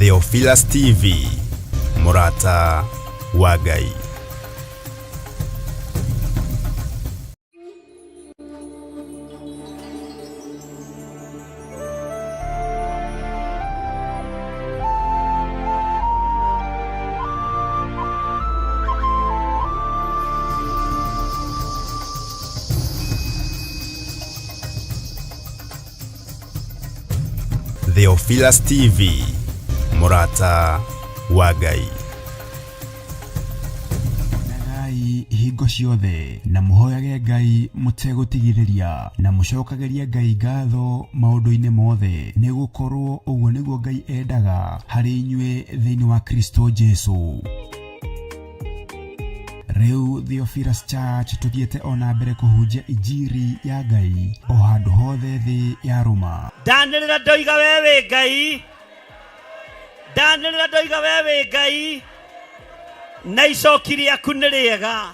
Theophilus TV, mũrata wa Ngai. Theophilus TV, mũrata wa Ngai. Kenagai hingo ciothe na mũhoyage Ngai mũtegũtigithĩria na mũcokagĩrie Ngai ngatho maũndũ-inĩ mothe, nĩ gũkorwo ũguo nĩguo Ngai endaga harĩ inyuĩ thĩinĩ wa Kristo Jesu. Rĩu Theophilus Church tũthiĩte o na mbere kũhunjia injiri ya Ngai o handũ hothe thĩ yarũma. Ndanĩrĩra ndoiga we wĩ Ngai, ndanĩrĩra ndoiga we wĩ Ngai, na icoki rĩaku nĩ rĩega.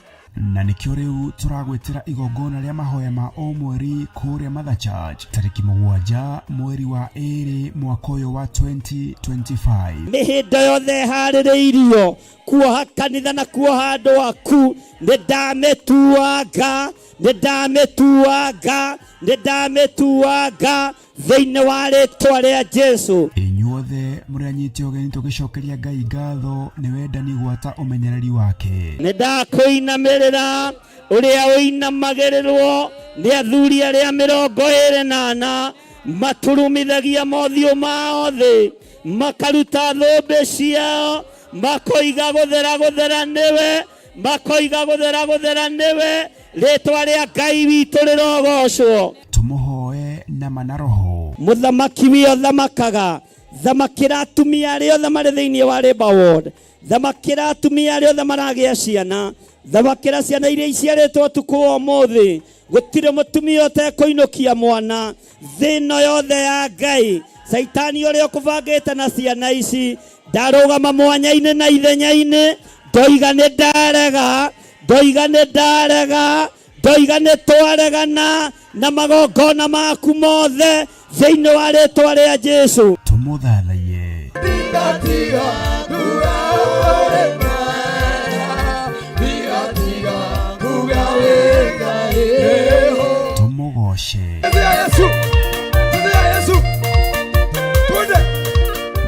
Na nĩkĩo rĩu tũragwĩtĩra igongona rĩa mahoya ma o mweri kũrĩa Mother Church tarĩki 7 mweri wa 2 mwaka ũyũ wa 2025. Mĩhĩndo yothe ĩharĩrĩirio kuoha kanitha na kuoha andũ aku, nĩ ndamĩtuanga, nĩ ndamĩtuanga, nĩ ndamĩtuanga thĩinĩ wa rĩtwa rĩa Jesu. Inyuothe mũrĩ anyite ũgeni tũgĩcokeria Ngai ngatho nĩ wendani gwata ũmenyereri wake. Nĩ ndakũinamĩrĩra ũrĩa ũinamagĩrĩrwo nĩ athuri arĩa 24 maturumithagia mothiũ mao thĩ, makaruta thũmbĩ ciao, makoiga gũthera gũthera nĩwe, makoiga gũthera gũthera nĩwe, rĩtwa rĩa Ngai witũ rĩrogocwo. Tũmũhoe na ma na roho. Mũthamaki wĩ ũthamakaga, thamakĩra atumia arĩa othe marĩ thĩinĩ wa Labour Ward, thamakĩra atumia arĩa othe maragĩa ciana, thamakĩra ciana iria iciarĩtwo ũtukũ wa ũmũthĩ. Gũtirĩ mũtumia ũtekũinũkia mwana thĩ ĩno yothe ya Ngai. Caitani ũrĩa ũkũbangĩte na ciana ici, ndarũgama mwanya-inĩ na ithenya-inĩ, ndoiga nĩ ndarega, ndoiga nĩ ndarega, ndoiga nĩ twaregana na magongona maku mothe thĩinĩ wa rĩtwa rĩa Jesu. Tũmũthathaiye. Tũmũgoce.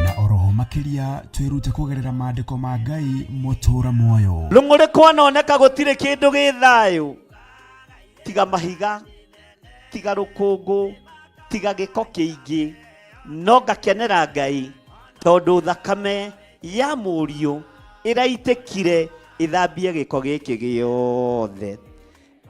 Na oroho makĩria twĩrute kũgerera maandĩko ma Ngai mũtũra muoyo. Rũng'ũrĩ kwanoneka gũtirĩ kĩndũ gĩ thayũ tiga mahiga, tiga rũkũngũ, tiga gĩko kĩingĩ, no ngakenera Ngai tondũ thakame ya mũriũ ĩraitĩkire ĩthambie gĩko gĩkĩ gĩothe,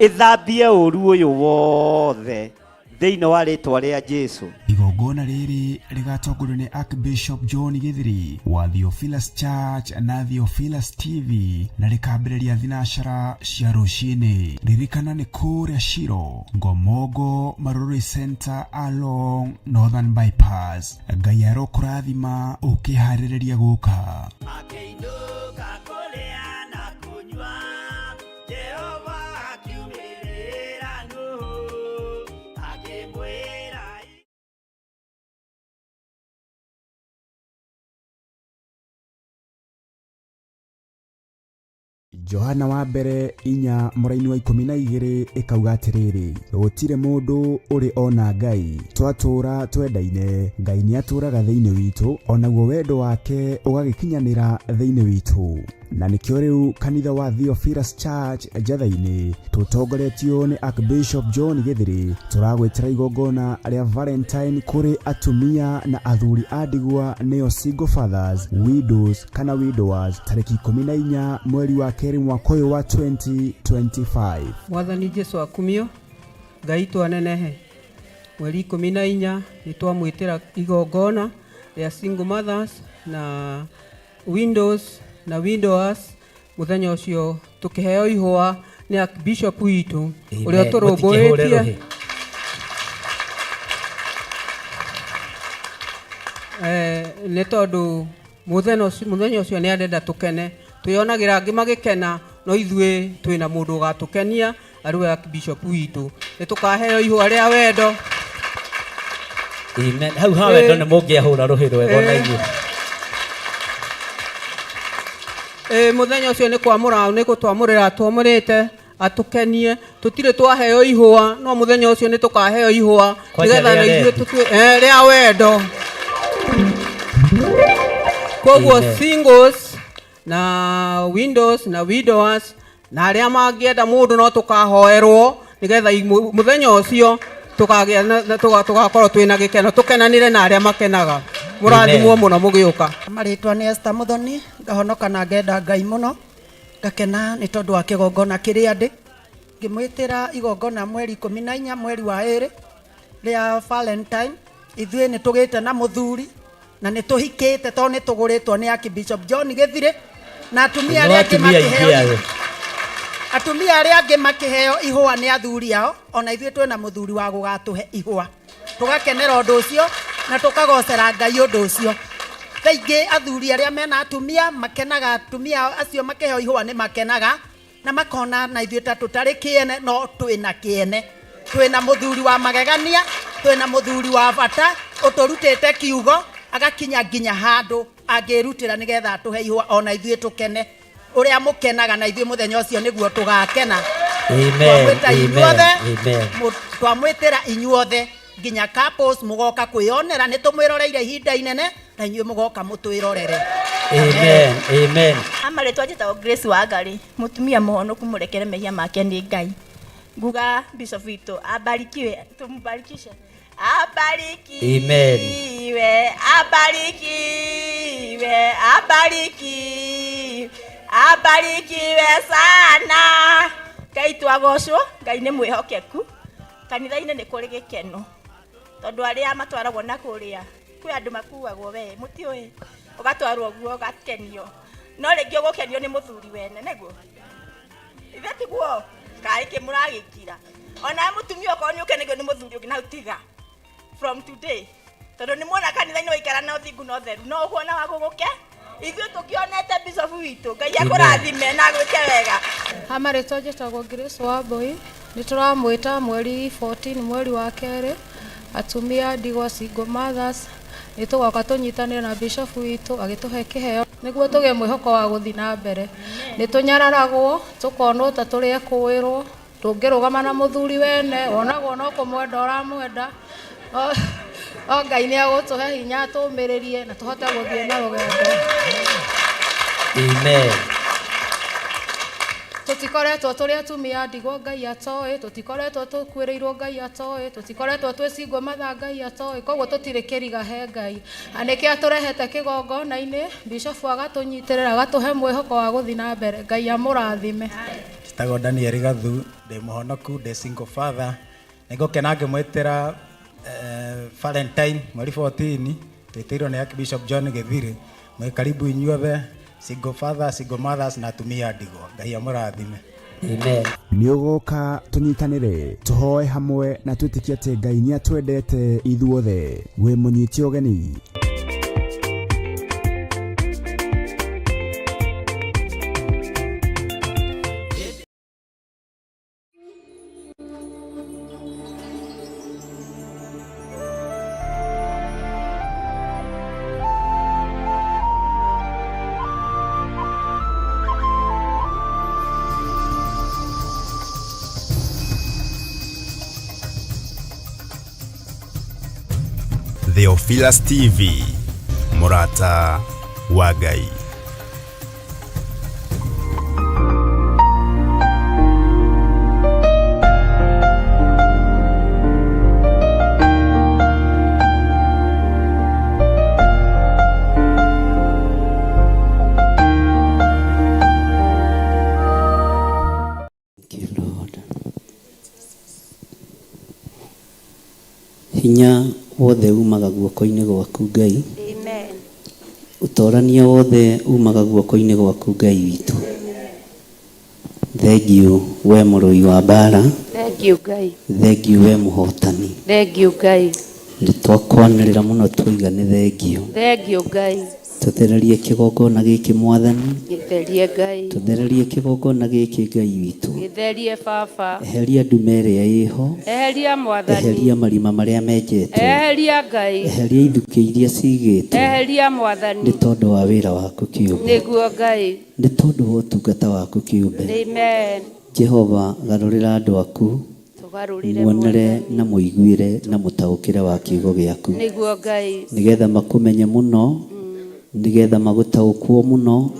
ĩthambie ũru ũyũ wothe thĩinĩ wa rĩtwa rĩa Jesu. Igongona rĩrĩ rĩgatongorio nĩ Archbishop John Githiri wa Theophilus Church na Theophilus TV na rĩkambĩrĩria thinacara cia rũcinĩ. Ririkana nĩ kũrĩa Shiro, Ngomongo, Marurui Center along Northern Bypass. Ngai arokũrathima ũkĩharĩrĩria gũka. Akĩinũka kũrĩa na kũnyua, Jehova akiumĩrĩra Nuhu, akĩmwĩra. Johana wa mbere 4 mũraini wa 12 ĩkauga atĩrĩrĩ, gũtirĩ mũndũ ũrĩ ona Ngai, twatũũra twendaine, Ngai nĩatũũraga thĩinĩ witũ, onaguo wendo wake ũgagĩkinyanĩra thĩinĩ witũ. Na nĩkĩo rĩu kanitha wa Theophilus Church Njatha-inĩ tũtongoretio nĩ Archbishop John Githiri tũragwĩtĩra igongona rĩa Valentine kũrĩ atumia na athuri a ndigwa nĩo single fathers, widows kana widowers tarĩki 14 mweri wa 2 mwaka ũyũ wa 2025. Mwathani Jesu akumio, Ngai twanenehe. Mweri 14 nĩ twamwĩtĩra igongona rĩa single mothers na widows na widowers. Mũthenya ũcio tũkĩheo ihũa nĩ Archbishop witũ ũrĩa Amen. Mũtikĩhũre ũtũrũmbũĩtie. rũhĩ. Nĩ tondũ mũthenya ũcio nĩ arenda tũkene, twĩonagĩra angĩ magĩkena, no ithuĩ twĩna mũndũ ũgatũkenia arĩ we Archbishop witũ. Nĩ tũkaheo ihũa rĩa wendo. Amen. Hau ha wendo nĩ mũngĩahũra rũhĩ rwega ona inyuĩ. Muthenya ucio ni kwamura ni gutwamurira twamurite atukenie tutire twaheo ihua no muthenya ucio ni tukaheo ihua Kwanja nigetha rĩa na ithuĩ rendi. tutue ria wendo. Koguo Amen. singles na windows na widowers na arĩa mangĩenda mũndũ no tũkahoerwo nĩgetha mũthenya ũcio tũkagĩa tũgakorwo twĩna gĩkeno tũkenanĩre na arĩa makenaga. Mũrathimwo mũno mũgĩũka. Marĩtwa nĩ Esther Muthoni, ngahonoka na ngenda Ngai mũno, ngakena nĩ tondũ wa kĩgongona kĩrĩa ndĩ. Ngĩmwĩtĩra igongona mweri 14 mweri wa 2 rĩa Valentine. Ithuĩ nĩ tũgĩte na mũthuri na nĩ tũhikĩte tondũ nĩ tũgũrĩtwo nĩ Archbishop John Gĩthirĩ na atumia No arĩa angĩ atumia aingĩ makĩheo ayo. Atumia arĩa angĩ makĩheo ihũa nĩ athuri ao, ona ithuĩ twĩna mũthuri wa gũgatũhe ihũa. Tũgakenera ũndũ ũcio na tũkagocera Ngai ũndũ ũcio. Thaa ingĩ athuri arĩa mena atumia makenaga, atumia acio makĩheo ihũa nĩ makenaga na makona na ithuĩ ta tũtarĩ kĩene, no twĩna kĩene. Twĩna mũthuri wa magegania, twĩna mũthuri wa bata ũtũrutĩte kiugo agakinya nginya handũ angĩrutĩra nĩgetha atũhe ihũa ona ithuĩ tũkene. Ũrĩa mũkenaga na ithuĩ mũthenya ũcio nĩguo tũgakena. Amen. Twamwĩta Amen. inyuothe, Amen. twamwĩtĩra inyuothe nginya couples mũgoka kwĩyonera, nĩ tũmwĩroreire ihinda inene na inyuĩ mũgoka mũtwĩrorere. Amen. Amen. Amarĩtwa njĩtagwo Grace Wangari, mũtumia mũhonoku mũrekere mehia make nĩ Ngai. Nguga bishop witũ abarikiwe, tumubarikishe. Abarikiwe, Amen. abarikiwe, abarikiwe, abarikiwe sana. Ngai twagocwo, Ngai nĩ mwĩhokeku. Kanitha-inĩ nĩ kũrĩ gĩkeno tondũ arĩa matwaragwo na kũrĩa kwĩ andũ makuagwo we mũtiũĩ, ũgatwarwo guo ũgakenio, no rĩngĩ ũgũkenio nĩ mũthuri wene nĩguo ithe tiguo kaĩ kĩ mũragĩkira ona mũtumia okorwo nĩ ũkenagio nĩ mũthuri ũngĩ na tiga from today tondũ nĩ muona kanitha-inĩ waikara na ũthingu na ũtheru no ũkuona wa gũgũke. Ithuĩ tũkĩonete bishop witũ Ngai akũrathime na agwĩke wega. Amarĩtwa njĩtagwo Grace Wambui, nĩ tũramwĩta mweri 14 mweri wa 2 atumia ndigwa single mothers nĩ tũgoka tũnyitanĩre na bishop witũ agĩtũhe kĩheo nĩguo tũgĩe mwĩhoko wa gũthiĩ na mbere. Nĩ tũnyararagwo tũkonwo ta tũrĩ ekũĩrwo, ndũngĩrũgama na mũthuri wene wonagwo no kũmwenda ũramwenda. O Ngai nĩ agũtũhe hinya tũmĩrĩrie na tũhote gũthiĩ na rũgendo. Amen. Tũtikoretwo tũrĩ atumia ndigwa Ngai atoĩ, tũtikoretwo tũkuĩrĩirwo Ngai atoĩ, tũtikoretwo twĩ single mother Ngai atoĩ, koguo tũtirĩ kĩriga he Ngai. Na nĩkĩo atũrehete kĩgongona-inĩ, bishop agatũnyitĩrĩra agatũhe mwĩhoko wa gũthiĩ na mbere. Ngai amũrathime. Njĩtagwo Daniel Gathu, ndĩ mũhonoku, ndĩ single father. Nĩngũkena ngĩmwĩtĩra Valentine mweri 14 twĩtĩirwo nĩ Archbishop John Gĩthirĩ. Mwĩ karibu inyuothe single father, single mothers na atumia ndigwa. Ngai amũrathime. Amen. Nĩ ũgoka tũnyitanĩre tũhoe hamwe na twĩtĩkie atĩ Ngai nĩ atwendete ithuothe. Wĩ mũnyite ũgeni. Theophilus TV, Murata wa Ngai. Thank you, Lord. Hinya wothe umaga guoko-inĩ gwaku Ngai. Amen. Ũtorania wothe umaga guoko-inĩ gwaku Ngai witũ. Thank you we mũrũi wa mbara. Thank you Ngai. Thank you we mũhotani. Thank you Ngai. Nĩ twakwanĩrĩra mũno twoiga nĩ thank you. Thank you Ngai. Tũthererie kĩgongona gĩkĩ Mwathani, Gĩtherie Ngai. tũthererie kĩgongona gĩkĩ Ngai witũ. Gĩtherie Baba. Eheria nduma ĩrĩa ĩho, Eheria Mwathani. eheria marima marĩa menjetwo, Eheria Ngai. eheria ithukĩ iria cigĩtwo Eheria Mwathani. nĩ tondũ wa wĩra waku kĩũmbe, Nĩguo Ngai. nĩ tondũ wa ũtungata waku kĩũmbe. Amen. Jehova, garũrĩra andũ aku Tũgarũrĩre muonere Mwathani. na mũiguĩre na mũtaũkĩre wa kiugo gĩaku, Nĩguo Ngai. nĩgetha makũmenye mũno, nĩgetha magũtaũkwo mũno,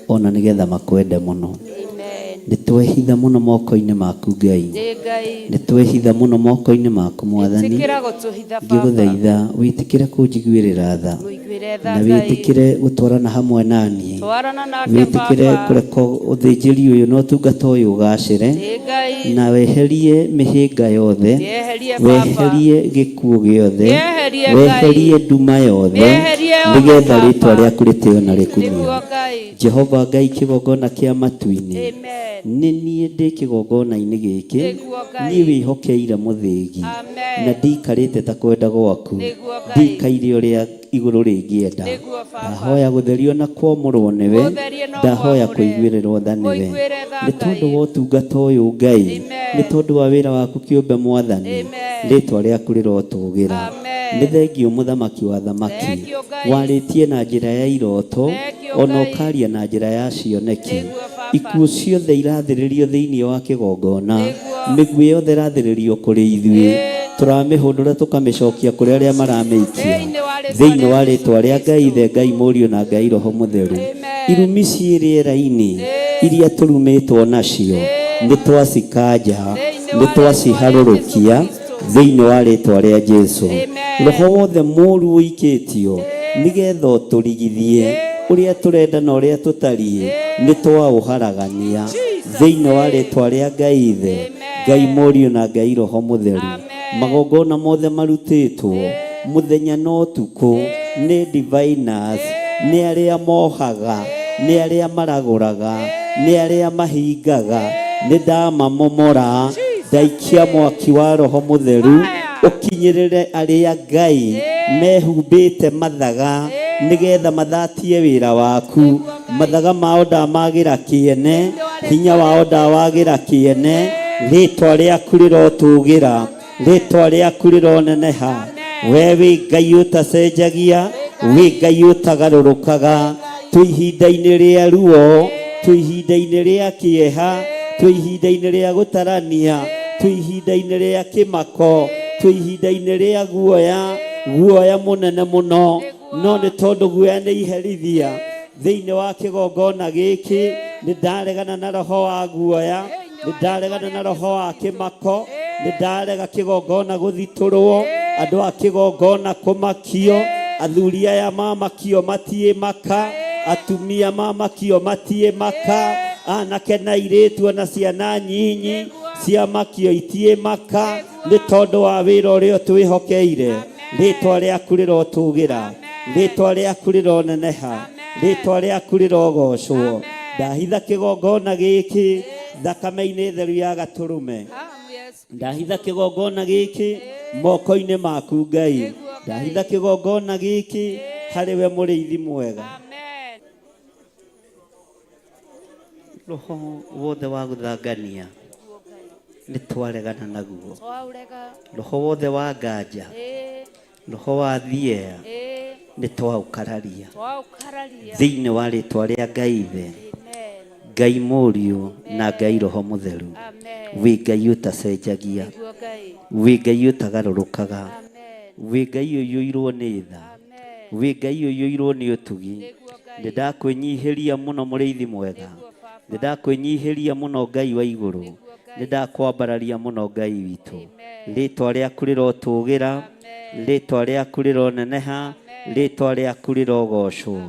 ona nĩgetha makwende mũno. Amen. Nĩ twehitha mũno moko-inĩ maku Ngai, Ĩ Ngai. nĩ twehitha mũno moko-inĩ maku Mwathani. Ĩtĩkĩra gũtũhitha Baba. Ngĩgũthaitha wĩtĩkĩre kũnjiguĩrĩra tha, Mũiguĩre tha na Ngai. wĩtĩkĩre gũtwarana hamwe na niĩ, Twarana nake wĩtĩkĩre Baba. kũreka ũthĩnjĩri ũyũ na ũtungata ũyũ ũgacĩre, Ĩ Ngai. na weherie mĩhĩnga yothe, Yeherie Baba. weherie gĩkuũ gĩothe, Yeherie Ngai. weherie nduma yothe, Yeherie yothe, nĩgetha Baba. rĩtwa rĩaku rĩtĩo na rĩkumio. Nĩguo Ngai. Jehova Ngai, kĩgongona kĩa matu-inĩ, Amen. nĩ niĩ ndĩ kĩgongona-inĩ gĩkĩ, Nĩguo Ngai. niĩ wĩhokeire mũthĩgi, Amen. na ndiikarĩte ta kwenda gwaku, Nĩguo Ngai. ndikaire ũrĩa igũrũ rĩngĩenda. Nĩguo Baba. Ndahoya gũtherio na kwamũrwo nĩwe, Gũtherie na ndahoya ũkwamũre. kũiguĩrĩrwo tha nĩwe, Kũiguĩre tha nĩ tondũ Ngai. wa ũtungata ũyũ Ngai, Amen. nĩ tondũ wa wĩra waku kĩũmbe Mwathani, Amen. rĩtwa rĩaku rĩrotũgĩra. Amen. Nĩ thengio mũthamaki wa thamaki, Thengio Ngai. warĩtie na njĩra ya iroto, Thengio ona Ngai. ũkaria na njĩra ya cioneki. Nĩguo Baba. Ikuũ ciothe irathĩrĩrio thĩinĩ wa kĩgongona, Nĩguo. mĩguĩ yothe ĩrathĩrĩrio kũrĩ ithuĩ, tũramĩhũndũra tũkamĩcokia kũrĩ arĩa maramĩikia, Thĩinĩ wa rĩtwa thĩinĩ rĩa wa Jesũ rĩtwa rĩa Ngai Kristo. Ithe, Ngai Mũriũ na Ngai Roho Mũtheru. Amen. Irumi ciĩ rĩera-inĩ iria tũrumĩtwo nacio nĩ twacikanja, Thĩinĩ nĩ wa rĩtwa rĩa Jesũ twaciharũrũkia Kristo. thĩinĩ wa rĩtwa rĩa Jesũ. Amen. Roho wothe mũũru ũikĩtio nĩgetha ũtũrigithie ũrĩa tũrenda na ũrĩa tũtariĩ, nĩ twaũharagania thĩinĩ wa rĩtwa rĩa Ngai Ithe, Ngai Mũriũ na Ngai Roho Mũtheru. Magongona mothe marutĩtwo mũthenya na ũtukũ nĩ diviners, nĩ arĩa mohaga, nĩ arĩa maragũraga, nĩ arĩa mahingaga, nĩ ndamamomora, ndaikia mwaki wa Roho Mũtheru ũkinyĩrĩre arĩa Ngai mehumbĩte mathaga nĩgetha mathatie wĩra waku. Mathaga mao ndamagĩra kĩene, hinya wao ndawagĩra kĩene, rĩtwa rĩaku rĩrotũgĩra, rĩtwa rĩaku rĩroneneha. We wĩ Ngai ũtacenjagia, wĩ Ngai ũtagarũrũkaga. Twĩ ihinda-inĩ rĩa ruo, twĩ ihinda-inĩ rĩa kĩeha, twĩ ihinda-inĩ rĩa gũtarania, twĩ ihinda-inĩ rĩa kĩmako, twĩ ihinda-inĩ rĩa guoya, guoya mũnene mũno, no nĩ tondũ guoya nĩ iherithia. Thĩinĩ wa kĩgongona gĩkĩ nĩ ndaregana na roho wa guoya, nĩ ndaregana na roho wa kĩmako, nĩ ndarega kĩgongona gũthitũrwo, andũ a kĩgongona kũmakio, athuri aya mamakio matiĩ maka, atumia mamakio matiĩ maka, anake na airĩtu ona ciana nyinyi ciamakio itiĩ maka, nĩ tondũ wa wĩra ũrĩa ũtwĩhokeire. Rĩtwa rĩaku rĩrotũgĩra, rĩtwa rĩaku rĩroneneha, rĩtwa rĩaku rĩrogocwo. Ndahitha kĩgongona gĩkĩ thakame-inĩ theru ya gatũrũme, ndahitha kĩgongona gĩkĩ moko-inĩ maku Ngai, ndahitha kĩgongona gĩkĩ harĩ we mũrĩithi mwega. Roho wothe wa gũthangania nĩ twaregana naguo, Twaũrega. roho wothe wa nganja, roho wa thiea nĩ twaũkararia Twaũkararia. thĩinĩ wa rĩtwa rĩa Ngai Ithe, Amen. Ngai Mũriũ na Ngai Roho Mũtheru. Amen. Wĩ Ngai ũtacenjagia, Nĩguo Ngai. wĩ Ngai ũtagarũrũkaga, Amen. wĩ Ngai ũiyũirwo nĩ tha, Amen. wĩ Ngai ũiyũirwo nĩ ũtugi. Nĩguo Ngai. Nĩ ndakwĩnyihĩria mũno mũrĩithi mwega, Nĩguo Baba. nĩ ndakwĩnyihĩria mũno Ngai wa igũrũ, nĩ ndakwambararia mũno Ngai witũ. Rĩtwa rĩaku rĩrotũgĩra, rĩtwa rĩaku rĩroneneha, rĩtwa rĩaku rĩrogocwo.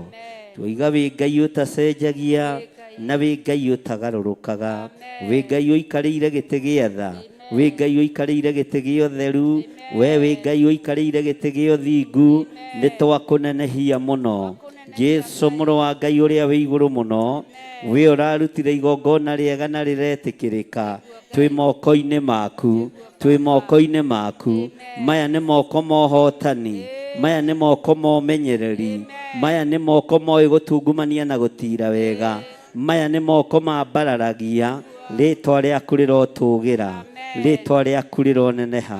Twoiga wĩ Ngai ũtacenjagia na wĩ Ngai ũtagarũrũkaga, wĩ Ngai ũikarĩire gĩtĩ gĩa tha, wĩ Ngai ũikarĩire gĩtĩ gĩa ũtheru, we wĩ Ngai ũikarĩire gĩtĩ gĩa ũthingu, nĩ twakũnenehia mũno. Jesu mũrũ wa Ngai ũrĩa wĩ igũrũ mũno, wĩ ũrarutire igongona rĩega na rĩretĩkĩrĩka, twĩ moko-inĩ maku, twĩ moko-inĩ maku. Maya nĩ moko ma ũhotani, Maya nĩ moko ma ũmenyereri. Maya nĩ moko moĩ gũtungumania na gũtira wega. Maya nĩ moko mambararagia rĩtwa rĩaku rĩrotũgĩra, rĩtwa rĩaku rĩroneneha.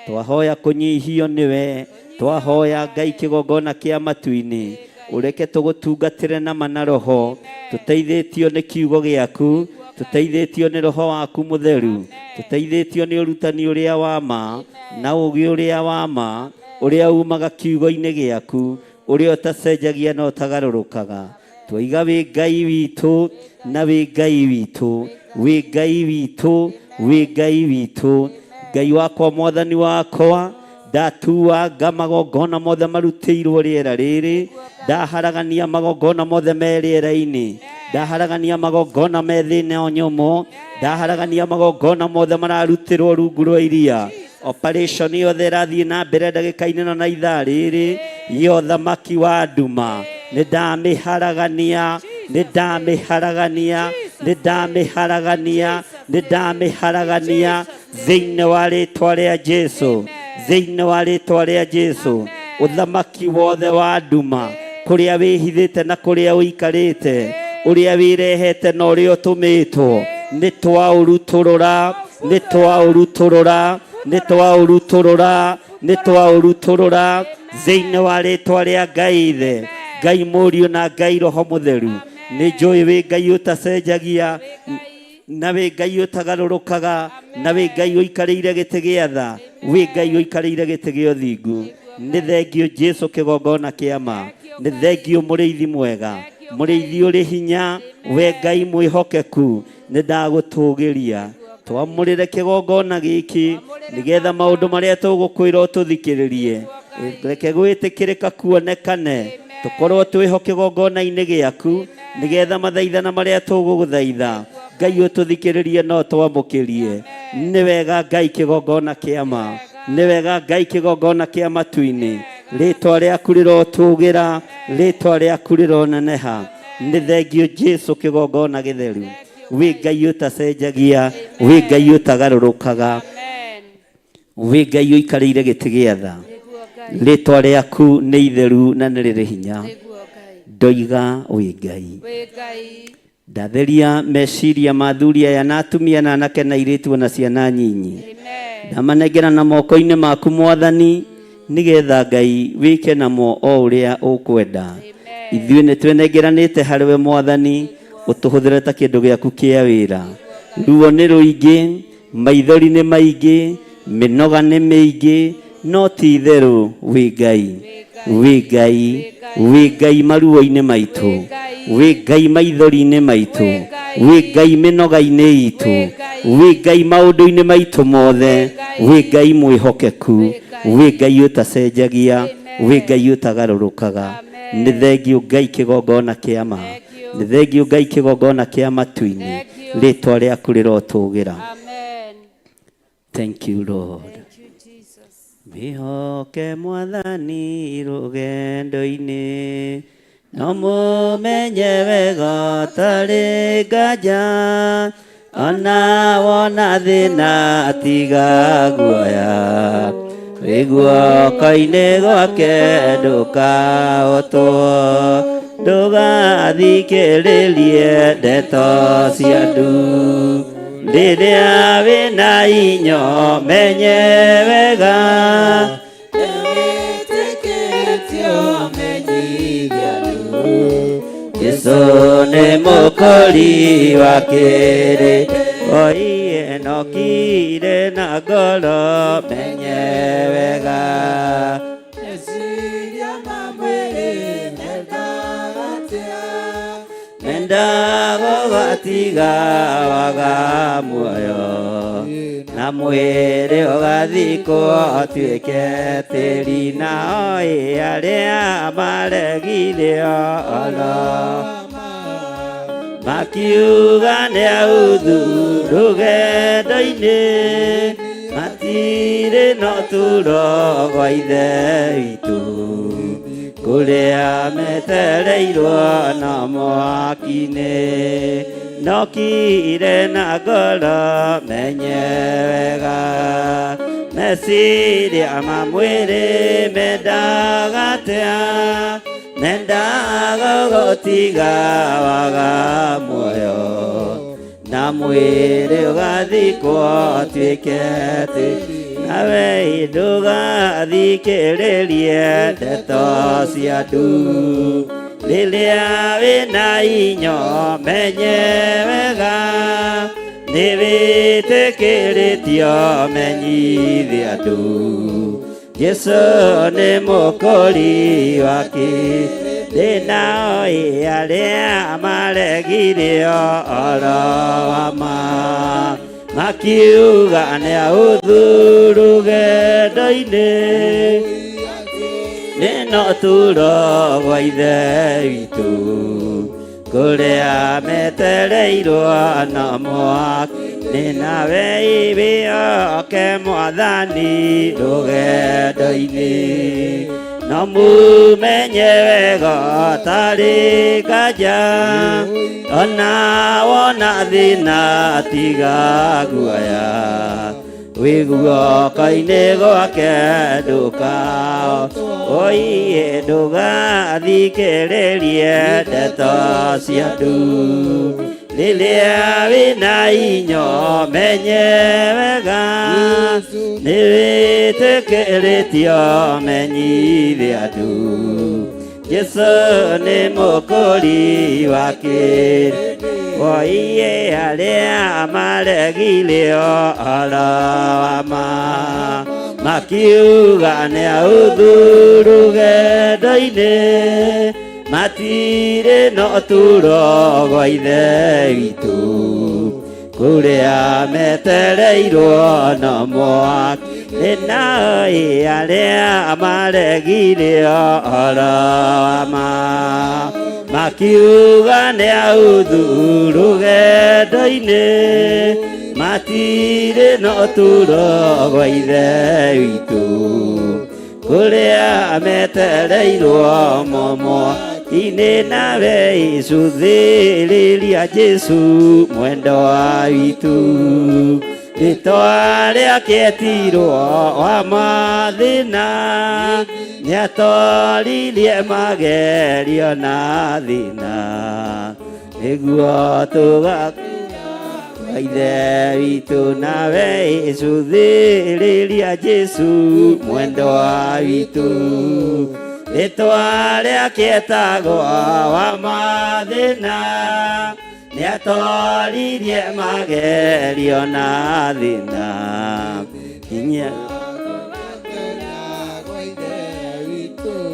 Twahoya kũnyihio nĩwe, twahoya Ngai kĩgongona kĩa matu-inĩ, ũreke tũgũtungatĩre na ma na roho, tũteithĩtio nĩ kiugo gĩaku, tũteithĩtio nĩ roho waku mũtheru, tũteithĩtio nĩ ũrutani ũrĩa wa ma na ũũgĩ ũrĩa wa ma ũrĩa umaga kiugo-inĩ gĩaku, ũrĩa ũtacenjagia na ũtagarũrũkaga. Twaiga wĩ Ngai witũ na wĩ Ngai witũ, wĩ Ngai witũ, wĩ Ngai witũ. Ngai wakwa, Mwathani wakwa, ndatuanga magongona mothe marutĩirwo rĩera rĩrĩ, ndaharagania magongona mothe me rĩera-inĩ, ndaharagania magongona me thĩna nyũmũ, ndaharagania magongona mothe mararutĩrwo rungu rwa iria. Operation yothe ĩrathiĩ na mbere ndagĩka-inĩ ĩno na ithaa rĩrĩ ya ũthamaki wa nduma, nĩ ndamĩharagania, nĩ ndamĩharagania, nĩ ndamĩharagania, nĩ ndamĩharagania thĩinĩ wa rĩtwa rĩa Jesu, thĩinĩ wa rĩtwa rĩa Jesu. Ũthamaki wothe wa nduma, kũrĩa wĩhithĩte na kũrĩa ũikarĩte, ũrĩa wĩrehete na ũrĩa ũtũmĩtwo, nĩ twaũrutũrũra, nĩ twaũrutũrũra, nĩ twaũrutũrũra, nĩ twaũrutũrũra thĩinĩ wa rĩtwa rĩa Ngai Ithe, Ngai Mũriũ na Ngai Roho Mũtheru. Nĩ njũĩ wĩ Ngai ũtacenjagia, na wĩ Ngai ũtagarũrũkaga, na wĩ Ngai ũikarĩire gĩtĩ gĩa tha, wĩ Ngai ũikarĩire gĩtĩ gĩa ũthingu. Nĩ thengio Jesu kĩgongona kĩa ma, nĩ thengio mũrĩithi mwega, mũrĩithi ũrĩ hinya, we Ngai mwĩhokeku, nĩ ndagũtũgĩria. Twamũrĩre kĩgongona gĩkĩ nĩgetha maũndũ marĩa tũgũkwĩra ũtũthikĩrĩrie, reke gwĩtĩkĩrĩka kuonekane, tũkorwo twĩho kĩgongona-inĩ gĩaku nĩgetha mathaithana marĩa tũgũgũthaitha Ngai ũtũthikĩrĩrie no twamũkĩrie. Nĩ wega Ngai kĩgongona kĩa ma, nĩ wega Ngai kĩgongona kĩa matu-inĩ, rĩtwa rĩaku rĩrotũgĩra, rĩtwa rĩaku rĩroneneha. Nĩ thengio Jesu kĩgongona gĩtheru, wĩ Ngai ũtacenjagia, wĩ Ngai ũtagarũrũkaga, wĩ Ngai ũikarĩire gĩtĩ gĩa tha, rĩtwa rĩaku nĩ itheru na nĩ rĩrĩ hinya. Ndoiga wĩ Ngai. Ndatheria meciria ma athuri aya na atumia na anake na airĩtu ona ciana nyinyi, ndamanengera na moko-inĩ maku Mwathani, nĩgetha Ngai wĩke namo o ũrĩa ũkwenda. Ithuĩ nĩ twenengeranĩte harĩ we Mwathani, ũtũhũthĩre ta kĩndũ gĩaku kĩa wĩra. Ruo nĩ rũingĩ, maithori nĩ maingĩ, mĩnoga nĩ mĩingĩ, no ti itherũ wĩ Ngai, wĩ Ngai, wĩ Ngai maruo-inĩ maitũ, wĩ Ngai maithori-inĩ maitũ, wĩ Ngai mĩnoga-inĩ itũ, wĩ Ngai maũndũ-inĩ maitũ mothe, wĩ Ngai mwĩhokeku, wĩ Ngai ũtacenjagia, wĩ Ngai ũtagarũrũkaga. Nĩ thengio Ngai kĩgongona kĩa ma, nĩ thengio Ngai kĩgongona kĩa matu-inĩ, rĩtwa rĩaku rĩrotũgĩra. Thank you Lord. Mĩhoke Mwathani rũgendo-inĩ, no mũmenye wega ũtarĩ nganja, ona wona thĩna tiga guoya, wĩ guoko-inĩ gwake ndũkahotwo, ndũgathikĩrĩrie ndeto cia andũ. Rĩrĩa wĩna inyo menye wega, nĩwĩtĩkĩtio menyithia andũ, Jesu nĩ mũkũri wa kĩrĩ, oi enokire na ngoro menye wega. Meciria ma mwĩrĩ mendaga atĩa? Mendaga ũgatiga waga muoyo, na mwĩrĩ ũgathikwo ũtuĩke tĩri, na oi arĩa maregire ũhoro makiuga nĩ authu rũgendo-inĩ, matirĩ na ũtũũro gwa Ithe witũ, kũrĩa metereirwo na mwaki-inĩ. Nokire na ngoro menye wega meciria ma mwĩrĩ mendaga atĩa mendaga gũtiga waga muoyo na mwĩrĩ ũgathikwo ũtuĩke tĩri nawe ndũgathikĩrĩrie ndeto cia andũ rĩrĩa wĩna inyo menye wega nĩ wĩtĩkĩrĩtio menyithie andũ Jesu nĩ mũkũri wake ndĩna oi arĩa maregire ũhoro wa ma makiuga nĩ ahũthũ rũgendo-inĩ nĩno turo gwa ithe witũ kũrĩa metereirwo na mwaki nĩ nawe wĩhoke mwathani rũgendo-inĩ no mumenye wega ũtarĩ nganja ona wona thĩna tiga guoya wĩ guoko-inĩ gwake ndũka oiye ndũgathikĩrĩrie ndeto cia andũ rĩrĩa wĩna inyo menye wega nĩ wĩtĩkĩrĩtio menyithie andũ Jesu nĩ mũkũri wake oiye arĩa maregire ũhoro wa ma makiuga nĩ ahũthũ rũgendo-inĩ matirĩ na ũtũũro gwa ithe witũ kũrĩa metereirwo na mwaki nĩ naoi arĩa maregire ũhoro wa ma makiuga nĩ ahũthũ rũgendo-inĩ matirĩ na ũtũũro gwa ithe witũ kũrĩa metereirwo momo-inĩ nawe icũthĩrĩria Jesũ mwendwa witũ rĩtwa rĩake etirwo wa mathĩna nĩatoririe magerio na thĩna nĩguo tũga ithe witũ nawe icũthĩrĩria Jesũ mwendwa witũ rĩtwa rĩake etagwo wa mathĩna nĩatoririe magerio na thĩna kinya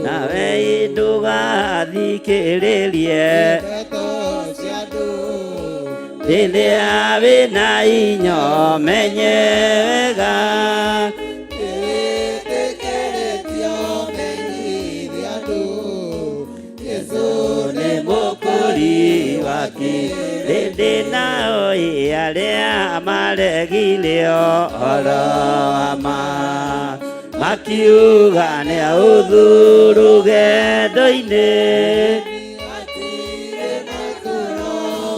nawe ndũgathikĩrĩrie rĩrĩa wĩna inyo menye wega nĩ mũkũri wake rĩndĩ naoi arĩa maregire ũhoro wa ma makiuga nĩ ahũthũ rũgendo-inĩ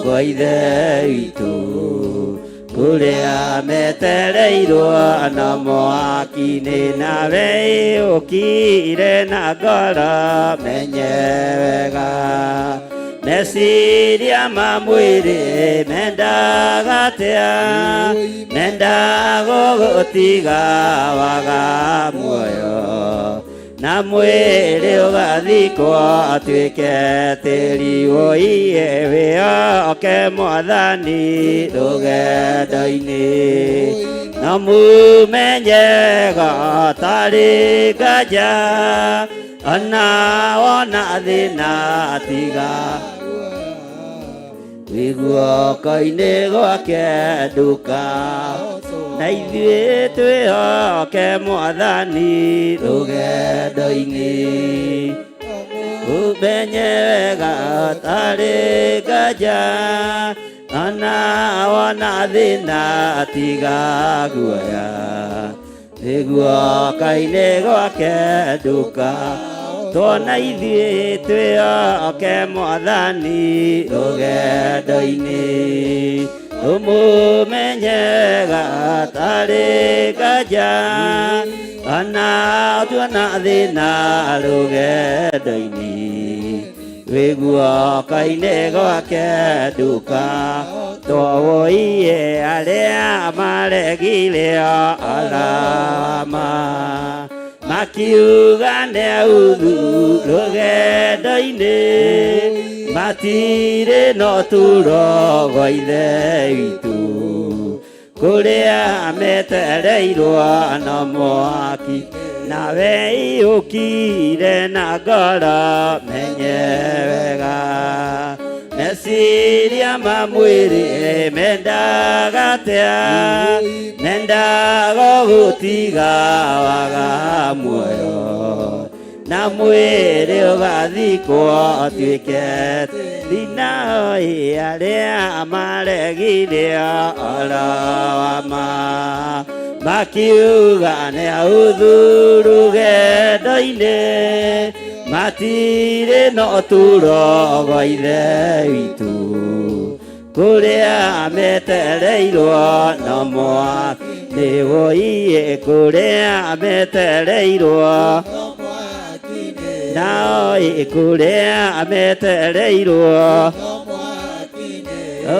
gwa ithe witũ kũrĩa metereirwo na mwaki-inĩ nawe ũkire na ngoro menye wega meciria ma mwĩrĩ mendaga atĩa mendaga gũgũtiga waga muoyo na mwĩrĩ ũgathikwo ũtuĩke tĩri ũiye wĩhoke mwathani rũgendo-inĩ no mumenye wega ũtarĩ nganja ona wona thĩna tiga wĩ guoko-inĩ gwake nduka na ithuĩ twĩhoke mwathani rũgendo-inĩ ũmenye wega ũtarĩ nganja ona wona thĩna tiga guoya nĩ guoko-inĩ gwake nduka Tuona ithuĩ twĩhoke Mwathani rũgendo-inĩ tũmũmenyega tarĩ nganja ona tuona thĩna rũgendo-inĩ wĩ guoko-inĩ gwake nduka twowoiye arĩa maregire arama makiuga nĩ authu rũgendo-inĩ matirĩ no turo gwa Ithe witũ kũrĩa metereirwo na mwaki nawe iyũkire na ngoro menye wega meciria ma mwĩrĩ mendaga atĩa mendaga gũtiga waga muoyo na mwĩrĩ ũgathikwo ũtuĩke thĩna arĩa maregire ũhoro wa ma makiuga nĩ authu rũgendo-inĩ matirĩ no turo gwa Ithe witũ kũrĩa metereirwo no mwaki nĩwoiye kũrĩa metereirwo nao kũrĩa metereirwo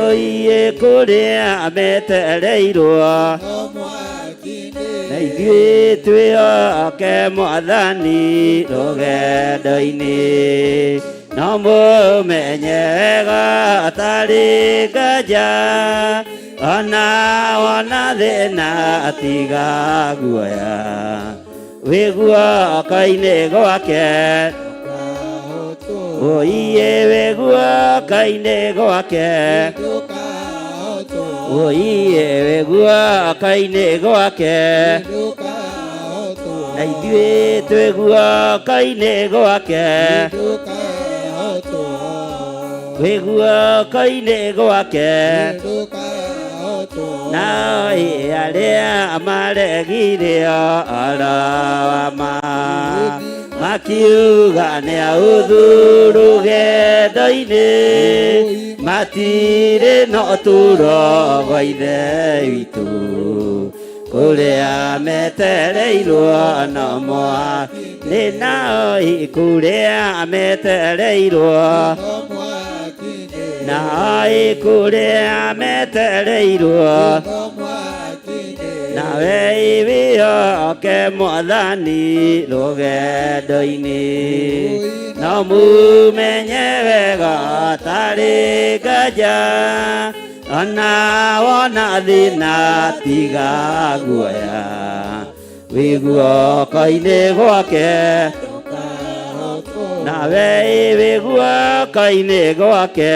oiye kũrĩa metereirwo na ithuĩ twĩhoke Mwathani rũgendo-inĩ no mũmenye wega atarĩ nganja ona wona thĩna tiga guoya wĩ guoko-inĩ gwake oiye wĩ guoko-inĩ gwake oiye wĩ guoko-inĩ gwake na ithuĩ twĩ guoko-inĩ gwake wĩ guoko-inĩ gwake na arĩa maregire ũhoro wa ma makiuga nĩ authu rũgendo-inĩ matirĩ no turo gwa Ithe witũ kũrĩa metereirwo no mwaki nĩ nao kũrĩa metereirwo na kũrĩa metereirwo nawe wĩhoke Mwathani rũgendo-inĩ no mũmenye wega tarĩ nganja ona wona thĩna tiga guoya wĩ guoko-inĩ gwake nawe wĩ guoko-inĩ gwake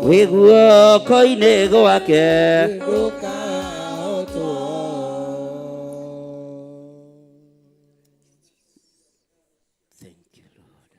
wĩ guoko-inĩ gwake. Thank you, Lord.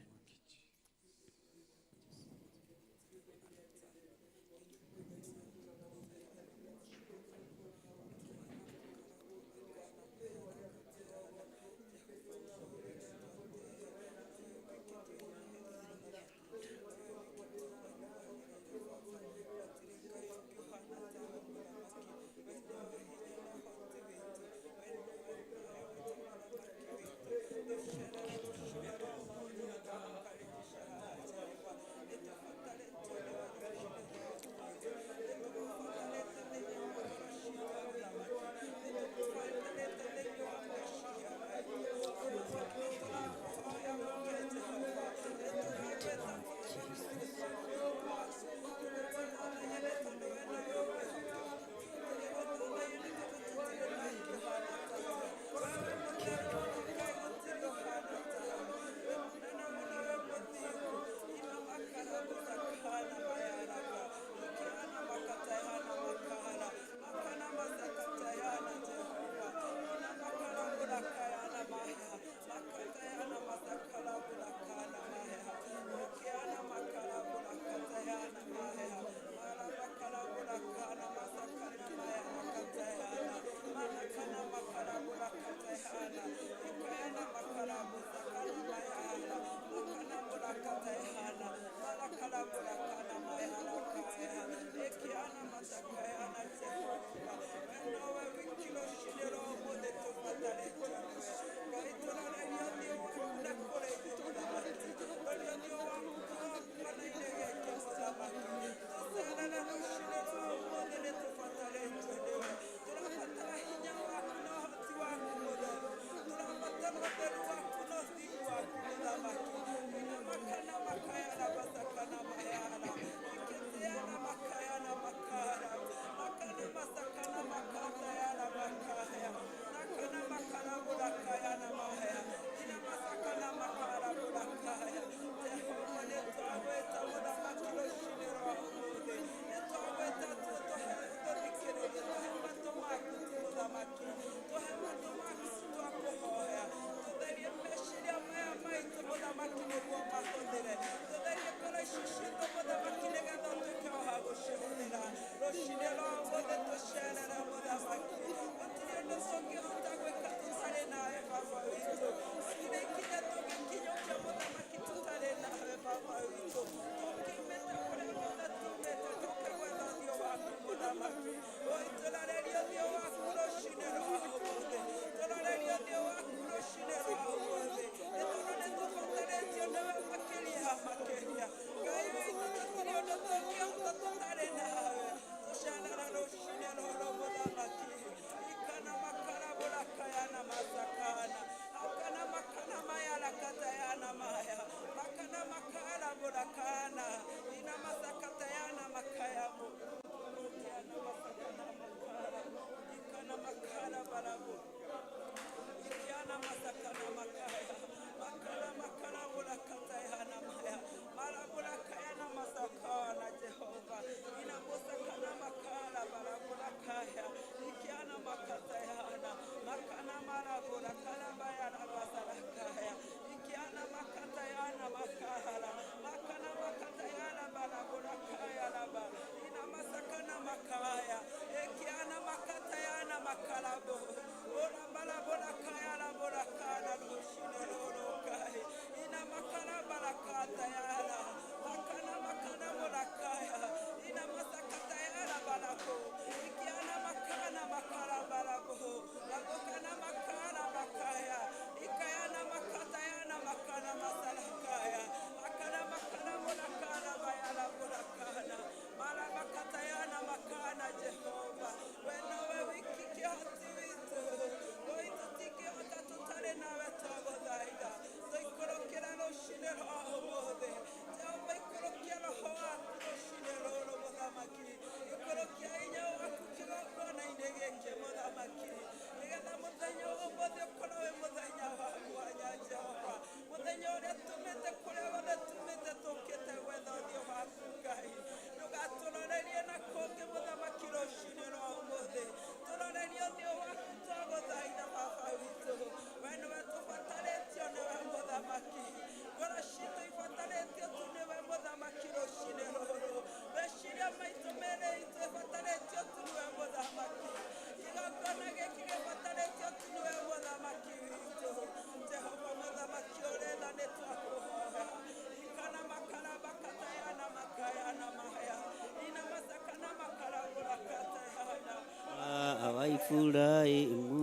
wa Iburahĩmu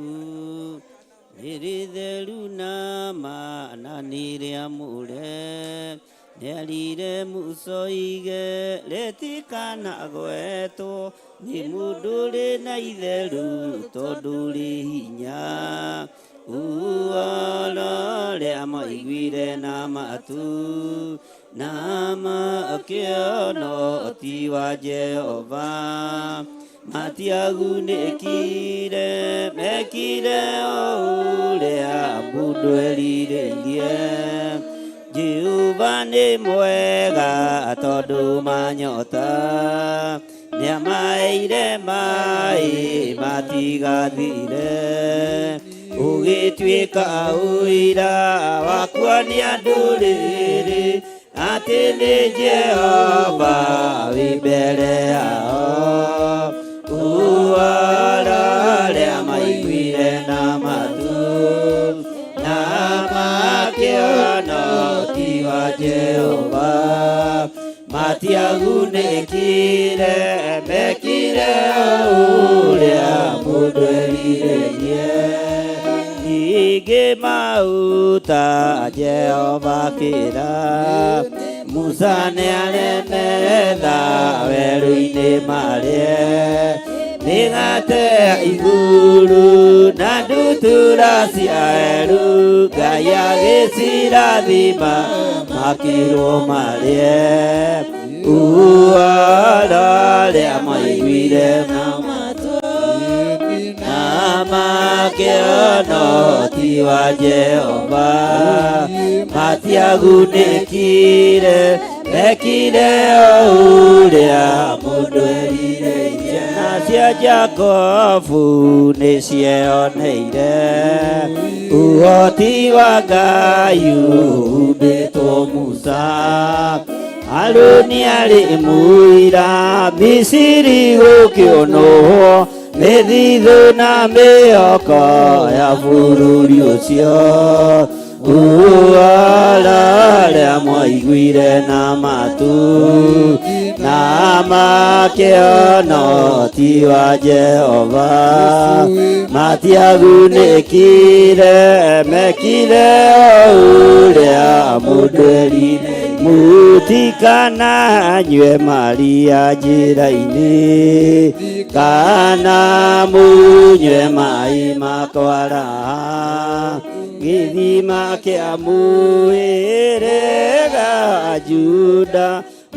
nĩ rĩtheru na ma na nĩ rĩamũre nĩarire Musa oige rĩtikanagwetwo nĩ mũndũ rĩ na itheru tondũ rĩ hinya ũhoro ũrĩa maiguire na matũ na makĩona ũhoti wa Jehova matiagunĩkire mekire o ũrĩa mũndũ erirĩirie Jehova nĩ mwega tondũ manyota nĩamaheire maĩ matigathire ũgĩtuĩka ũira wa kuonia ndũrĩrĩ atĩ nĩ Jehova wĩ mbere yao ũhoro ũrĩa maiguire na matũ na makĩona ũhoti wa Jehova matiagunĩkire mekire o ũrĩa mũndũ erirĩirie ningĩ maguta Jehova akĩra Musa nĩaremetha werũ-inĩ marĩe mĩgate ya igũrũ na ndutura cia werũ Ngai agĩcirathima makĩrwo marĩe ũhoro ũrĩa maiguire na na makĩona ũhoti wa Jehova matiagunĩkire mekire o ũrĩa mũndũ erirĩirie na cia Jakobu nĩcieoneire ũhoti wa Ngai ũhumbĩtwo Musa Harũni arĩ mũira Misiri gũkĩũnũhwo mĩthithũ na mĩhoko ya bũrũri ũcio ũhoro ũrĩa mwaiguire na matũ na makĩona ũhoti wa Jehova matiagunĩkire mekire o ũrĩa mũndũ erire mũtikananyue maria njĩra-inĩ kana mũnyue maĩ makwaraha gĩthima kĩa mũhĩrĩga wa Juda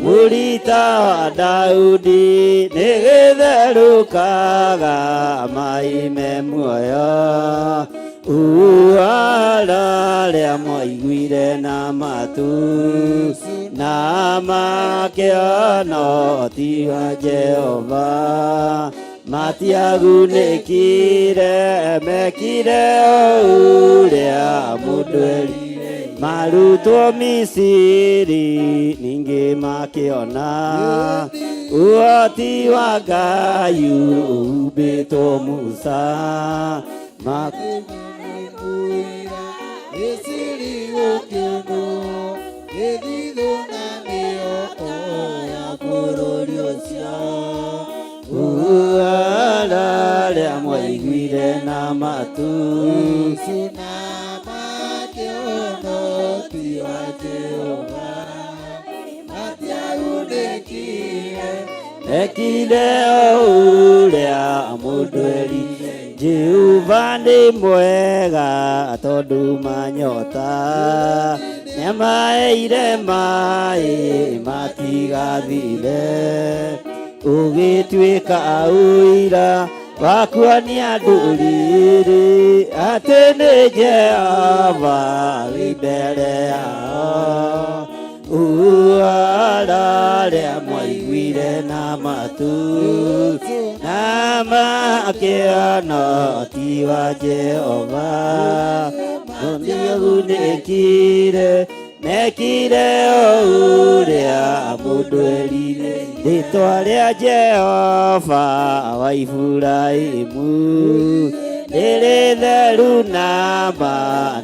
mũrita wa Daudi nĩgĩtherũkaga maĩ me muoyo ũhoro ũrĩa mwaiguire na matũ na makĩona ũhoti wa Jehova matiagunĩkire mekire o ũrĩa mũndũ erire marutwo Misiri ningĩ makĩona ũhoti wa Ngai ũhumbĩtwo Musa Misiri gũkĩũnũhwo mĩthithũ na mĩhoko ya bũrũri ũcio ũhoro ũrĩa mwaiguire na matũ na makĩona ũhoti wa Jehova matiagunĩkire mekire o ũrĩa mũndũ erire Jehova nĩ mwega tondũ manyota nĩamaheire maĩ matigathire ũgĩtuĩka ũira wa kuonia ndũrĩrĩ atĩ nĩ Jehova wĩ mbere yao ũhoro ũrĩa mwaiguire na matũ na makĩona ũhoti wa Jehova matiagunĩkire mekire o ũrĩa mũndũ erire rĩtwa rĩa Jehova wa Iburahĩmu nĩ rĩtheru na ma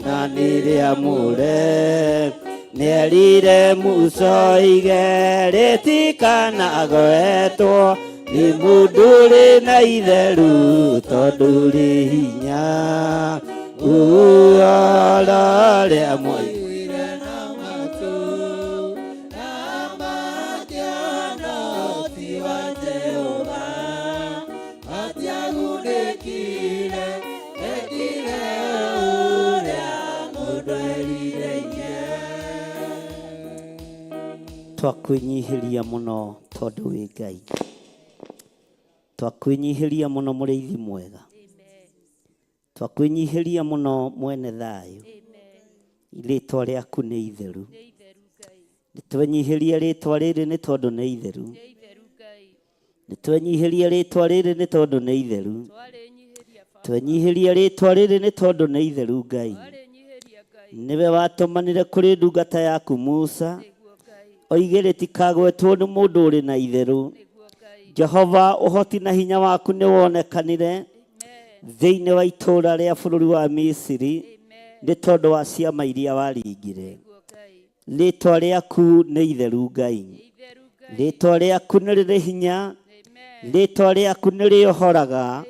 na nĩ rĩamũre nĩerire Musa oige rĩtikanagwetwo Nĩ mũndũ ũrĩ na itheru tondũ ũrĩ hinya. Ũhoro ũrĩa mwaiguire na matũ na makĩona ũhoti wa Jehova, matiagunĩkire, mekire ũrĩa mũndũ erirĩirie. Twakwĩnyihĩria mũno tondũ wĩ Ngai. Twakwĩnyihĩria mũno mũrĩithi mwega. Twakwĩnyihĩria mũno mwene thayũ. Rĩtwa rĩaku nĩ itheru. Nĩtwenyihĩria rĩtwa rĩrĩ nĩ tondũ nĩ itheru. Nĩtwenyihĩria rĩtwa rĩrĩ nĩ tondũ nĩ itheru. Twenyihĩria rĩtwa rĩrĩ nĩ tondũ nĩ itheru Ngai. Nĩwe watũmanire kũrĩ ndungata yaku Musa. Oige rĩtikagwetwo nĩ mũndũ ũrĩ na itherũ. Jehova ũhoti na hinya waku nĩ wonekanire thĩinĩ wa itũũra rĩa bũrũri wa Misiri nĩ tondũ wa ciama iria waringire. Rĩtwa rĩaku nĩ itheru Ngai. Rĩtwa rĩaku nĩ rĩrĩ hinya. Rĩtwa rĩaku nĩ rĩohoraga.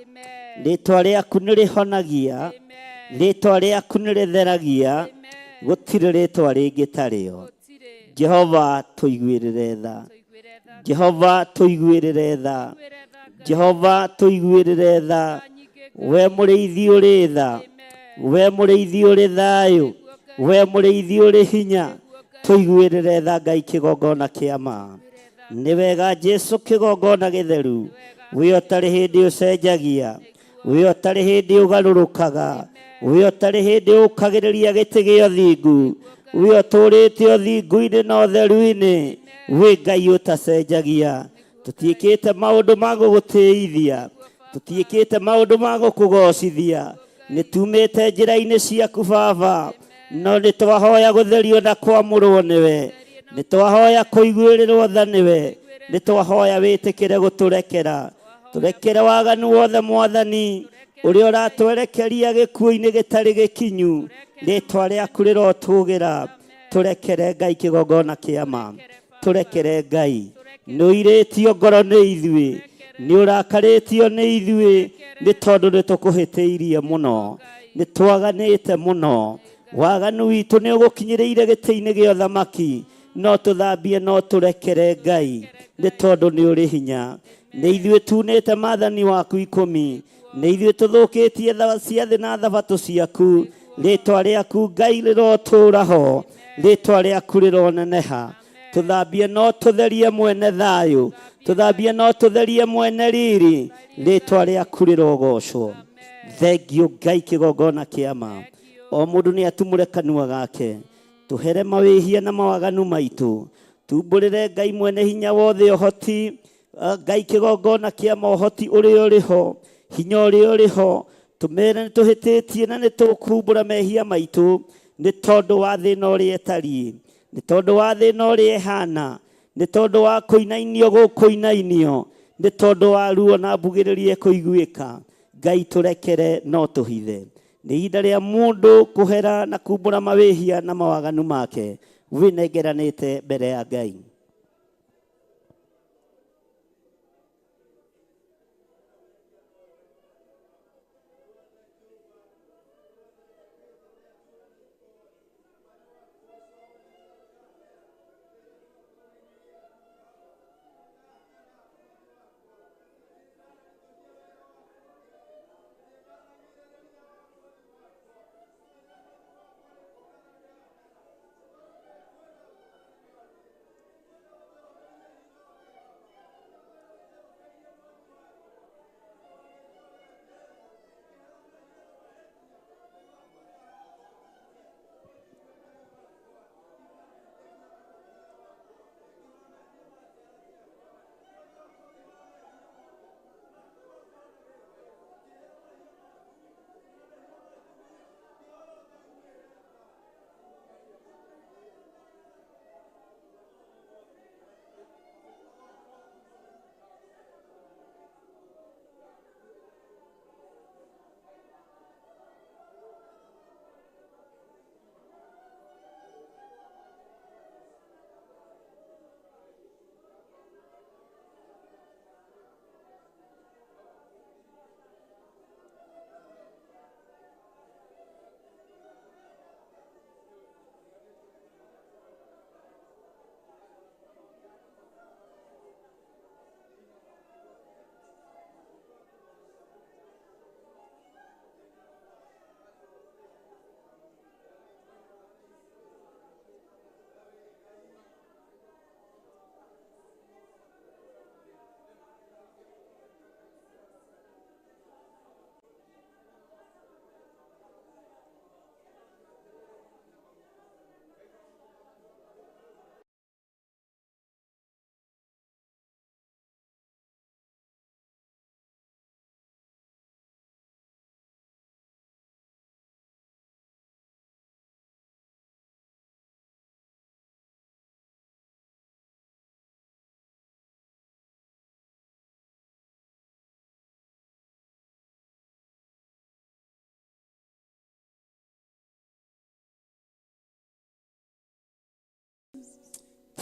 Rĩtwa rĩaku nĩ rĩhonagia. Rĩtwa rĩaku nĩ rĩtheragia. Gũtirĩ rĩtwa rĩngĩ tarĩo. Jehova tũiguĩrĩre tha. Jehova tũiguĩrĩre tha. Jehova tũiguĩrĩre tha. We mũrĩithi ũrĩ tha. We mũrĩithi ũrĩ thayũ. We mũrĩithi ũrĩ hinya. Tũiguĩrĩre tha Ngai kĩgongona kĩa ma. Nĩ wega Jesu kĩgongona gĩtheru. We ũtarĩ hĩndĩ ũcenjagia. We ũtarĩ hĩndĩ ũgarũrũkaga. We ũtarĩ hĩndĩ ũkagĩrĩria gĩtĩ gĩa ũthingu. We ũtũũrĩte ũthingu-inĩ na ũtheru-inĩ. Wĩ Ngai ũtacenjagia. Tũtiĩkĩte maũndũ ma gũgũtĩithia. Tũtiĩkĩte maũndũ ma gũkũgocithia. Nĩ tumĩte njĩra-inĩ ciaku Baba. No nĩ twahoya gũtherio na kwamũrwo nĩwe. Nĩ twahoya kũiguĩrĩrwo tha nĩwe. Nĩ twahoya wĩtĩkĩre gũtũrekera. Tũrekere waganu wothe Mwathani ũrĩa ũratwerekeria gĩkuũ-inĩ gĩtarĩ gĩkinyu. Rĩtwa rĩaku rĩrotũgĩra. Tũrekere Ngai kĩgongona kĩa ma. Tũrekere Ngai. Nĩ ũirĩtio ngoro nĩ ithuĩ. Nĩ ũrakarĩtio nĩ ithuĩ nĩ tondũ nĩ tũkũhĩtĩirie mũno. Nĩ twaganĩte mũno. Waganu witũ nĩ ũgũkinyĩrĩire gĩtĩ-inĩ gĩa ũthamaki. No tũthambie no tũrekere Ngai nĩ tondũ nĩ ũrĩ hinya. Nĩ ithuĩ tunĩte maathani waku ikũmi. Nĩ ithuĩ tũthũkĩtie ciathĩ na thabatũ ciaku. Rĩtwa rĩaku Ngai rĩrotũũra ho. Rĩtwa rĩaku rĩroneneha. Tũthambie no tũtherie mwene thayũ. Tũthambie no tũtherie mwene riri. Rĩtwa rĩaku rĩrogocwo. Thengiũ Ngai kĩgongona kĩa ma. O mũndũ nĩ atumũre kanua gake. Tũhere mawĩhia na mawaganu maitũ. Tumbũrĩre Ngai mwene hinya wothe ũhoti. Ngai kĩgongona kĩa ma ũhoti ũrĩa ũrĩ ho. Hinya ũrĩa ũrĩ ho. Tũmere nĩ tũhĩtĩtie na nĩ tũkumbũra mehia maitũ. Nĩ tondũ wa thĩna ũrĩa ĩtariĩ. Nĩ tondũ wa thĩna ũrĩa ĩhana. Nĩ tondũ wa kũinainio gũkũinainio. Nĩ tondũ wa ruo na mbugĩrĩrio ĩkũiguĩka. Ngai tũrekere no tũhithe. Nĩ ihinda rĩa mũndũ kũhera na kumbũra mawĩhia na mawaganu make. Wĩnengeranĩte mbere ya Ngai.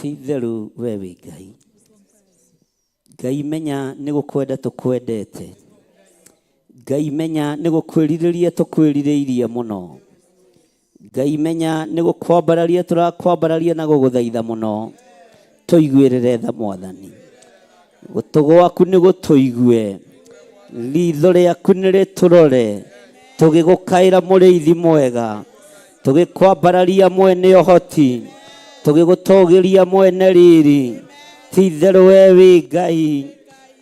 Ti itherũ we wĩ Ngai. Ngai menya nĩ gũkwenda tũkwendete. Ngai menya nĩ gũkwĩrirĩria tũkwĩrirĩirie mũno. Ngai menya nĩ gũkwambararia tũrakwambararia na gũgũthaitha mũno. Tũiguĩrĩre tha Mwathani. Gũtũ gwaku nĩ gũtũigue. Ritho rĩaku nĩ rĩtũrore. Tũgĩgũkaĩra mũrĩithi mwega. Tũgĩkwambararia mwene ũhoti. Tũgĩgũtũgĩria mwene riri. Ti itherũ we wĩ Ngai.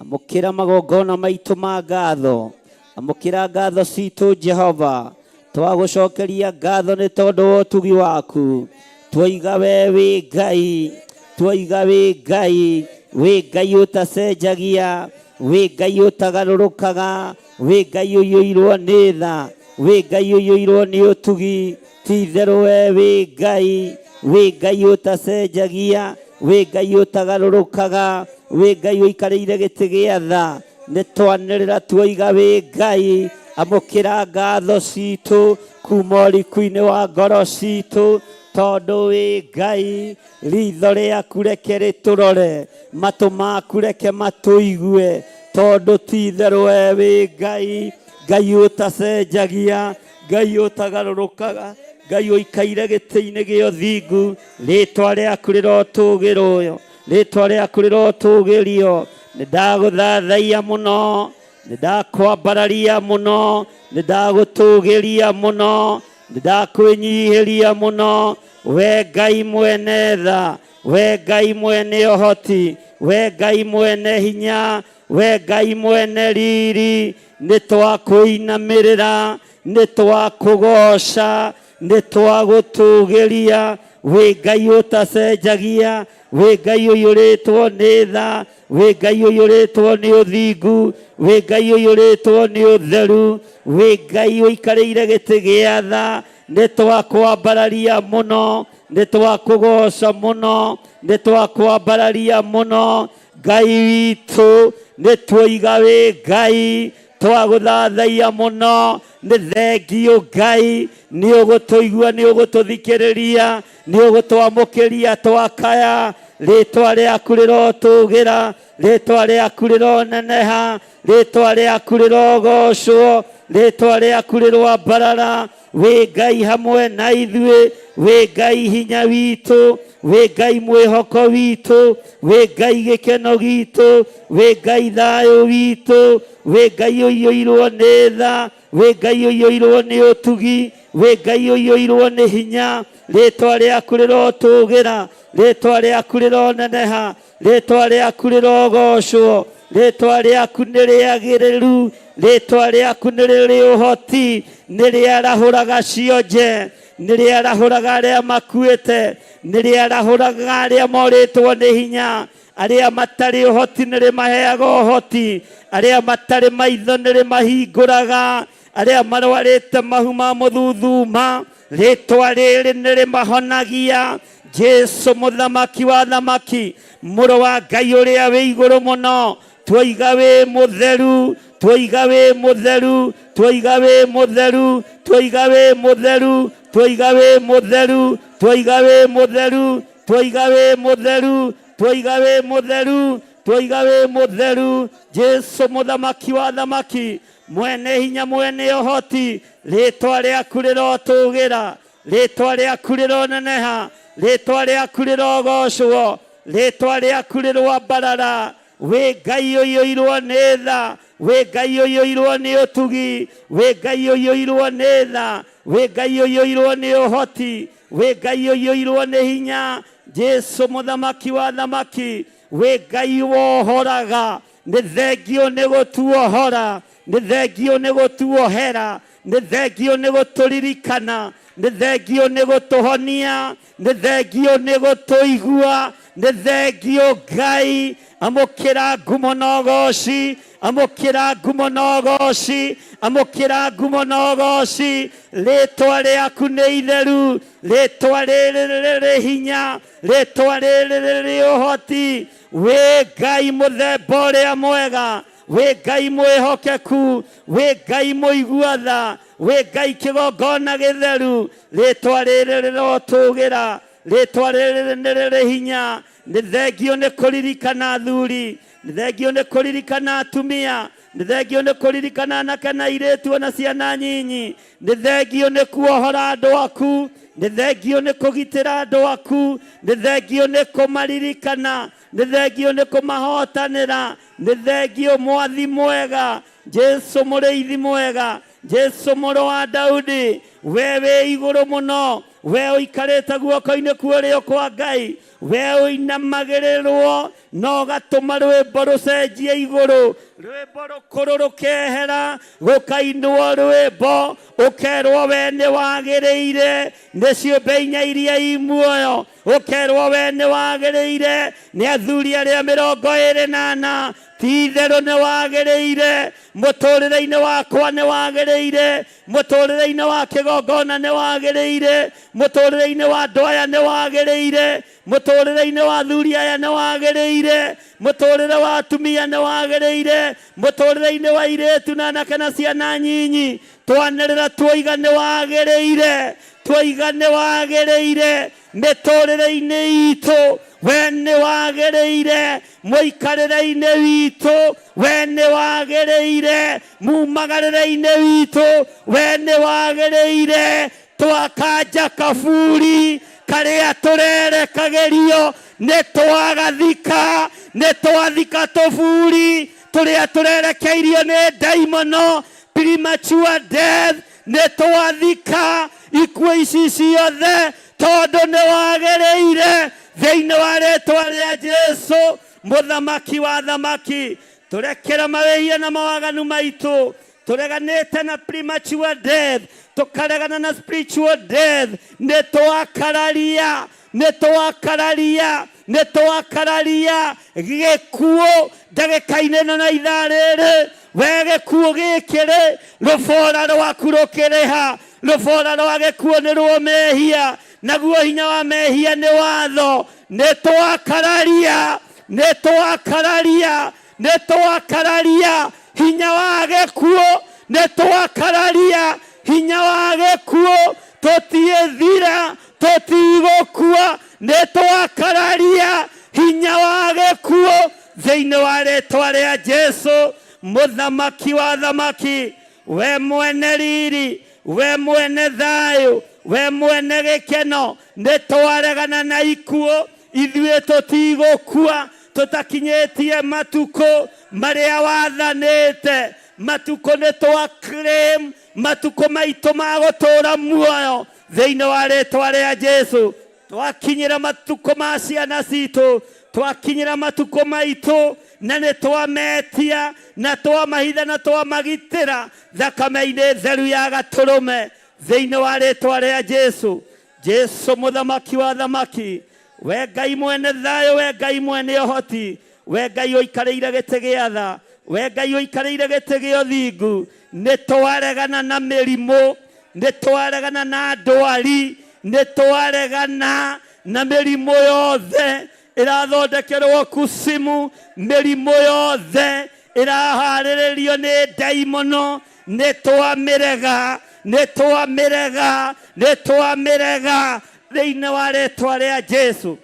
Amũkĩra magongona maitũ ma ngatho. Amũkĩra ngatho citũ Jehova. Twagũcokeria ngatho nĩ tondũ wa ũtugi waku. Twoiga we wĩ Ngai. Twoiga wĩ Ngai. Wĩ Ngai ũtacenjagia. Wĩ Ngai ũtagarũrũkaga. Wĩ Ngai ũiyũirwo nĩ tha. Wĩ Ngai ũiyũirwo nĩ ũtugi. Ti itherũ we wĩ Ngai. Wĩ Ngai ũtacenjagia. Wĩ Ngai ũtagarũrũkaga. Wĩ Ngai ũikarĩire gĩtĩ gĩa tha. Nĩ twanĩrĩra tuoiga wĩ Ngai. Amũkĩra ngatho citũ kuma ũriku-inĩ wa ngoro citũ tondũ wĩ Ngai. Ritho rĩaku reke rĩtũrore, matũ maku reke matũigue, tondũ ti itherũ we wĩ Ngai. Ngai ũtacenjagia, Ngai ũtagarũrũkaga, Ngai ũikaire gĩtĩ-inĩ gĩa ũthingu. Rĩtwa rĩaku rĩrotũgĩrwo, rĩtwa rĩaku rĩrotũgĩrio. Nĩ ndagũthathaiya mũno, nĩ ndakwambararia mũno, nĩ ndagũtũgĩria mũno, nĩ ndakwĩnyihĩria mũno. We Ngai mwene tha, we Ngai mwene ũhoti, we Ngai mwene hinya, we Ngai mwene riri, nĩ twakũinamĩrĩra, nĩ twakũgoca, nĩ twagũtũgĩria. Wĩ Ngai ũtacenjagia, wĩ Ngai ũiyũrĩtwo nĩ tha, wĩ Ngai ũiyũrĩtwo nĩ ũthingu, wĩ Ngai ũiyũrĩtwo nĩ ũtheru, wĩ Ngai ũikarĩire gĩtĩ gĩa tha. Nĩ twakwambararia mũno, nĩ twakũgoca mũno, nĩ twakwambararia mũno. Ngai witũ, nĩ tuoiga wĩ Ngai, twagũthathaiya mũno. Nĩ thengio Ngai, nĩ ũgũtũigua, nĩ ũgũtũthikĩrĩria, nĩ ũgũtwamũkĩria twakaya. Rĩtwa rĩaku rĩrotũgĩra, rĩtwa rĩaku rĩroneneha, rĩtwa rĩaku rĩrogocwo, rĩtwa rĩaku rĩroambarara. Wĩ Ngai hamwe na ithuĩ, wĩ Ngai hinya witũ, wĩ Ngai mwĩhoko witũ, wĩ Ngai gĩkeno gitũ, wĩ Ngai thayũ witũ, wĩ Ngai ũiyũirwo nĩ tha, wĩ Ngai ũiyũirwo nĩ ũtugi, wĩ Ngai ũiyũirwo nĩ hinya. Rĩtwa rĩaku rĩrotũgĩra, rĩtwa rĩaku rĩroneneha, rĩtwa rĩaku rĩrogocwo, rĩtwa rĩaku nĩ rĩagĩrĩru, rĩtwa rĩaku nĩ rĩrĩ ũhoti, nĩ rĩarahũraga cionje, nĩ rĩarahũraga arĩa makuĩte, nĩ rĩarahũraga arĩa morĩtwo nĩ hinya, arĩa matarĩ ũhoti nĩ rĩmaheaga ũhoti, arĩa matarĩ maitho nĩ rĩmahingũraga, arĩa marwarĩte mahu ma mũthuthuma, rĩtwa rĩrĩ nĩ rĩmahonagia. Jesu mũthamaki wa thamaki, mũrũ wa Ngai ũrĩa wĩ igũrũ mũno, tuoiga wĩ mũtheru, tuoiga wĩ mũtheru, tuoiga wĩ mũtheru, tuoiga wĩ mũtheru, tuoiga wĩ mũtheru, tuoiga wĩ mũtheru, tuoiga wĩ mũtheru, tuoiga wĩ mũtheru, tuoiga wĩ mũtheru. Jesu mũthamaki wa thamaki, mwene hinya, mwene ũhoti, rĩtwa rĩaku rĩrotũgĩra, rĩtwa rĩaku rĩroneneha, rĩtwa rĩaku rĩrogocwo, rĩtwa rĩaku rĩroambarara. Wĩ Ngai ũiyũirwo nĩ tha, wĩ Ngai ũiyũirwo nĩ ũtugi, wĩ Ngai ũiyũirwo nĩ tha, wĩ Ngai ũiyũirwo nĩ ũhoti, wĩ Ngai ũiyũirwo nĩ hinya. Jesu mũthamaki wa thamaki, wĩ Ngai wohoraga, nĩ thengio nĩ gũtuohora, nĩ thengio nĩ gũtuohera, nĩ thengio nĩ gũtũririkana, nĩ thengio nĩ gũtũhonia, nĩ thengio nĩ gũtũigua, nĩ thengio Ngai. Amũkĩra ngumo na ũgoci, amũkĩra ngumo na ũgoci, amũkĩra ngumo na ũgoci. Rĩtwa rĩaku nĩ itheru, rĩtwa rĩrĩ rĩrĩ hinya, rĩtwa rĩrĩ rĩrĩ ũhoti. Wĩ Ngai mũthemba ũrĩa mwega, wĩ Ngai mwĩhokeku, wĩ Ngai mũigua tha, wĩ Ngai kĩgongona gĩtheru. Rĩtwa rĩrĩ rĩrotũgĩra, Rĩtwa rĩrĩ nĩ rĩrĩ hinya. Nĩ thengio nĩ kũririkana athuri, nĩ thengio nĩ kũririkana atumia, nĩ thengio nĩ kũririkana anake na airĩtu ona ciana nyinyi. Nĩ thengio nĩ kuohora andũ aku, nĩ thengio nĩ kũgitĩra andũ aku, nĩ thengio nĩ kũmaririkana, nĩ thengio nĩ kũmahotanĩra, nĩ thengio mwathi mwega, Jesu mũrĩithi mwega, Jesu mũrũ wa Daudi, we wĩ igũrũ mũno, we ũikarĩte guoko-inĩ kwa ũrĩo kwa Ngai, we ũinamagĩrĩrwo na ũgatũma rwĩmbo rũcenjie igũrũ, rwĩmbo rũkũrũ rũkehera, gũkainwo rwĩmbo ũkerwo we nĩ wagĩrĩire nĩ ciũmbe inya iria i muoyo, ũkerwo we nĩ wagĩrĩire nĩ athuri arĩa 24, ti itherũ nĩ wagĩrĩire mũtũrĩre-inĩ wakwa, nĩ wagĩrĩire mũtũrĩre-inĩ wa kĩgongona, nĩ wagĩrĩire mũtũrĩre-inĩ wa andũ aya, nĩ wagĩrĩire mũtũrĩre-inĩ wa athuri aya, nĩ wagĩrĩire mũtũrĩre wa atumia, nĩ wagĩrĩire mũtũrĩre-inĩ wa airĩtu na anake na ciana nyinyi. Twanĩrĩra tuoiga nĩ wagĩrĩire, tuoiga nĩ wagĩrĩire mĩtũrĩre-inĩ itũ, we nĩ wagĩrĩire mũikarĩre-inĩ witũ, we nĩ wagĩrĩire mumagarĩre-inĩ witũ, we nĩ wagĩrĩire. Twakanja kaburi karĩa tũrerekagĩrio, nĩ twagathika, nĩ twathika tũburi tũrĩa tũrerekeirio nĩ ndaimono, premature death, nĩ twathika ikuũ ici ciothe tondũ nĩ wagĩrĩire thĩinĩ wa rĩtwa rĩa Jesu mũthamaki wa thamaki. Tũrekera mawĩhia na mawaganu maitũ, tũreganĩte na premature death, tũkaregana na spiritual death. Nĩ twakararia, nĩ twakararia, nĩ twakararia gĩkuũ ndagĩka-inĩ ĩno na ithaa rĩrĩ. We gĩkuũ gĩkĩ rĩ, rũbora rwaku rũkĩrĩha, rũbora rwa gĩkuũ nĩ rwo mehia, naguo hinya wa mehia nĩ watho. Nĩ twakararia, nĩ twakararia, nĩ twakararia hinya wa gĩkuũ, nĩ twakararia hinya wa gĩkuũ, tũtiĩthira, tũtigũkua, nĩ twakararia hinya wa gĩkuũ thĩinĩ wa rĩtwa rĩa Jesu mũthamaki wa thamaki. We mwene riri, we mwene thayũ, we mwene gĩkeno, nĩ twaregana na ikuũ, ithuĩ tũtigũkua tũtakinyĩtie matukũ marĩa wathanĩte. Matukũ nĩ twa claim matukũ maitũ ma gũtũũra muoyo thĩinĩ wa rĩtwa rĩa Jesu. Twakinyĩra matukũ ma ciana citũ, twakinyĩra matukũ maitũ, na nĩ twametia na twamahitha na twamagitĩra thakame-inĩ theru ya gatũrũme thĩinĩ wa rĩtwa rĩa Jesu. Jesu mũthamaki wa thamaki, we Ngai mwene thayũ, we Ngai mwene ũhoti, we Ngai ũikarĩire gĩtĩ gĩa tha, we Ngai ũikarĩire gĩtĩ gĩa ũthingu, nĩ twaregana na mĩrimũ, nĩ twaregana na ndwari, nĩ twaregana na mĩrimũ yothe ĩrathondekerwo kusimu, mĩrimũ yothe ĩraharĩrĩrio nĩ ndaimono, nĩ twamĩrega, nĩ twamĩrega, nĩ twamĩrega thĩinĩ wa rĩtwa rĩa Jesu.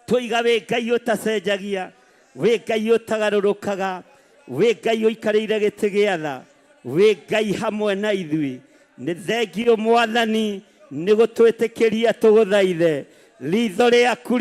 Tũiga wĩ Ngai ũtacenjagia, wĩ Ngai ũtagarũrũkaga, wĩ Ngai ũikarĩire gĩtĩ gĩa tha, wĩ Ngai hamwe na ithuĩ. Nĩ thengio Mwathani nĩ gũtwĩtĩkĩria tũgũthaithe. Ritho rĩaku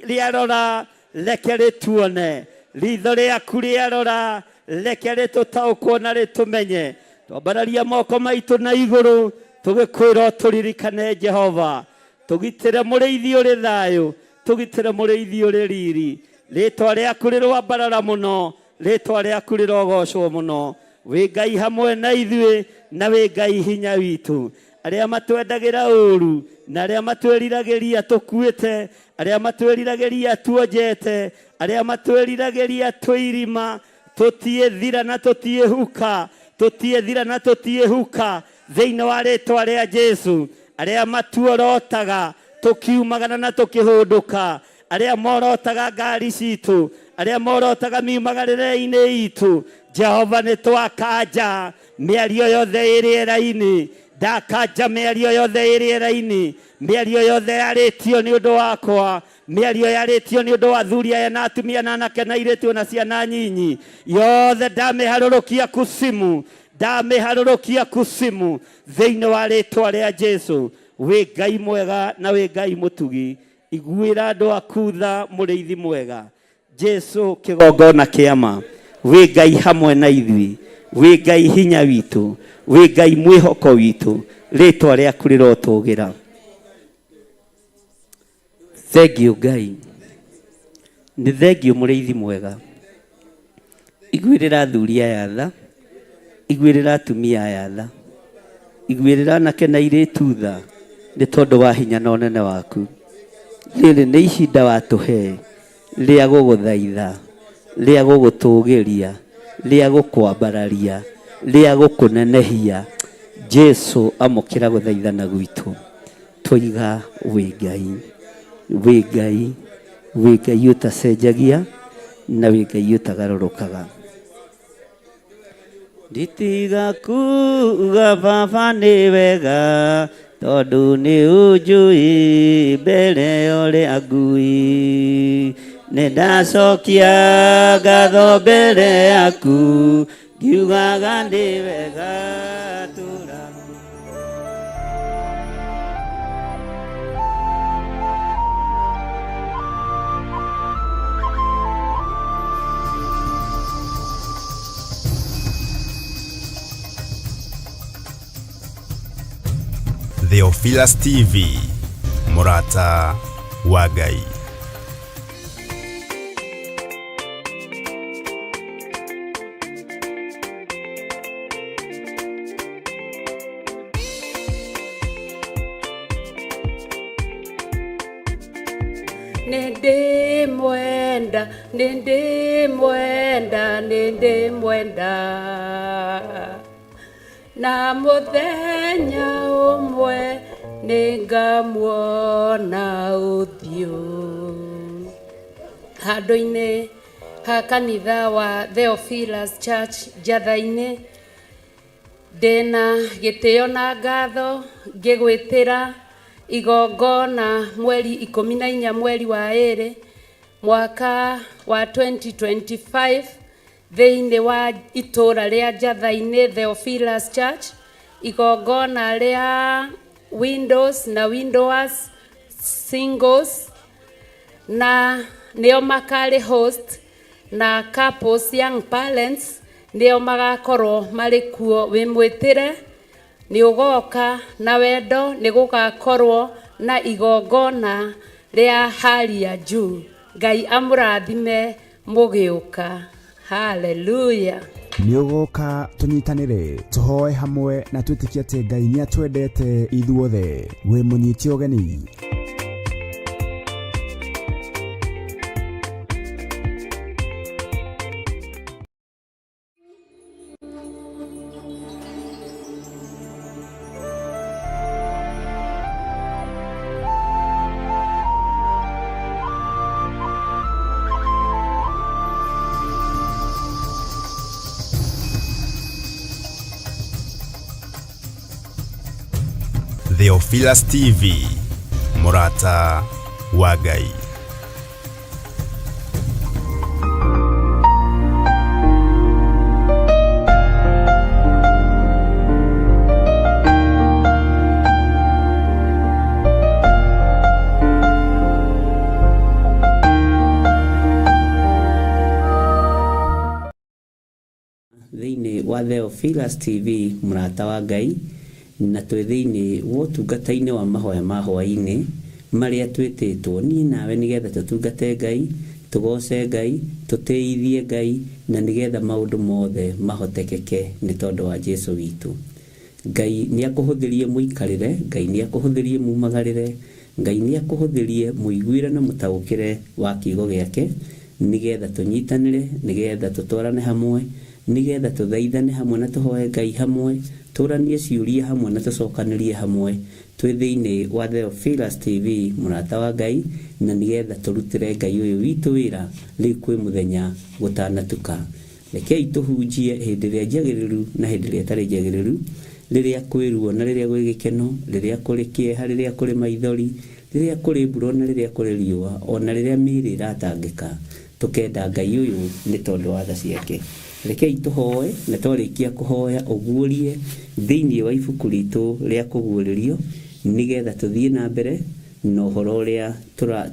rĩarora reke rĩtuone, ritho rĩaku rĩarora reke rĩtũtaũkwo na rĩtũmenye. Twambararia moko maitũ na igũrũ tũgĩkwĩra ũtũririkane Jehova, tũgitĩre mũrĩithi ũrĩ thayũ, tũgitĩre mũrĩithi ũrĩ riri. Rĩtwa rĩaku rĩrwambarara mũno, rĩtwa rĩaku rĩrogocwo mũno. Wĩ Ngai hamwe na ithuĩ na wĩ Ngai hinya witũ. Arĩa matwendagĩra ũru na arĩa matwĩriragĩria tũkuĩte, arĩa matwĩriragĩria tuonjete, arĩa matwĩriragĩria twĩ irima, tũtiĩthira na tũtiĩhuka, tũtiĩthira na tũtiĩhuka thĩinĩ wa rĩtwa rĩa Jesu. Arĩa matuorotaga tũkiumagana na tũkĩhũndũka, arĩa morotaga ngari citũ, arĩa morotaga miumagarĩre-inĩ itũ, Jehova nĩ twakanja mĩario yothe ĩ rĩera-inĩ. Ndakanja mĩario yothe ĩ rĩera-inĩ, mĩario yothe yarĩtio nĩ ũndũ wakwa, mĩario yarĩtio nĩ ũndũ wa athuri aya na atumia na anake na airĩtu na ciana nyinyi, yothe ndamĩharũrũkia kusimu, ndamĩharũrũkia kusimu thĩinĩ wa rĩtwa rĩa Jesu. Wĩ Ngai mwega na wĩ Ngai mũtugi, iguĩra andũ aku tha, mũrĩithi mwega. Jesu kĩgongona kĩama, wĩ Ngai hamwe na ithuĩ, wĩ Ngai hinya witũ, wĩ Ngai mwĩhoko witũ, rĩtwa rĩaku rĩrotũgĩra. Thengiũ Ngai, nĩ thengiũ mũrĩithi mwega. Iguĩrĩra athuri aya tha, iguĩrĩra atumia aya tha, iguĩrĩra anake na airĩtu tha, nĩ tondũ wa hinya na ũnene waku. Rĩrĩ nĩ ihinda watũhe rĩa gũgũthaitha, rĩa gũgũtũgĩria, rĩa gũkwambararia, rĩa gũkũnenehia. Jesu amũkĩra gũthaithana gwitũ. Twoiga wĩ Ngai, wĩ Ngai, wĩ Ngai ũtacenjagia na wĩ Ngai ũtagarũrũkaga. Nditiga kuga baba nĩ wega, tondũ nĩ ũnjũĩ mbere ya ũrĩa ngui. Nĩ ndacokia ngatho mbere yaku, ngiugaga nĩ wega tũra. Theophilus TV, mũrata wa Ngai. Nĩndĩmwenda, nĩndĩmwenda, nĩndĩmwenda. Na mũthenya ũmwe nĩngamuona ũthiũ. Handũ-inĩ ha kanitha wa Theophilus Church Njatha-inĩ, ndĩna gĩtĩo na ngatho ngĩgwĩtĩra igongona mweri 14 mweri wa 2 mwaka wa 2025 thĩinĩ wa itũra rĩa Njatha-inĩ Theophilus Church, igongona rĩa windows na widowers singles, na nĩo makarĩ host, na couples young parents nĩo magakorwo marĩ kuo. Wĩ mwĩtĩre nĩ ũgoka na wendo, nĩ gũgakorwo na igongona rĩa hali ya juu. Ngai amũrathime mũgĩũka. Haleluya. Nĩ ũgoka tũnyitanĩre, tũhoe hamwe na twĩtĩkie atĩ Ngai nĩ atwendete ithuothe. Wĩ mũnyite ũgeni. Theophilus TV, mũrata wa Ngai. Thĩinĩ wa Theophilus TV mũrata wa Ngai, na twĩ thĩinĩ wa ũtungata-inĩ wa mahoya ma hwaĩ-inĩ marĩa twĩtĩtwo niĩ nawe nĩgetha tũtungate Ngai, tũgoce Ngai, tũtĩithie Ngai, na nĩgetha maũndũ mothe mahotekeke nĩ tondũ wa Jesu witũ. Ngai nĩ akũhũthĩrie mũikarĩre, Ngai nĩ akũhũthĩrie mumagarĩre, Ngai nĩ akũhũthĩrie mũiguĩre na mũtaũkĩre wa kiugo gĩake, nĩgetha tũnyitanĩre, nĩgetha tũtwarane hamwe, nĩgetha tũthaithane hamwe na tũhoe Ngai hamwe, tũranie ciũria hamwe na tũcokanĩrie hamwe twĩ thĩinĩ wa Theophilus TV mũrata wa Ngai, na nĩgetha tũrutĩre Ngai ũyũ witũ wĩra rĩu kwĩ mũthenya gũtanatuka. Rekei tũhunjie hĩndĩ ĩrĩa njagĩrĩru na hĩndĩ ĩrĩa ĩtarĩ njagĩrĩru, Rĩrĩa kwĩ ruo na rĩrĩa gwĩ gĩkeno, rĩrĩa kũrĩ kĩeha, rĩrĩa kũrĩ maithori, rĩrĩa kũrĩ mbura ona rĩrĩa kũrĩ riũa, ona rĩrĩa mĩĩrĩ ĩratangĩka, tũkenda Ngai ũyũ nĩ tondũ wa tha ciake. Rekei tũhoe, na twarĩkia kũhoya ũguũrie thĩinĩ wa ibuku ritũ rĩa kũguũrĩrio, nĩgetha tũthiĩ na mbere na ũhoro ũrĩa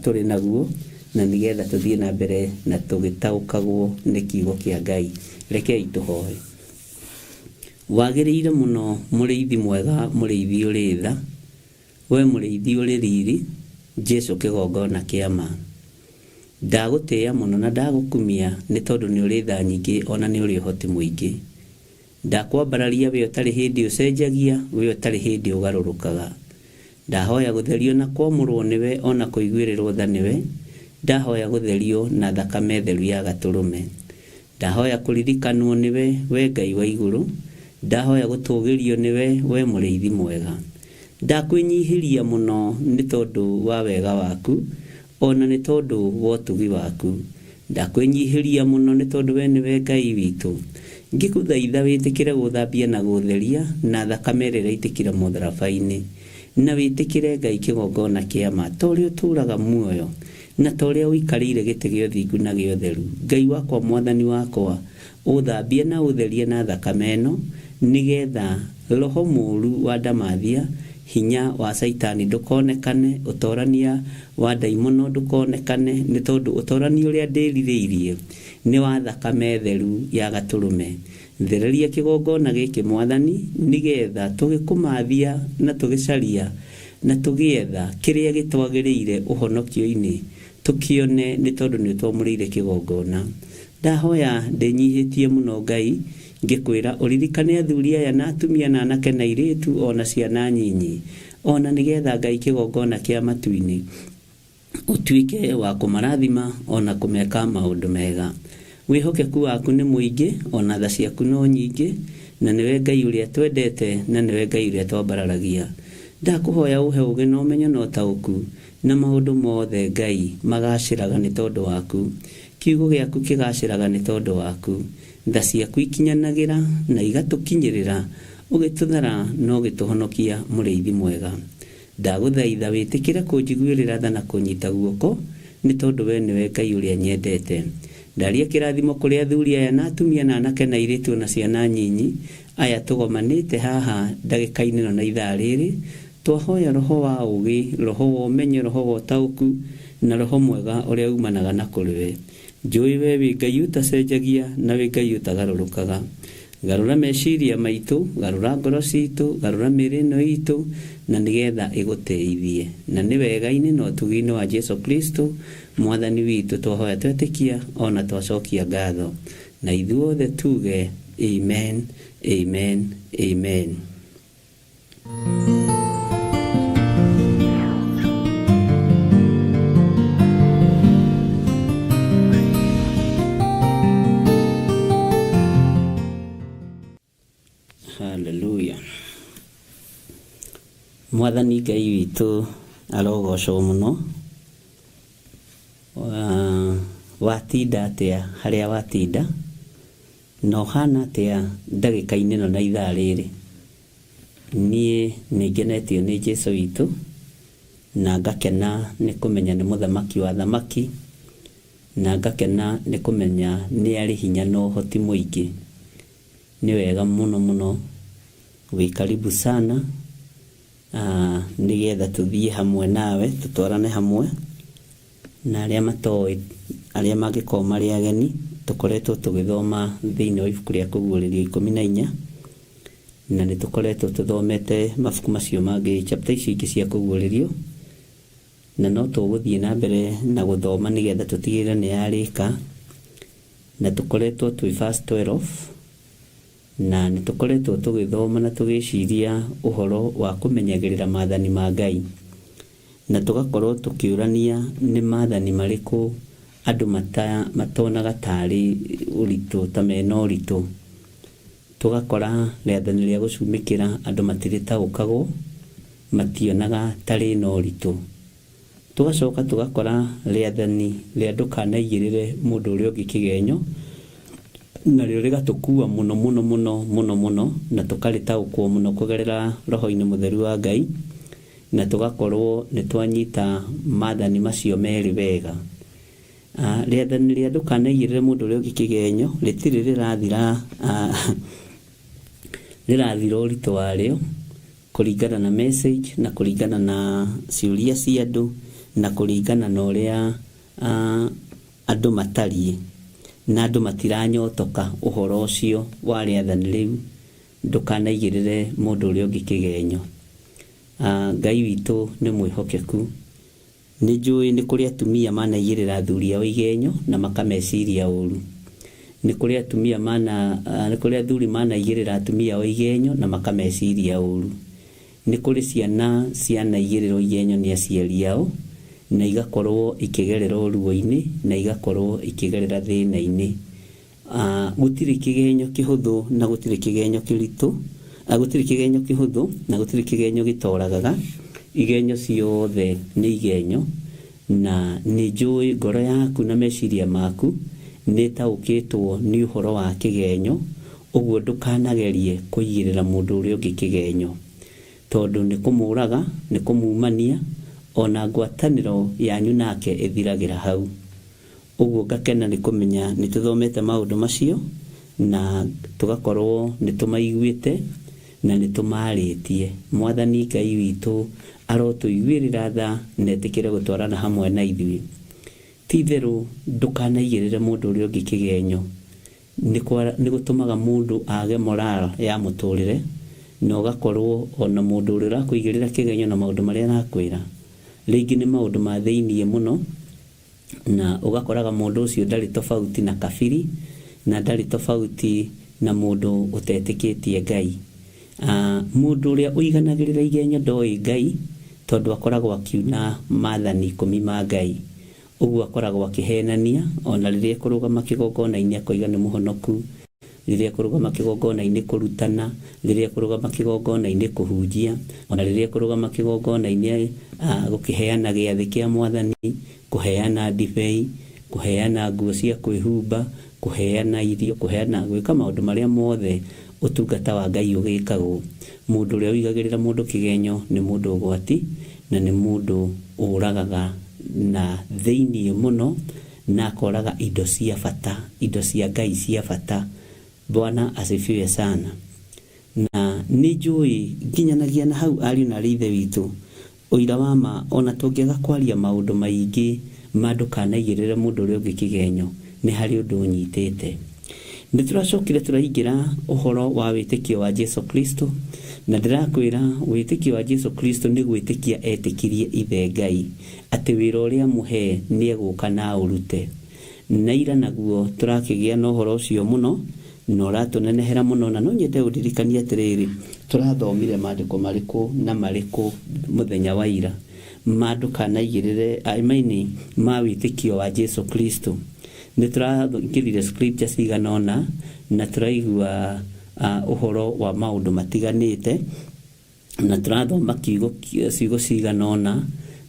tũrĩ naguo, na nĩgetha tũthiĩ na mbere na tũgĩtaũkagwo nĩ kiugo kĩa Ngai. Rekei tũhoe. Wagĩrĩire mũno mũrĩithi mwega mũrĩithi ũrĩ tha, we mũrĩithi ũrĩ riri, Jesu kĩgongona kĩa ma. Ndagũtĩĩa mũno na ndagũkumia nĩ tondũ nĩ ũrĩ tha nyingĩ ona nĩ ũrĩ ũhoti mũingĩ. Ndakwambararia we ũtarĩ hĩndĩ ũcenjagia, we ũtarĩ hĩndĩ ũgarũrũkaga. Ndahoya gũtherio na kwamũrwo nĩwe ona kũiguĩrĩrwo tha nĩwe, ndahoya gũtherio na thakame theru ya gatũrũme. Ndahoya kũririkanwo nĩwe, wee Ngai wa igũrũ, ndahoya gũtũũgĩrio nĩwe, wee mũrĩithi mwega. Ndakwĩnyihĩria mũno nĩ tondũ wa wega waku, o na nĩ tondũ wa ũtugi waku. Ndakwĩnyihĩria mũno nĩ tondũ wee nĩwe Ngai witũ. Ngĩkũthaitha wĩtĩkĩre gũũthambia na gũũtheria na thakame ĩrĩa ĩraitĩkire mũtharaba-inĩ. Na wĩtĩkĩre Ngai kĩgongona kĩa ma, ta ũrĩa ũtũũraga muoyo, Na ta ũrĩa ũikarĩire gĩtĩ gĩa ũthingu na gĩa ũtheru, Ngai wakwa, Mwathani wakwa, ũũthambie na ũũtherie na thakame ĩno, nĩ geetha roho mũũru wa ndamathia, hinya wa Caitani ndũkonekane, ũtoorania wa ndaimono ndũkonekane, nĩ tondũ ũtoorania ũrĩa ndĩĩrirĩirie nĩ wa thakame theru ya Gatũrũme. Thereria kĩgongona gĩkĩ, Mwathani, nĩ geetha tũgĩkũmaathia na tũgĩcaria na tũgĩetha kĩrĩa gĩtwagĩrĩire ũhonokio-inĩ, tũkĩone, nĩ tondũ nĩũtwamũrĩire kĩgongona. Ndahoya ndĩnyihĩtie mũno, Ngai, ngĩkwĩra ũririkane athuri aya na atumia na anake na airĩtu o na ciana nyinyi, o na nĩ getha, Ngai, kĩgongona kĩa matu-inĩ ũtuĩke wa kũmarathima o na kũmeka maũndũ mega. Wĩhokeku waku nĩ mũingĩ, o na tha ciaku no nyingĩ, na nĩwe Ngai ũrĩa twendete, na nĩwe Ngai ũrĩa twambararagia. Ndakũhoya ũhe ũũgĩ na ũmenyo na ũtaũku, na maũndũ mothe, Ngai, magaacĩraga nĩ tondũ waku. Kiugo gĩaku kĩgaacĩraga nĩ tondũ waku. Tha ciaku ikinyanagĩra na igatũkinyĩrĩra, ũgĩtũthara na ũgĩtũhonokia, Mũrĩithi mwega. Ndagũthaitha wĩtĩkĩre kũnjiguĩrĩra tha na kũnyita guoko, nĩ tondũ wee nĩwe Ngai ũrĩa nyendete. Ndaria kĩrathimo kũrĩ athuri aya na atumia na anake na airĩtu o na ciana nyinyi, aya tũgomanĩte haha ndagĩka-inĩ ĩno na ithaa rĩrĩ. Twahoya roho wa ũũgĩ, roho wa ũmenyo, roho wa ũtaũku, na roho mwega ũrĩa umanaga na kũrĩ we. Njũĩ wee wĩ Ngai ũtacenjagia na wĩ Ngai ũtagarũrũkaga. Garũra meciria maitũ, garũra ngoro ciitũ, garũra mĩĩrĩ ĩno iitũ, na nĩ getha ĩgũtĩithie. Na nĩ wega-inĩ na ũtugi-inĩ wa Jesu Kristo, Mwathani witũ, twahoya twetĩkia o na twacokia ngatho. Na ithuothe tuuge, Amen, Amen, Amen. Haleluya. Mwathani Ngai witũ arogocwo mũno. Watinda atĩa harĩa watinda? Na ũhana atĩa ndagĩka-inĩ ĩno na ithaa rĩrĩ? Niĩ nĩ ngenetio nĩ Jesu witũ, na ngakena nĩ kũmenya nĩ mũthamaki wa athamaki, na ngakena nĩ kũmenya nĩ arĩ hinya na ũhoti mũingĩ. Nĩ wega mũno mũno, wĩ karibu sana, nĩgetha tũthiĩ hamwe nawe, tũtwarane hamwe. Na arĩa matoĩ, arĩa mangĩkorwo marĩ ageni, tũkoretwo tũgĩthoma thĩinĩ wa ibuku rĩa Kũguũrĩrio 14, na nĩ tũkoretwo tũthomete mabuku macio mangĩ, chapter icio ingĩ cia Kũguũrĩrio, na no tũgũthiĩ na mbere na gũthoma nĩgetha tũtigĩrĩre nĩ yarĩka, na tũkoretwo twĩ verse 12, na nĩ tũkoretwo tũgĩthoma na tũgĩciria ũhoro wa kũmenyagĩrĩra maathani ma Ngai. Na tũgakorwo tũkĩũrania nĩ maathani marĩkũ andũ matonaga tarĩ ũritũ, ta mena ũritũ. Tũgakora rĩathani rĩa gũcumĩkĩra andũ matirĩtaũkagwo, mationaga ta rĩna ũritũ. Tũgacoka tũgakora rĩathani rĩa ndũkanaigĩrĩre mũndũ ũrĩa ũngĩ kĩgenyo, Narĩo rĩgatũkua mũno mũno mũno mũno mũno, na tũkarĩtaũkwo mũno kũgerera Roho-inĩ Mũtheru wa Ngai, na tũgakorwo nĩ twanyita maathani macio merĩ wega. Rĩathani rĩa ndũkanaigĩrĩre mũndũ ũrĩa ũngĩ kĩgenyo rĩtirĩ rĩrathira, rĩrathira ũritũ warĩo kũringana na message na kũringana na ciũria cia andũ na kũringana na ũrĩa andũ matariĩ, na andũ matiranyotoka ũhoro ũcio wa rĩathani rĩu, ndũkanaigĩrĩre mũndũ ũrĩa ũngĩ kĩgenyo. Ngai witũ nĩ mwĩhokeku. Nĩ njũĩ nĩ kũrĩ atumia manaigĩrĩra athuri ao igenyo na makameciria ũru. Nĩ kũrĩ atumia mana, nĩ kũrĩ athuri manaigĩrĩra atumia ao igenyo na makameciria ũru. Nĩ kũrĩ ciana cianaigĩrĩrwo igenyo nĩ aciari ao na igakorwo ikĩgerera ruo-inĩ na igakorwo ikĩgerera thĩna-inĩ. Gũtirĩ kĩgenyo kĩhũthũ na gũtirĩ kĩgenyo kĩritũ, gũtirĩ kĩgenyo kĩhũthũ na gũtirĩ kĩgenyo gĩtoragaga, igenyo ciothe nĩ igenyo, na nĩ njũĩ ngoro yaku na meciria maku nĩ ĩtaũkĩtwo nĩ ũhoro wa kĩgenyo, ũguo ndũkanagerie kũigĩrĩra mũndũ ũrĩa ũngĩ kĩgenyo, tondũ nĩ kũmũraga, nĩ kũmumania, ona ngwatanĩro yanyu nake ĩthiragĩra hau. Ũguo ngakena nĩ kũmenya nĩ tũthomete maũndũ macio na tũgakorwo nĩ tũmaiguĩte na nĩ tũmarĩtie. Mwathani Ngai witũ arotũiguĩrĩra tha na etĩkĩre gũtwarana hamwe na ithuĩ. Ti itherũ ndũkanaigĩrĩre mũndũ ũrĩa ũngĩ kĩgenyo. Nĩ gũtũmaga mũndũ age morale ya mũtũrĩre na ũgakorwo ona mũndũ ũrĩa ũrakũigĩrĩra kĩgenyo na maũndũ marĩa arakwĩra rĩngĩ nĩ maũndũ ma thĩiniĩ mũno. Na ũgakoraga mũndũ ũcio ndarĩ tofauti na kabiri, na ndarĩ tofauti na mũndũ ũtetĩkĩtie Ngai. Mũndũ ũrĩa ũiganagĩrĩra igenyo ndoĩ Ngai, tondũ akoragwo akiuna maathani ikũmi ma Ngai. Ũguo akoragwo akĩhenania, ona rĩrĩa ekũrũgama kĩgongona-inĩ akoiga nĩ mũhonoku, rĩrĩa ekũrũgama kĩgongona-inĩ kũrutana, rĩrĩa ekũrũgama kĩgongona-inĩ kũhunjia, ona rĩrĩa ekũrũgama kĩgongona-inĩ gũkĩheana gĩathĩ kĩa Mwathani, kũheana ndibei, kũheana nguo cia kwĩhumba, kũheana irio, kũheana, gwĩka maũndũ marĩa mothe ũtungata wa Ngai ũgĩkagwo. Mũndũ ũrĩa ũigagĩrĩra mũndũ kĩgenyo nĩ mũndũ ũgwati, na nĩ mũndũ ũragaga na thĩiniĩ mũno, na akoraga indo cia bata, indo cia Ngai cia bata. Bwana asifiwe sana. Na nĩ njũĩ nginyanagia na hau ariũ na arĩ ithe witũ, ũira wa ma ona tũngĩaga kwaria maũndũ maingĩ ma ndũkanaigĩrĩre mũndũ ũrĩa ũngĩ kĩgenyo, nĩ harĩ ũndũ ũnyitĩte. Nĩ tũracokire tũraingĩra ũhoro wa wĩtĩkio wa Jesu Kristo, na ndĩrakwĩra wĩtĩkio wa Jesu Kristo nĩ gwĩtĩkia etĩkirie ithe Ngai, atĩ wĩra ũrĩa amũhe nĩ egũka na aũrute. Na ira naguo tũrakĩgĩa na ũhoro ũcio mũno, na ũratũnenehera mũno, na no nyende ũndirikanie atĩrĩrĩ, tũrathomire maandĩko marĩkũ na marĩkũ mũthenya wa ira, ma ndũkanaigĩrĩre, I mean, ma wĩtĩkio wa Jesu Kristo. Nĩ tũraingĩrire scripture cigana ũna, na tũraigua ũhoro wa maũndũ matiganĩte, na tũrathoma kiugo ciugo cigana ũna,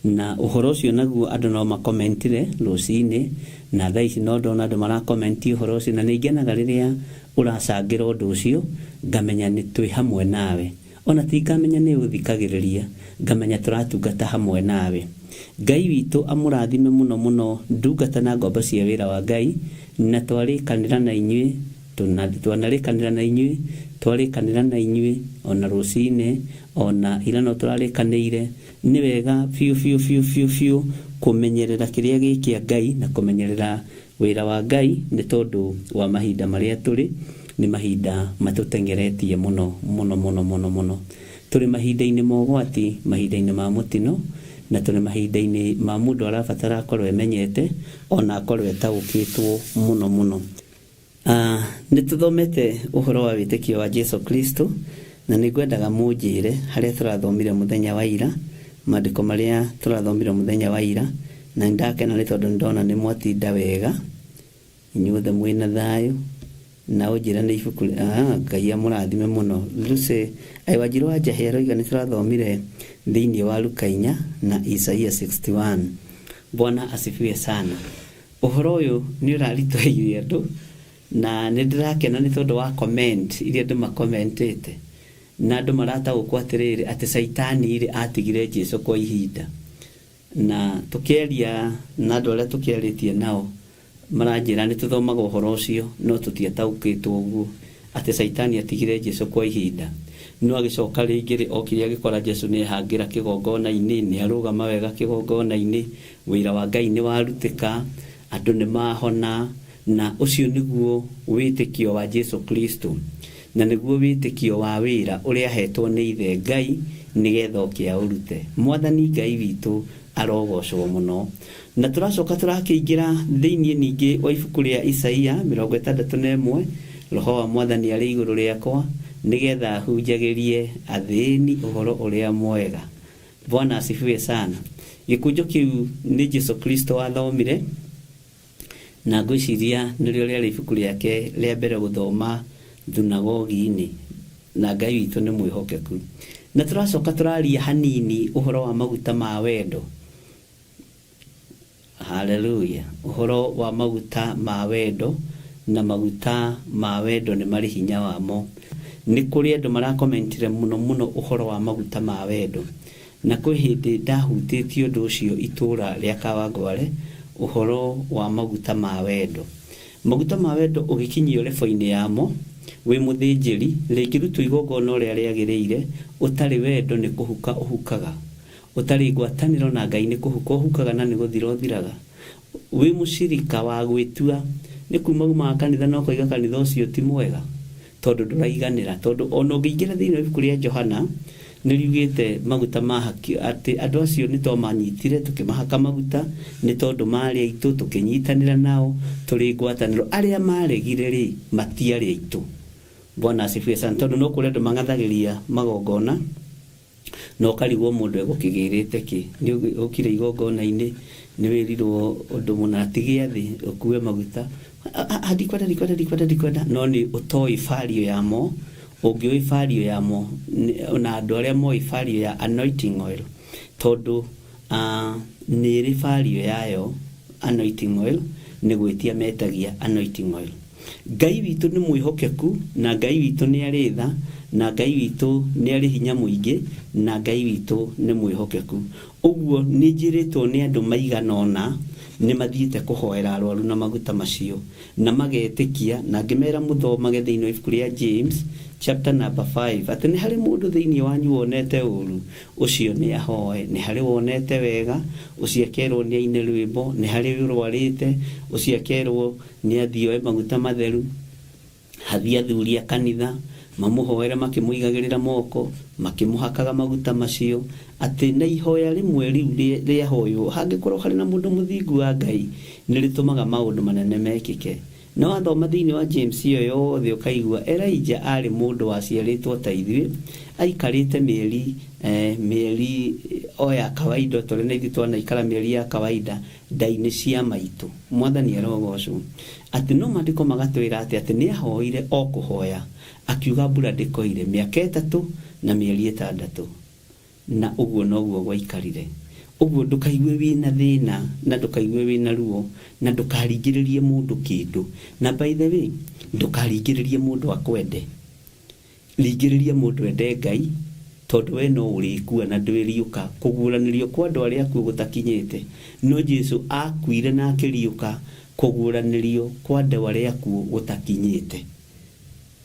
na ũhoro ũcio naguo andũ no makomentire rũcinĩ, na thaa ici no ndona andũ marakomenti ũhoro ũcio, na nĩ ngenaga rĩrĩa ũracangĩra ũndũ ũcio, ngamenya nĩ twĩ hamwe nawe. Ona ti ngamenya nĩ ũthikagĩrĩria, ngamenya tũratungata hamwe nawe. Ngai witũ amũrathime mũno mũno ndungata na ngombo cia wĩra wa Ngai, na twarĩkanĩra na inyuĩ, twanarĩkanĩra na inyuĩ, twarĩkanĩra na inyuĩ, ona rũcinĩ, ona ira no tũrarĩkanĩire, nĩ wega biũ biũ biũ biũ biũ kũmenyerera kĩrĩa gĩ kĩa Ngai na kũmenyerera wĩra wa Ngai, nĩ tondũ wa mahinda marĩa tũrĩ, nĩ mahinda matũteng'eretie mũno mũno mũno mũno mũno. Tũrĩ mahinda-inĩ ma ũgwati, mahinda-inĩ ma mũtino, na tũrĩ mahinda-inĩ ma mũndũ arabatara akorwo emenyete, ona akorwo etaũkĩtwo mũno mũno. Nĩ tũthomete ũhoro wa wĩtĩkio wa Jesu Kristo, na nĩ ngwendaga mũnjĩre harĩa tũrathomire mũthenya wa ira, maandĩko marĩa tũrathomire mũthenya wa ira, na nĩ ndakena nĩ tondũ nĩ ndona nĩ mwatinda wega, inyuothe mwĩna thayũ, na ũnjĩre nĩ ibuku, Ngai amũrathime mũno. Lucy, Wanjiru wa Njahĩ aroiga nĩ tũrathomire thĩinĩ wa Luka 4 na Isaia 61. Bwana asifiwe sana. Ũhoro ũyũ nĩ ũraritũhĩire andũ, Na nĩ ndĩrakena nĩ tondũ wa comment iria andũ makomentĩte na andũ marataũkwo atĩrĩrĩ atĩ caitani rĩ atigire Jesu kwa ihinda. Na tũkĩaria na andũ arĩa tũkĩarĩtie nao maranjĩra nĩ tũthomaga ũhoro ũcio no tũtiataũkĩtwo ũguo atĩ caitani atigire Jesu kwa ihinda. No agĩcoka rĩngĩ rĩ okire agĩkora Jesu nĩ ehangĩra kĩgongona-inĩ, nĩ arũgama wega kĩgongona-inĩ, wĩra wa Ngai nĩ warutĩka, andũ nĩ mahona, na ũcio nĩguo wĩtĩkio wa Jesu Kristo na nĩguo wĩtĩkio wa wĩra ũrĩa ahetwo nĩ ithe Ngai nĩgetha oke aũrute. Mwathani Ngai witũ arogocwo mũno. Na tũracoka tũrakĩingĩra thĩinĩ ningĩ wa ibuku rĩa Isaia 61, Roho wa Mwathani arĩ igũrũ rĩakwa nĩgetha hunjagĩrie athĩni ũhoro ũrĩa mwega. Bwana asifiwe sana. Gĩkũnjo kĩu nĩ Jesu Kristo wathomire na ngwĩciria nĩrĩo rĩarĩ ibuku rĩake rĩa mbere gũthoma thunagogi-inĩ, na Ngai witũ nĩ mwĩhokeku. Na tũracoka tũraria hanini ũhoro wa maguta ma wendo. Haleluya. Ũhoro wa maguta ma wendo, na maguta ma wendo nĩ marĩ hinya wamo. Nĩ kũrĩ andũ marakomentire mũno mũno ũhoro wa maguta ma wendo. Na kwĩ hĩndĩ ndahutĩtie ũndũ ũcio itũũra rĩa Kawangware, ũhoro wa maguta ma wendo. Maguta ma wendo ũgĩkinyio lebo-inĩ yamo, wĩ mũthĩnjĩri, rĩngĩrutwo igongona ũrĩa rĩagĩrĩire, ũtarĩ wendo nĩ kũhuka ũhukaga. Ũtarĩ ngwatanĩro na Ngai nĩ kũhuka ũhukaga na nĩ gũthira ũthiraga. Wĩ mũcirika wa gwĩtua, nĩ kuma umaga kanitha na ũkoiga kanitha ũcio ti mwega, tondũ ndũraiganĩra. Tondũ ona ũngĩingĩra thĩinĩ wa ibuku rĩa Johana, nĩ riugĩte maguta mahakio, atĩ andũ acio nĩ twamanyitire tũkĩmahaka maguta, nĩ tondũ marĩ aitũ, tũkĩnyitanĩra nao, tũrĩ ngwatanĩro. Arĩa maregire rĩ, matiarĩ aitũ. Bwana asifiwe sana. Tondũ no kũrĩ andũ mang'athagĩria magongona, na ũkarigwo mũndũ egũkĩgĩrĩte kĩ. Nĩ ũkire igongona-inĩ, nĩ wĩrirwo ũndũ mũna, ti gĩathĩ, ũkue maguta. Ndikwenda, ndikwenda, ndikwenda, ndikwenda. No nĩ ũtoĩ value yamo, ũngĩũĩ value yamo, na andũ arĩa moĩ value ya anointing oil, tondũ nĩ ĩrĩ value yayo anointing oil, nĩ gwĩtia metagia anointing oil. Ngai witũ nĩ mwĩhokeku, na Ngai witũ nĩ arĩ tha, na Ngai witũ nĩ arĩ hinya mũingĩ, na Ngai witũ nĩ mwĩhokeku. Ũguo nĩ njĩrĩtwo nĩ andũ maigana ũna nĩ mathiĩte kũhoera arwaru na maguta macio, na magetĩkia, na ngĩmera mũthomage thĩinĩ wa ibuku rĩa James chapter number 5 atĩ nĩ harĩ mũndũ thĩinĩ wanyu wonete ũru, ũcio nĩ ahoe, nĩ harĩ wonete wega, ũcio akerwo nĩ aine rwĩmbo, nĩ harĩ ũrwarĩte, ũcio akerwo nĩ athiĩ oe maguta matheru, hathiĩ athuri a kanitha mamũhoere makĩmũigagĩrĩra moko, makĩmũhakaga maguta macio, atĩ na ihoya rĩmwe rĩu rĩahoywo, hangĩkorwo harĩ na mũndũ mũthingu wa Ngai, nĩ rĩtũmaga maũndũ manene mekĩke. Na wathoma thĩinĩ wa James ĩyo yothe ũkaigua Elijah arĩ mũndũ waciarĩtwo ta ithuĩ, aikarĩte mĩeri mĩeri o ya kawaida, o ta ũrĩa na ithuĩ twanaikara mĩeri ya kawaida nda-inĩ cia maitũ. Mwathani arogocwo. Atĩ no maandĩko magatwĩra atĩ atĩ nĩ ahoire o kũhoya, akiuga mbura ndĩkoire mĩaka 3 na mĩeri 6, na ũguo noguo gwaikarire. Ũguo ndũkaigue wĩna thĩna, na ndũkaigue wĩna ruo, na ndũkaringĩrĩrie mũndũ kĩndũ. Na by the way, ndũkaringĩrĩrie mũndũ akwende. Ringĩrĩria mũndũ ende Ngai, tondũ we no ũrĩkua na ndwĩriũka. Kũguũranĩrio kwa andũ arĩa akuũ gũtakinyĩte. No Jesu akuire na akĩriũka, kũguũranĩrio kwa andũ arĩa akuũ gũtakinyĩte.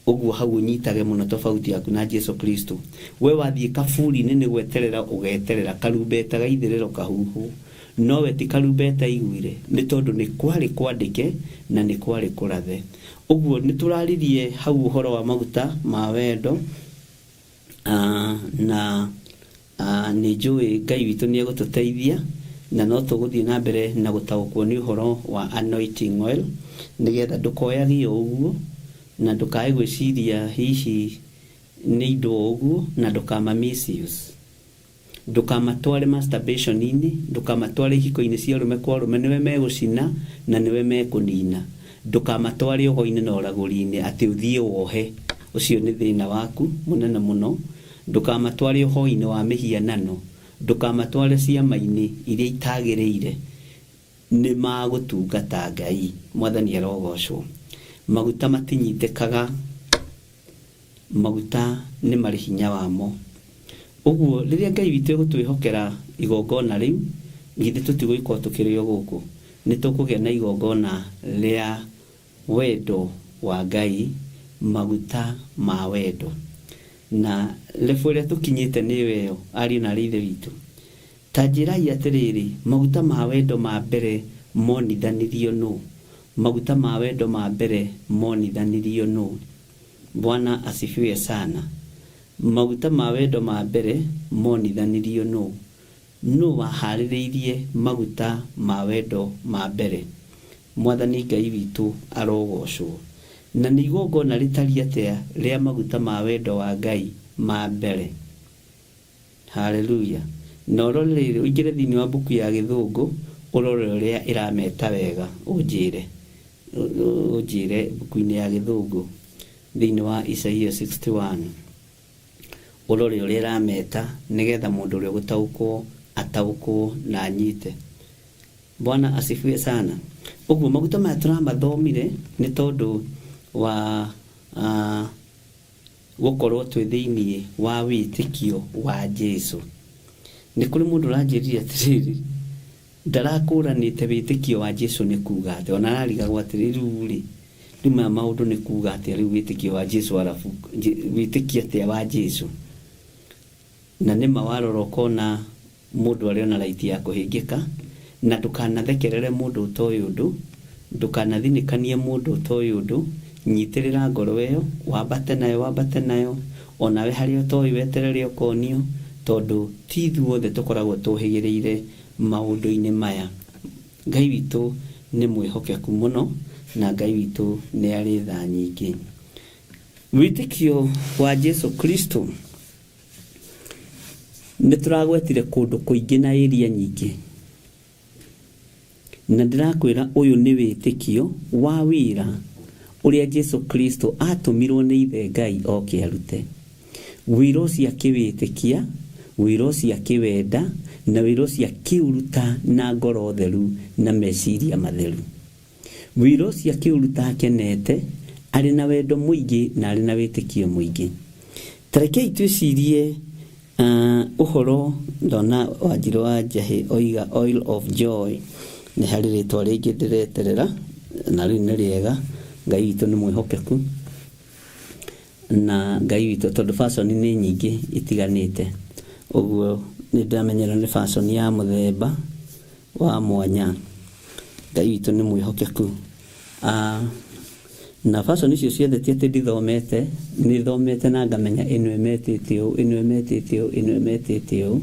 Ũguo hau ũnyitage mũno tofauti yaku na Jesu Kristo. We wathiĩ kaburi-inĩ nĩ gweterera ũgeterera karumbeta gaithĩrĩro kahuhwo. Nowe ti karumbeta aiguire, nĩ tondũ nĩ kwarĩ kwandĩke na nĩ kwarĩ kũrathe. Ũguo nĩ tũraririe hau ũhoro wa maguta ma wendo, na nĩ njũĩ Ngai witũ nĩ egũtũteithia, na no tũgũthiĩ na mbere na gũtaũkwo nĩ ũhoro wa anointing oil, nĩgetha ndũkoyagie o ũguo, na ndũkae gwĩciria hihi nĩ indo o ũguo, na ndũkama misuse. Ndũkamatware masturbation-inĩ, ndũkamatware ihiko-inĩ cia ũrũme kwa ũrũme, nĩwe megũcina na nĩwe mekũnina. Ndũkamatware ũgo-inĩ na ũragũri-inĩ atĩ ũthiĩ wohe, ũcio nĩ thĩna waku mũnene mũno. Ndũkamatware ũhoi-inĩ wa mĩhianano, ndũkamatware ciama-inĩ iria itagĩrĩire, nĩ magũtungata Ngai. Mwathani arogocwo. Maguta matinyitĩkaga, maguta nĩ marĩ hinya wamo. Ũguo rĩrĩa Ngai witũ egũtwĩhokera igongona rĩu, githĩ tũtigũgĩkorwo tũkĩrĩ o gũkũ? Nĩ tũkũgĩa na igongona rĩa wendo wa Ngai, maguta ma wendo. Na level ĩrĩa tũkinyĩte nĩyo ĩyo, ariũ na aarĩ a Ithe witũ. Ta njĩrai atĩrĩrĩ, maguta ma wendo ma mbere monithanirio nũ? Maguta ma wendo ma mbere monithanirio nũ? Bwana asifiwe sana. Maguta ma wendo ma mbere monithanirio nũ? Nũ waharĩrĩirie maguta ma wendo ma mbere? Mwathani Ngai witũ arogocwo. Na nĩ igongona rĩtariĩ atĩa rĩa maguta ma wendo wa Ngai ma mbere? Haleluya! Na ũrore rĩrĩ, ũingĩre thĩinĩ wa mbuku ya gĩthũngũ, ũrore ũrĩa ĩrameta wega, ũnjĩre. Ũnjĩre mbuku-inĩ ya gĩthũngũ, thĩinĩ wa Isaia 61. Ũrore ũrĩa ĩrameta, nĩgetha mũndũ ũrĩa ũgũtaũkwo, ataũkwo na anyite. Bwana asifiwe sana. Ũguo maguta maya tũramathomire nĩ tondũ wa uh, gũkorwo twĩ thĩinĩ wa wĩtĩkio wa Jesu. Nĩ kũrĩ mũndũ ũranjĩrire atĩrĩrĩ, ndarakũranĩte wĩtĩkio wa Jesu nĩ kuga atĩa, ona ararigagwo atĩrĩ, rĩu rĩ, rĩu maya maũndũ nĩ kuga atĩa, rĩu wĩtĩkio wa Jesu arabu, wĩtĩkio atĩa wa Jesu? Na nĩma warora ũkona mũndũ arĩ ona right ya kũhĩngĩka, na ndũkanathekerere mũndũ ũtoĩ ũndũ, ndũkanathinĩkanie mũndũ ũtoĩ ũndũ, nyitĩrĩra ngoro ĩyo, wambate nayo wambate nayo, onawe harĩa ũtoĩ weterere ũkonio, tondũ ti ithuothe tũkoragwo tũhĩgĩrĩire maũndũ-inĩ maya. Ngai witũ nĩ mwĩhokeku mũno, na Ngai witũ nĩ arĩ tha nyingĩ. Wĩtĩkio wa Jesu Kristo. Nĩ tũragwetire kũndũ kũingĩ na area nyingĩ. Na ndĩrakwĩra ũyũ nĩ wĩtĩkio wa wĩra ũrĩa Jesu Kristo atũmirwo nĩ Ithe Ngai oke arute. Wĩra ũcio akĩwĩtĩkia, wĩra ũcio akĩwenda, na wĩra ũcio akĩũruta na ngoro theru na meciria matheru. Wĩra ũcio akĩũruta akenete, arĩ na wendo mũingĩ na arĩ na wĩtĩkio mũingĩ. Ta rekei twĩcirie ũhoro, ndona Wanjirũ wa Njahĩ oiga oil of joy, nĩ harĩ rĩtwa rĩngĩ ndĩreterera, na rĩu nĩ rĩega, Ngai witũ nĩ mwĩhokeku, na Ngai witũ tondũ fashion nĩ nyingĩ itiganĩte, ũguo nĩ ndĩramenyerwo nĩ fashion ya mũthemba wa mwanya. Ngai witũ nĩ mwĩhokeku. Ah, na fashion icio ciothe ti atĩ ndithomete, nĩ thomete na ngamenya ĩno ĩmetĩte ũũ, ĩno ĩmetĩte ũũ, ĩno ĩmetĩte ũũ.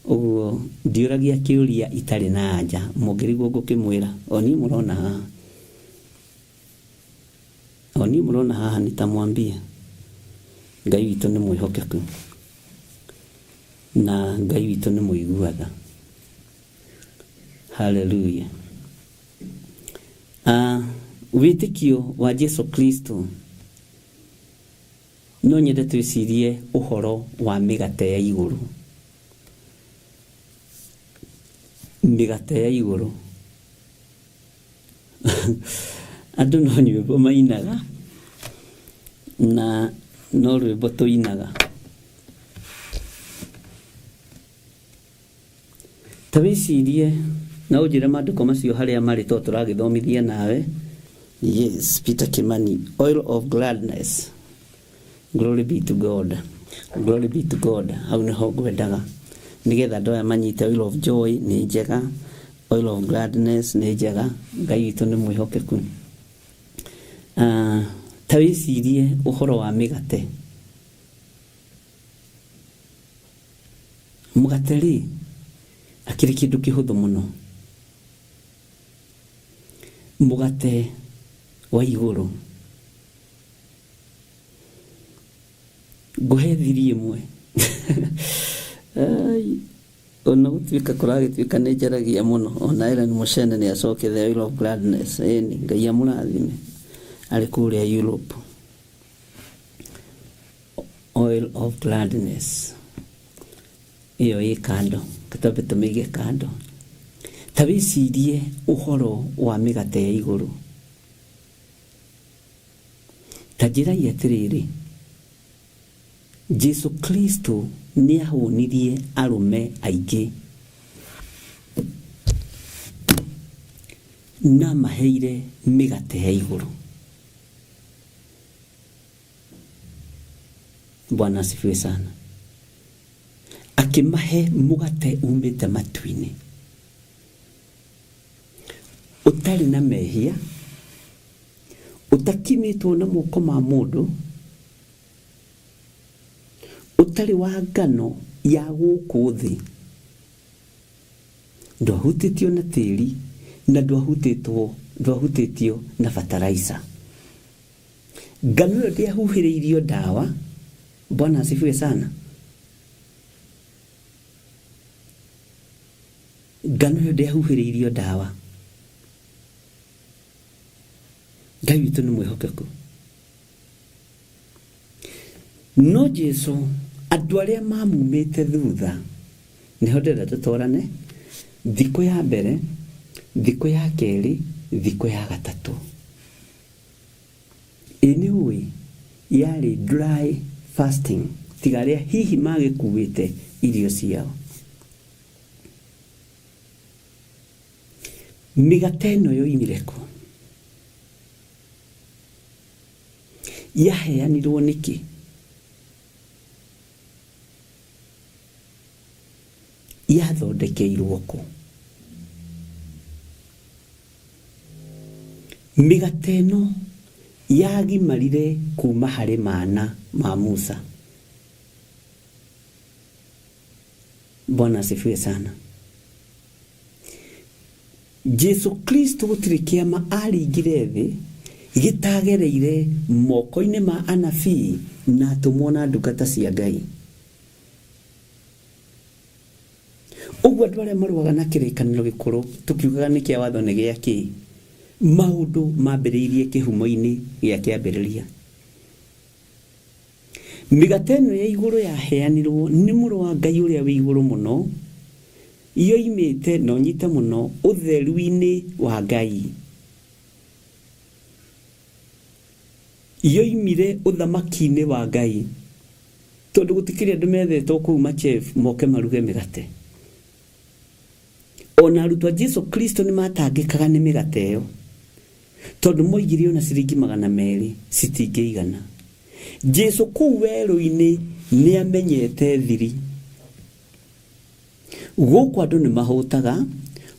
Ũguo ndiũragia kĩũria itarĩ na anja, mũngĩrigwo ngũkĩmwĩra. O niĩ mũrona haha. O niĩ mũrona haha nitamwambia. Ngai witũ nĩ mwĩhokeku. Na Ngai witũ nĩ mũigua tha. Haleluya. Ah, wĩtĩkio wa Jesu Kristo no nyende twĩcirie ũhoro wa mĩgate ya igũrũ. Mĩgate ya igũrũ. Andũ no nyĩmbo mainaga na no rwĩmbo tũinaga. Ta wĩcirie na ũnjĩre maandĩko macio harĩa marĩ tondũ tũragĩthomithia nawe. Yes, Peter Kimani, oil of gladness. Glory be to God. Glory be to God. Hau nĩho ngwendaga. Nĩgetha andũ aya manyite oil of joy nĩ njega, oil of gladness nĩ njega. Ngai witũ nĩ mwĩhokeku. Ah, ta wĩcirie ũhoro wa mĩgate. Mũgate rĩ, akĩrĩ kĩndũ kĩhũthũ mũno. Mũgate wa igũrũ. Ngũhe thiri ĩmwe. Ai, ona gũtuĩka kũragĩtuĩka nĩ njaragia mũno, ona Ellen Mũcene nĩ acoke the oil of gladness. Ĩni, Ngai amũrathime arĩ kũrĩa Europe. Oil of gladness ĩyo ĩ kando, twambe tũmĩige kando. Ta wĩcirie ũhoro wa mĩgate ya igũrũ. Ta njĩrai atĩrĩrĩ, Jesu Kristo nĩ ahũnirie arũme aingĩ na amaheire mĩgate ya igũrũ. Bwana asifiwe sana. Akĩmahe mũgate umĩte matu-inĩ ũtarĩ na mehia, ũtakimĩtwo na moko ma mũndũ, ũtarĩ wa ngano ya gũkũ thĩ, ndwahutĩtio na tĩri na ndwahutĩtwo ndwahutĩtio na bataraica. Ngano ĩyo ndĩahuhĩrĩirio ndawa. Bwana asifiwe sana. Ngano ĩyo ndĩahuhĩrĩirio ndawa. Ngai witũ nĩ mwĩhokeku. No Jesu andũ arĩa mamumĩte thutha, nĩho ndĩrenda tũtwarane, thikũ ya mbere, thikũ ya kerĩ, thikũ ya gatatũ. Ĩ nĩ ũĩ yarĩ dry fasting tiga arĩa hihi magĩkuĩte irio ciao. Mĩgate ĩno yoimire kũ? Yaheanirwo nĩkĩ? Yathondekeirwo kũ? Mĩgate ĩno yagimarire kuma harĩ mana ma Musa. Bwana asifiwe sana. Jesu Kristo gũtirĩ kĩama aringire thĩ gĩtagereire moko-inĩ ma anabii na atũmwo na ndungata cia Ngai. Ũguo andũ arĩa marũaga na kĩrĩkanĩro gĩkũrũ tũkiugaga nĩ kĩa watho nĩ gĩa kĩ? Maũndũ mambĩrĩirie kĩhumo-inĩ gĩa kĩambĩrĩria. Mĩgate ĩno ya igũrũ yaheanirwo nĩ Mũrũ wa Ngai ũrĩa wĩ igũrũ mũno, yoimĩte, na ũnyite mũno, ũtheru-inĩ wa Ngai. Yoimire ũthamaki-inĩ wa Ngai. Tondũ gũtikĩrĩ andũ methetwo kũu machef moke maruge mĩgate. Ona arutwo a Jesu Kristo nĩ matangĩkaga nĩ mĩgate ĩyo. Tondũ moigire ona ciringi 200 citingĩigana. Jesu kũu werũ-inĩ nĩ amenyete thiri. Gũkũ andũ nĩ mahũtaga,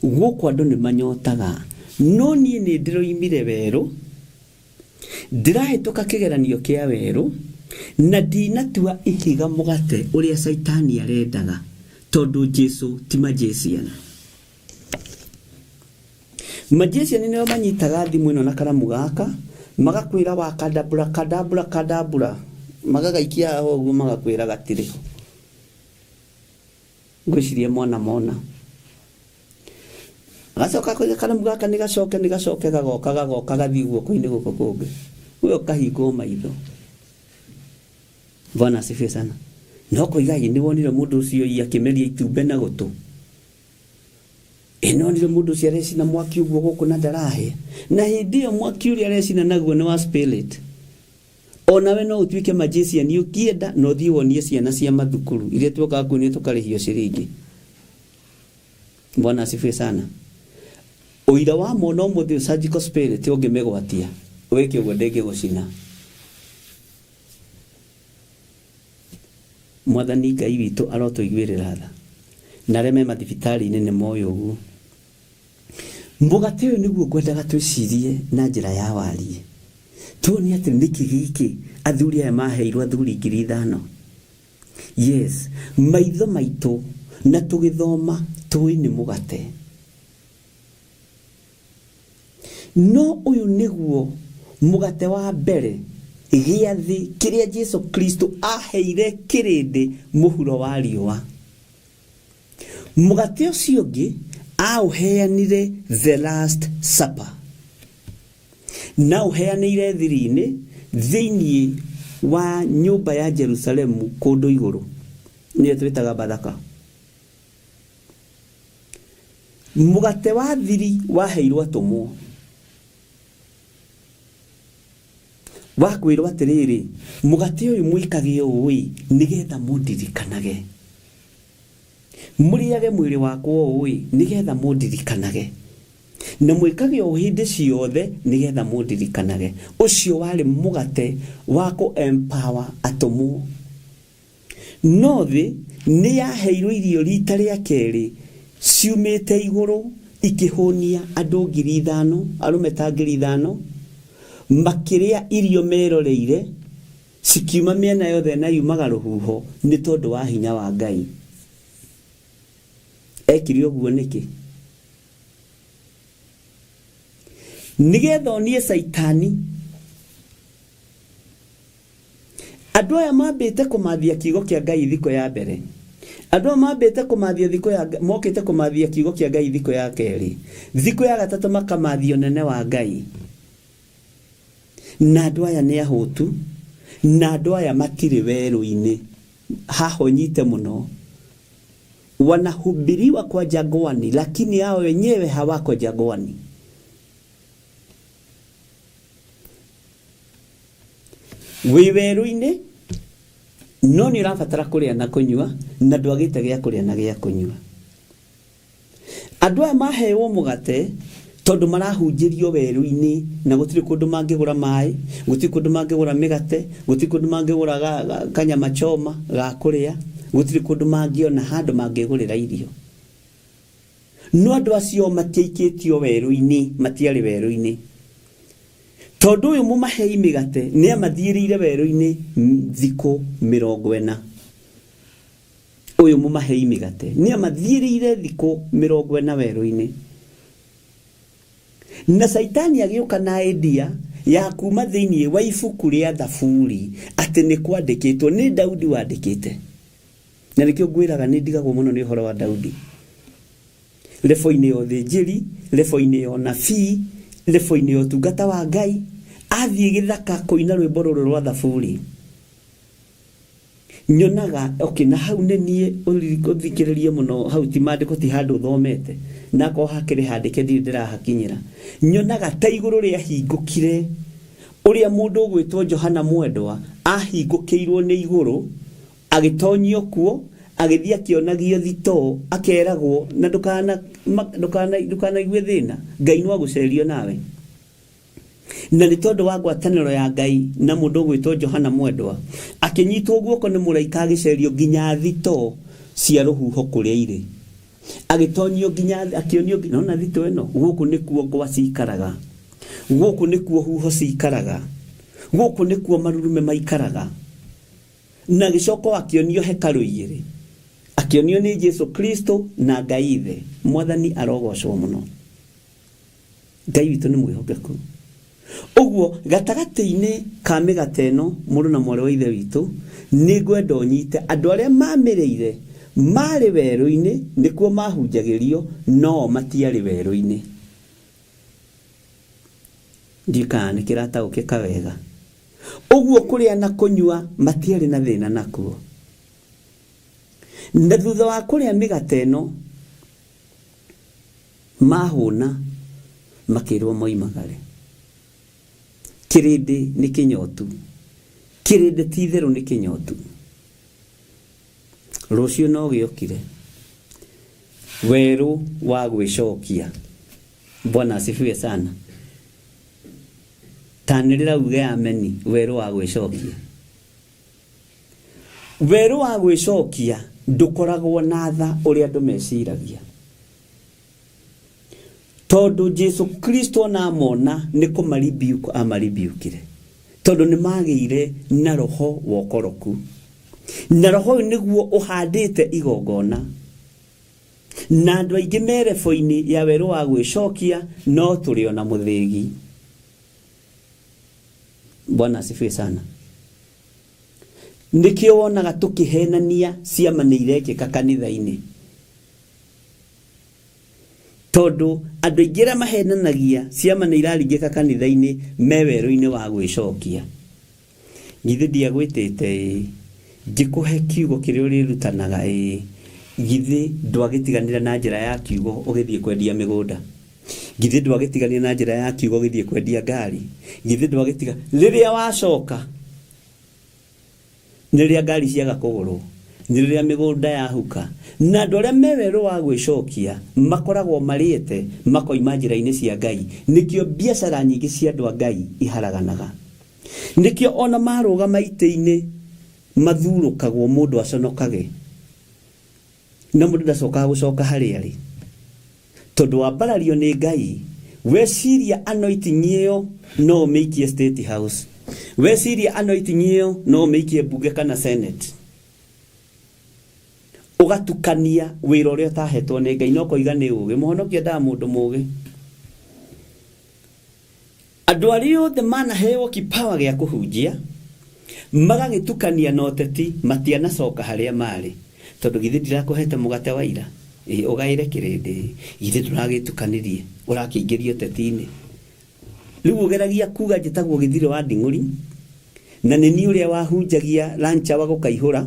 gũkũ andũ nĩ manyotaga, no niĩ nĩ ndĩroimire werũ, ndĩrahĩtũka kĩgeranio kĩa werũ, na ndinatua ihiga mũgate ũrĩa Caitani arendaga, tondũ Jesu ti magician. Magician nĩo manyitaga thimũ ĩno na karamu gaka, magakwĩra wakadabura kadabura kadabura, magagaikia haha ũguo magakwĩra gatirĩ ho. Ngwĩciria mwana mona. Agacoka akoiga karamu gaka nĩ gacoke nĩ gacoke gagoka gagoka gathiĩ guoko-inĩ gũkũ kũngĩ. We ũkahingwo maitho. Bwana asifiwe sana. No koiga ĩ nĩ wonire mũndũ ũcio ĩ akĩmeria itumbĩ na gũtũ. Ĩ nĩ wonire mũndũ ũcio arecina mwaki ũguo gũkũ na ndarahĩa. Na hĩndĩ ĩyo mwaki ũrĩa arecina naguo nĩ wa spirit. O nawe no ũtuĩke magician ũkĩenda na ũthiĩ wonie ciana cia mathukuru iria tuokaga kuonio tũkarĩhio ciringi. Bwana asifiwe sana. Ũira wa mona ũmũthĩ ũyũ surgical spirit ũngĩmĩgwatia wĩke ũguo ndĩngĩgũcina. Mwathani Ngai witũ arotũiguĩrĩra tha. Na arĩa me mathibitarĩ-inĩ nĩ moĩ ũguo. Mũgate ũyũ nĩguo ngwendaga twĩcirie na njĩra ya wariĩ. Tuone atĩ nĩkĩ gĩkĩ athuri aya maheirwo athuri 5,000. Yes, maitho maitũ na tũgĩthoma tũĩ nĩ mũgate. No ũyũ nĩguo mũgate wa mbere gĩathĩ kĩrĩa Jesu Kristo aheire kĩrĩndĩ mũhuro wa riũa. Mũgate ũcio ũngĩ aũheanire the last supper. Na ũheanĩire thiri-inĩ thĩinĩ wa nyũmba ya Jerusalemu kũndũ igũrũ. Nĩyo twĩtaga Bathaka. Mũgate wa thiri waheirwo atũmwo. Wa kwĩrwo atĩrĩrĩ, mũgate ũyũ mwĩkage ũũ ĩ, nĩgetha mũndirikanage. Mũrĩage mwĩrĩ wakwa ũũ ĩ, nĩgetha mũndirikanage. Na mwĩkage ũũ hĩndĩ ciothe nĩgetha mũndirikanage. Ũcio warĩ mũgate wa kũ empower atũmwo. No thĩ nĩ yaheirwo irio riita rĩa kerĩ ciumĩte igũrũ ikĩhũnia andũ 5,000, arũme ta 5,000, makĩrĩa irio meroreire cikiuma mĩena yothe na yumaga rũhuho nĩ tondũ wa hinya wa Ngai. Ekire ũguo nĩkĩ? Nĩgetha onie Caitani Andũ aya mambĩte kũmathia kiugo kĩa Ngai thikũ ya mbere. Andũ aya mambĩte kũmathia thikũ ya mokĩte kũmathia kiugo kĩa Ngai thikũ ya kerĩ. Thikũ ya gatatũ makamathia ũnene wa Ngai. Na andũ aya nĩ ahũtu, na andũ aya matirĩ werũ-inĩ. Haha ũnyite mũno. Wanahubiriwa kwa jangwani, lakini hao wenyewe hawako jangwani. Wĩ werũ-inĩ no nĩ ũrabatara kũrĩa na kũnyua na ndwagĩte gĩa kũrĩa na gĩa kũnyua. Andũ aya mahewo mũgate tondũ marahunjĩrio werũ-inĩ na gũtirĩ kũndũ mangĩgũra maĩ, gũtirĩ kũndũ mangĩgũra mĩgate, gũtirĩ kũndũ mangĩgũra kanyama choma ga kũrĩa, gũtirĩ kũndũ mangĩona handũ mangĩgũrĩra irio. No andũ acio matiaikĩtio werũ-inĩ, matiarĩ werũ-inĩ. Tondũ ũyũ mũmahei mĩgate nĩamathiĩrĩire werũ-inĩ thikũ 40. Ũyũ mũmahei mĩgate nĩamathiĩrĩire thikũ 40 werũ-inĩ. Na Caitani agĩũka na idea ya kuma thĩinĩ wa ibuku rĩa Thaburi atĩ nĩ kwandĩkĩtwo, nĩ Daudi wandĩkĩte. Na nĩkĩo ngwĩraga nĩ ndigagwo mũno nĩ ũhoro wa Daudi. Lebo-inĩ ya ũthĩnjĩri, lebo-inĩ ya ũnabii, lebo-inĩ ya ũtungata wa Ngai, athiĩ gĩthaka kũina rwĩmbo rũrũ rwa Thaburi. Nyonaga, okay, na hau nĩ niĩ ũthikĩrĩrie mũno, hau ti maandĩko ti handũ thomete, na akorwo hakĩrĩ handĩke ndirĩ ndĩrahakinyĩra. Nyonaga ta igũrũ rĩahingũkire, ũrĩa mũndũ ũgwĩtwo Johana Mwendwa ahingũkĩirwo nĩ igũrũ, Agĩtonyio kuo, agĩthiĩ akĩonagio thitoo, akeragwo, na ndũkana, ndũkana, ndũkanaigue thĩna, Ngai no agũcerie nawe. Na nĩ tondũ wa ngwatanĩro ya Ngai na mũndũ ũgwĩtwo Johana Mwendwa, akĩnyitwo guoko nĩ mũraika agĩcerio nginya thitoo cia rũhuho kũrĩa irĩ. Agĩtonyio nginya, akĩonio, nona thitoo ĩno, gũkũ nĩkuo ngwa cikaraga, gũkũ nĩkuo huho cikaraga, gũkũ nĩkuo marurume maikaraga. Na agĩcoka o akĩonio hekarũ igĩrĩ, akĩonio nĩ Jesu Kristo na Ngai Ithe. Mwathani arogocwo mũno. Ngai witũ nĩ mwĩhokeku. Ũguo gatagatĩ-inĩ ka mĩgate ĩno, mũrũ na mwarĩ wa Ithe witũ, nĩ ngwenda ũnyite andũ arĩa mamĩrĩire marĩ werũ-inĩ, nĩkuo mahunjagĩrio, no o matiarĩ werũ-inĩ. Ndiũĩ kana nĩ kĩrataũkĩka wega. Ũguo kũrĩa na kũnyua matiarĩ na thĩna nakuo. Na thutha wa kũrĩa mĩgate ĩno, mahũna makĩrwo moimagare. Kĩrĩndĩ nĩ kĩnyotu. Kĩrĩndĩ ti itherũ nĩ kĩnyotu. Rũciũ no gĩokire. Werũ wa gwĩcokia. Bwana asifiwe sana. Tanĩrĩra uge ameni, werũ wa gwĩcokia. Werũ wa gwĩcokia ndũkoragwo na tha ũrĩa andũ meciragia. Tondũ Jesu Kristo ona amona nĩ kũmaribiuku amaribiukire. Tondũ nĩ magĩire na roho wa ũkoroku. Na roho ũyũ nĩguo ũhandĩte igongona. Na andũ aingĩ me rebo-inĩ ya werũ wa gwĩcokia no tũrĩ ona mũthĩgi. Bwana asifiwe sana. Nĩkĩo wonaga tũkĩhenania ciama nĩ irekĩka kanitha-inĩ. Tondũ andũ aingĩ arĩa mahenanagia ciama nĩ iraringĩka kanitha-inĩ me werũ-inĩ wa gwĩcokia. Githĩ ndiagwĩtĩte ĩĩ, ngĩkũhe kiugo kĩrĩa ũrĩrutanaga ĩĩ, githĩ ndwagĩtiganire na njĩra ya kiugo ũgĩthiĩ kwendia mĩgũnda? Githĩ ndwagĩtigania na njĩra ya kiugo gĩthiĩ kwendia ngari? Githĩ ndwagĩtiga rĩrĩa wacoka nĩ rĩrĩa ngari ciaga kũgũrwo, nĩ rĩrĩa mĩgũnda yahuka, na andũ arĩa me werũ wa gwĩcokia makoragwo marĩte makoima njĩra-inĩ cia Ngai. Nĩkĩo biacara nyingĩ cia andũ a Ngai iharaganaga. Nĩkĩo ona marũgama itĩ-inĩ mathurũkagwo mũndũ aconokage na mũndũ ndacokaga gũcoka harĩa arĩ. Tondũ wambarario nĩ Ngai, weciria anointing ĩyo no ũmĩikie State House. Weciria anointing ĩyo no ũmĩikie mbunge kana Senate. Ũgatukania wĩra ũrĩa ũtahetwo nĩ Ngai na ũkoiga nĩ ũgĩ. Mũhonokia endaga mũndũ mũgĩ. Andũ arĩa othe manaheo kipawa gĩa kũhunjia, magagĩtukania na ũteti, matianacoka harĩa marĩ. Tondũ githĩ ndirakũhete mũgate wa ira? Ĩ, ũgaĩre kĩrĩndĩ. Githĩ ndũragĩtukanirie? Ũrakĩingĩria ũteti-inĩ. Rĩu ũgeragia kuga njĩtagwo Gĩthirĩ wa Nding'ũri, na nĩ niĩ ũrĩa wahunjagia lunch hour gũkaihũra,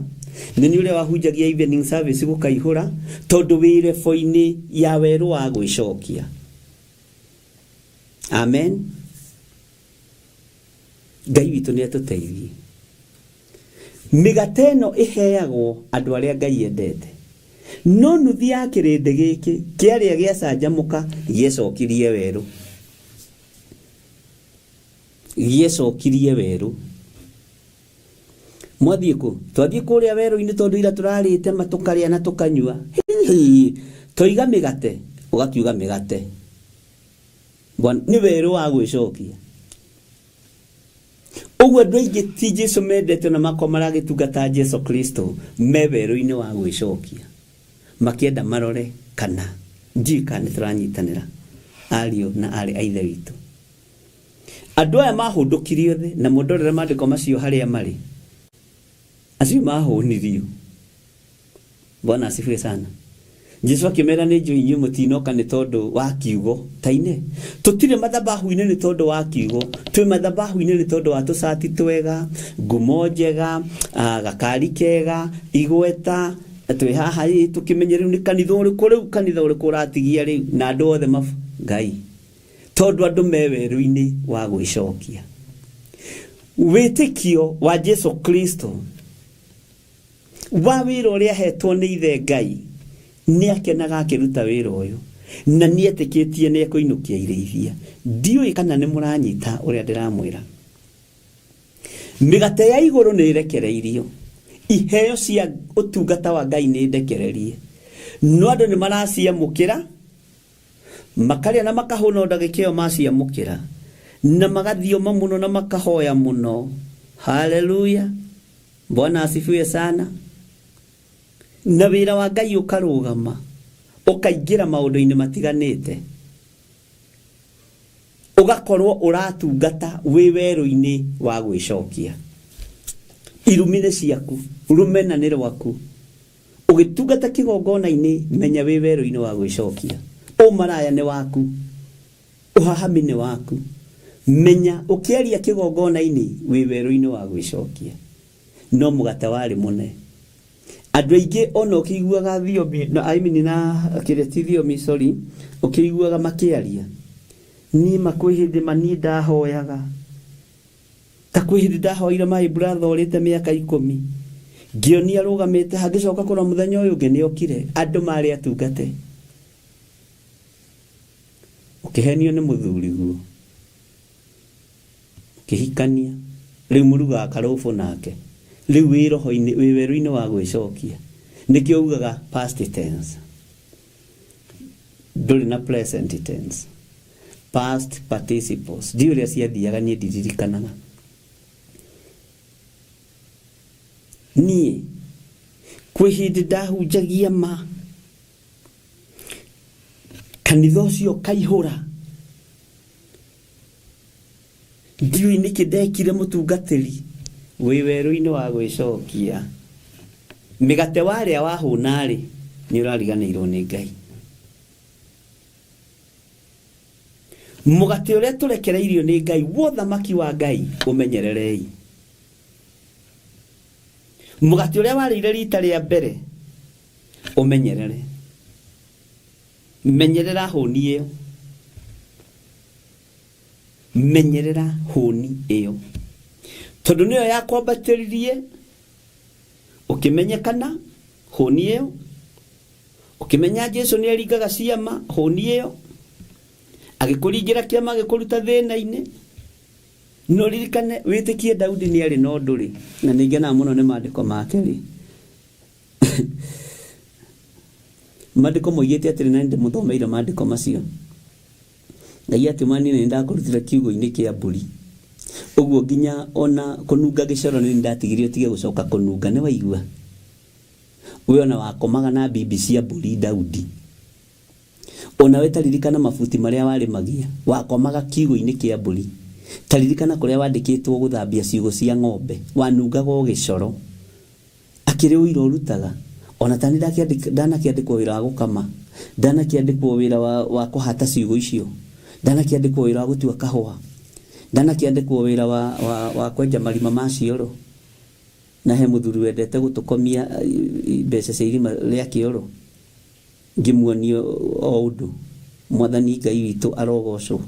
nĩ niĩ ũrĩa wahunjagia evening service gũkaihũra, tondũ wĩ rebo-inĩ ya werũ wa gwĩcokia. Amen. Ngai witũ nĩ atũteithie. Mĩgate ĩno ĩheagwo andũ arĩa Ngai endete. No nuthu ya kĩrĩndĩ gĩkĩ kĩarĩa gĩacanjamũka gĩecokirie werũ. Gĩecokirie werũ. Mwathiĩ kũ? Twathiĩ kũrĩa werũ-inĩ tondũ ira tũrarĩte ma tũkarĩa na tũkanyua. Hihi! Toiga mĩgate, ũgakiuga mĩgate. Bwana, nĩ werũ wa gwĩcokia. Ũguo andũ aingĩ ti Jesu mendete na makorwo maragĩtungata Jesu Kristo me werũ-inĩ wa gwĩcokia. Makĩenda marore kana ndiũĩ kana nĩ tũranyitanĩra ariũ na aarĩ a Ithe witũ. Andũ aya mahũndũkire othe, na mũndorere maandĩko macio harĩa marĩ. Acio mahũnirio. Bwana asifiwe sana. Jesu akĩmera nĩ njũĩ inyuĩ mũtinoka nĩ tondũ wa kiugo taine. Tũtirĩ mathabahu-inĩ nĩ tondũ wa kiugo, twĩ mathabahu-inĩ nĩ tondũ wa tũcati twega, ngumo njega, gakari kega, igweta, twĩ haha ĩ tũkĩmenye rĩu nĩ kanitha ũrĩkũ rĩu kanitha ũrĩkũ ũratigia rĩu na andũ othe mabu Ngai. Tondũ andũ me werũ-inĩ wa gwĩcokia. Wĩtĩkio wa Jesu Kristo wa wĩra ũrĩa ahetwo nĩ ithe Ngai, nĩ akenaga akĩruta wĩra ũyũ na nĩ etĩkĩtie nĩ ekũinũkia irĩithia. Ndiũĩ kana nĩ mũranyita ũrĩa ndĩramwĩra. Mĩgate ya igũrũ nĩ ĩrekereirio, iheo cia ũtungata wa Ngai nĩ ndekererie, no andũ nĩ maraciamũkĩra Makarĩa na makahũna o ndagĩka ĩyo maciamũkĩra, na magathioma mũno na makahoya mũno. Haleluya! Bwana asifiwe sana. Na wĩra wa Ngai ũkarũgama, ũkaingĩra maũndũ-inĩ matiganĩte, ũgakorwo ũratungata wĩ werũ-inĩ wa gwĩcokia. Irumi nĩ ciaku, rũmena nĩ rwaku. Ũgĩtungata kĩgongona-inĩ, menya wĩ werũ-inĩ wa gwĩcokia. Ũmaraya nĩ waku. Ũhahami nĩ waku. Menya ũkĩaria kĩgongona-inĩ wĩ werũ-inĩ wa gwĩcokia. No mũgate warĩ mũne. Andũ aingĩ ona ũkĩiguaga thiomi, na I mean na kĩrĩa ti thiomi sorry, ũkĩiguaga makĩaria, niĩ ma kwĩ hĩndĩ ma niĩ ndahoyaga. Ta kwĩ hĩndĩ ndahoire my brother ũrĩte mĩaka ikũmi, ngĩonia arũgamĩte ha, ngĩcoka kũrora mũthenya ũyũ ũngĩ nĩokire, andũ marĩ atungate. Ũkĩhenio nĩ mũthuriguo, ũkĩhikania, rĩu mũrugaga karũbũ nake, rĩu wĩ roho-inĩ, wĩ werũ-inĩ wa gwĩcokia. Nĩkĩo ugaga past tense, ndũrĩ na present tense. Past participles. Ndiũĩ ũrĩa ciathiaga niĩ ndiririkanaga. Niĩ kwĩ hĩndĩ ndahunjagia ma kanitha ũcio ũkaihũra. Ndiũĩ nĩkĩ ndekire mũtungatĩri wĩ werũ-inĩ wa gwĩcokia. Mĩgate warĩa wahũna-rĩ, nĩ ũrariganĩirwo nĩ Ngai. Mũgate ũrĩa tũrekereirio nĩ Ngai wa ũthamaki wa Ngai ũmenyererei. Mũgate ũrĩa warĩire rita rĩa mbere ũmenyerere. Menyerera hũni ĩyo. Menyerera hũni ĩyo, tondũ nĩyo yakwambatĩririe ũkĩmenyekana. Hũni ĩyo ũkĩmenya Jesu nĩ aringaga ciama. Hũni ĩyo agĩkũringĩra kĩama, agĩkũruta thĩna-inĩ. No ririkane wĩtĩkie Daudi nĩ arĩ na ũndũ rĩ, na nĩ ngenaga mũno nĩ maandĩko make rĩ. Maandĩko moigĩte atĩrĩ, na nĩndĩmũthomeire maandĩko macio, Ngai akiuma, niĩ nĩ ndakũrutire kiugũ-inĩ kĩa mbũri, ũguo nginya ona kũnunga gĩcoro nĩ ndatigire ũtige gũcoka kũnunga. Nĩ waigua we ona wakomaga na mbimbi cia mbũri. Daudi, onawe taririkana mabuti marĩa warĩmagia, wakomaga kiugũ-inĩ kĩa mbũri. Taririkana kũrĩa wandĩkĩtwo gũthambia ciugũ cia ng'ombe, wanungaga o gĩcoro. Akĩrĩ ũira ũrutaga ona tani ndanakĩandĩkwo wĩra wa gũkama, ndanakĩandĩkwo wĩra wa kũhata ciugũ icio, ndanakĩandĩkwo wĩra wa gũtua kahũa, ndanakĩandĩkwo wĩra wa kwenja marima ma cioro. Na he mũthuri wendete gũtũkomia mbeca cia irima rĩa kĩoro, ngĩmuonia o ũndũ. Mwathani Ngai witũ arogocwo.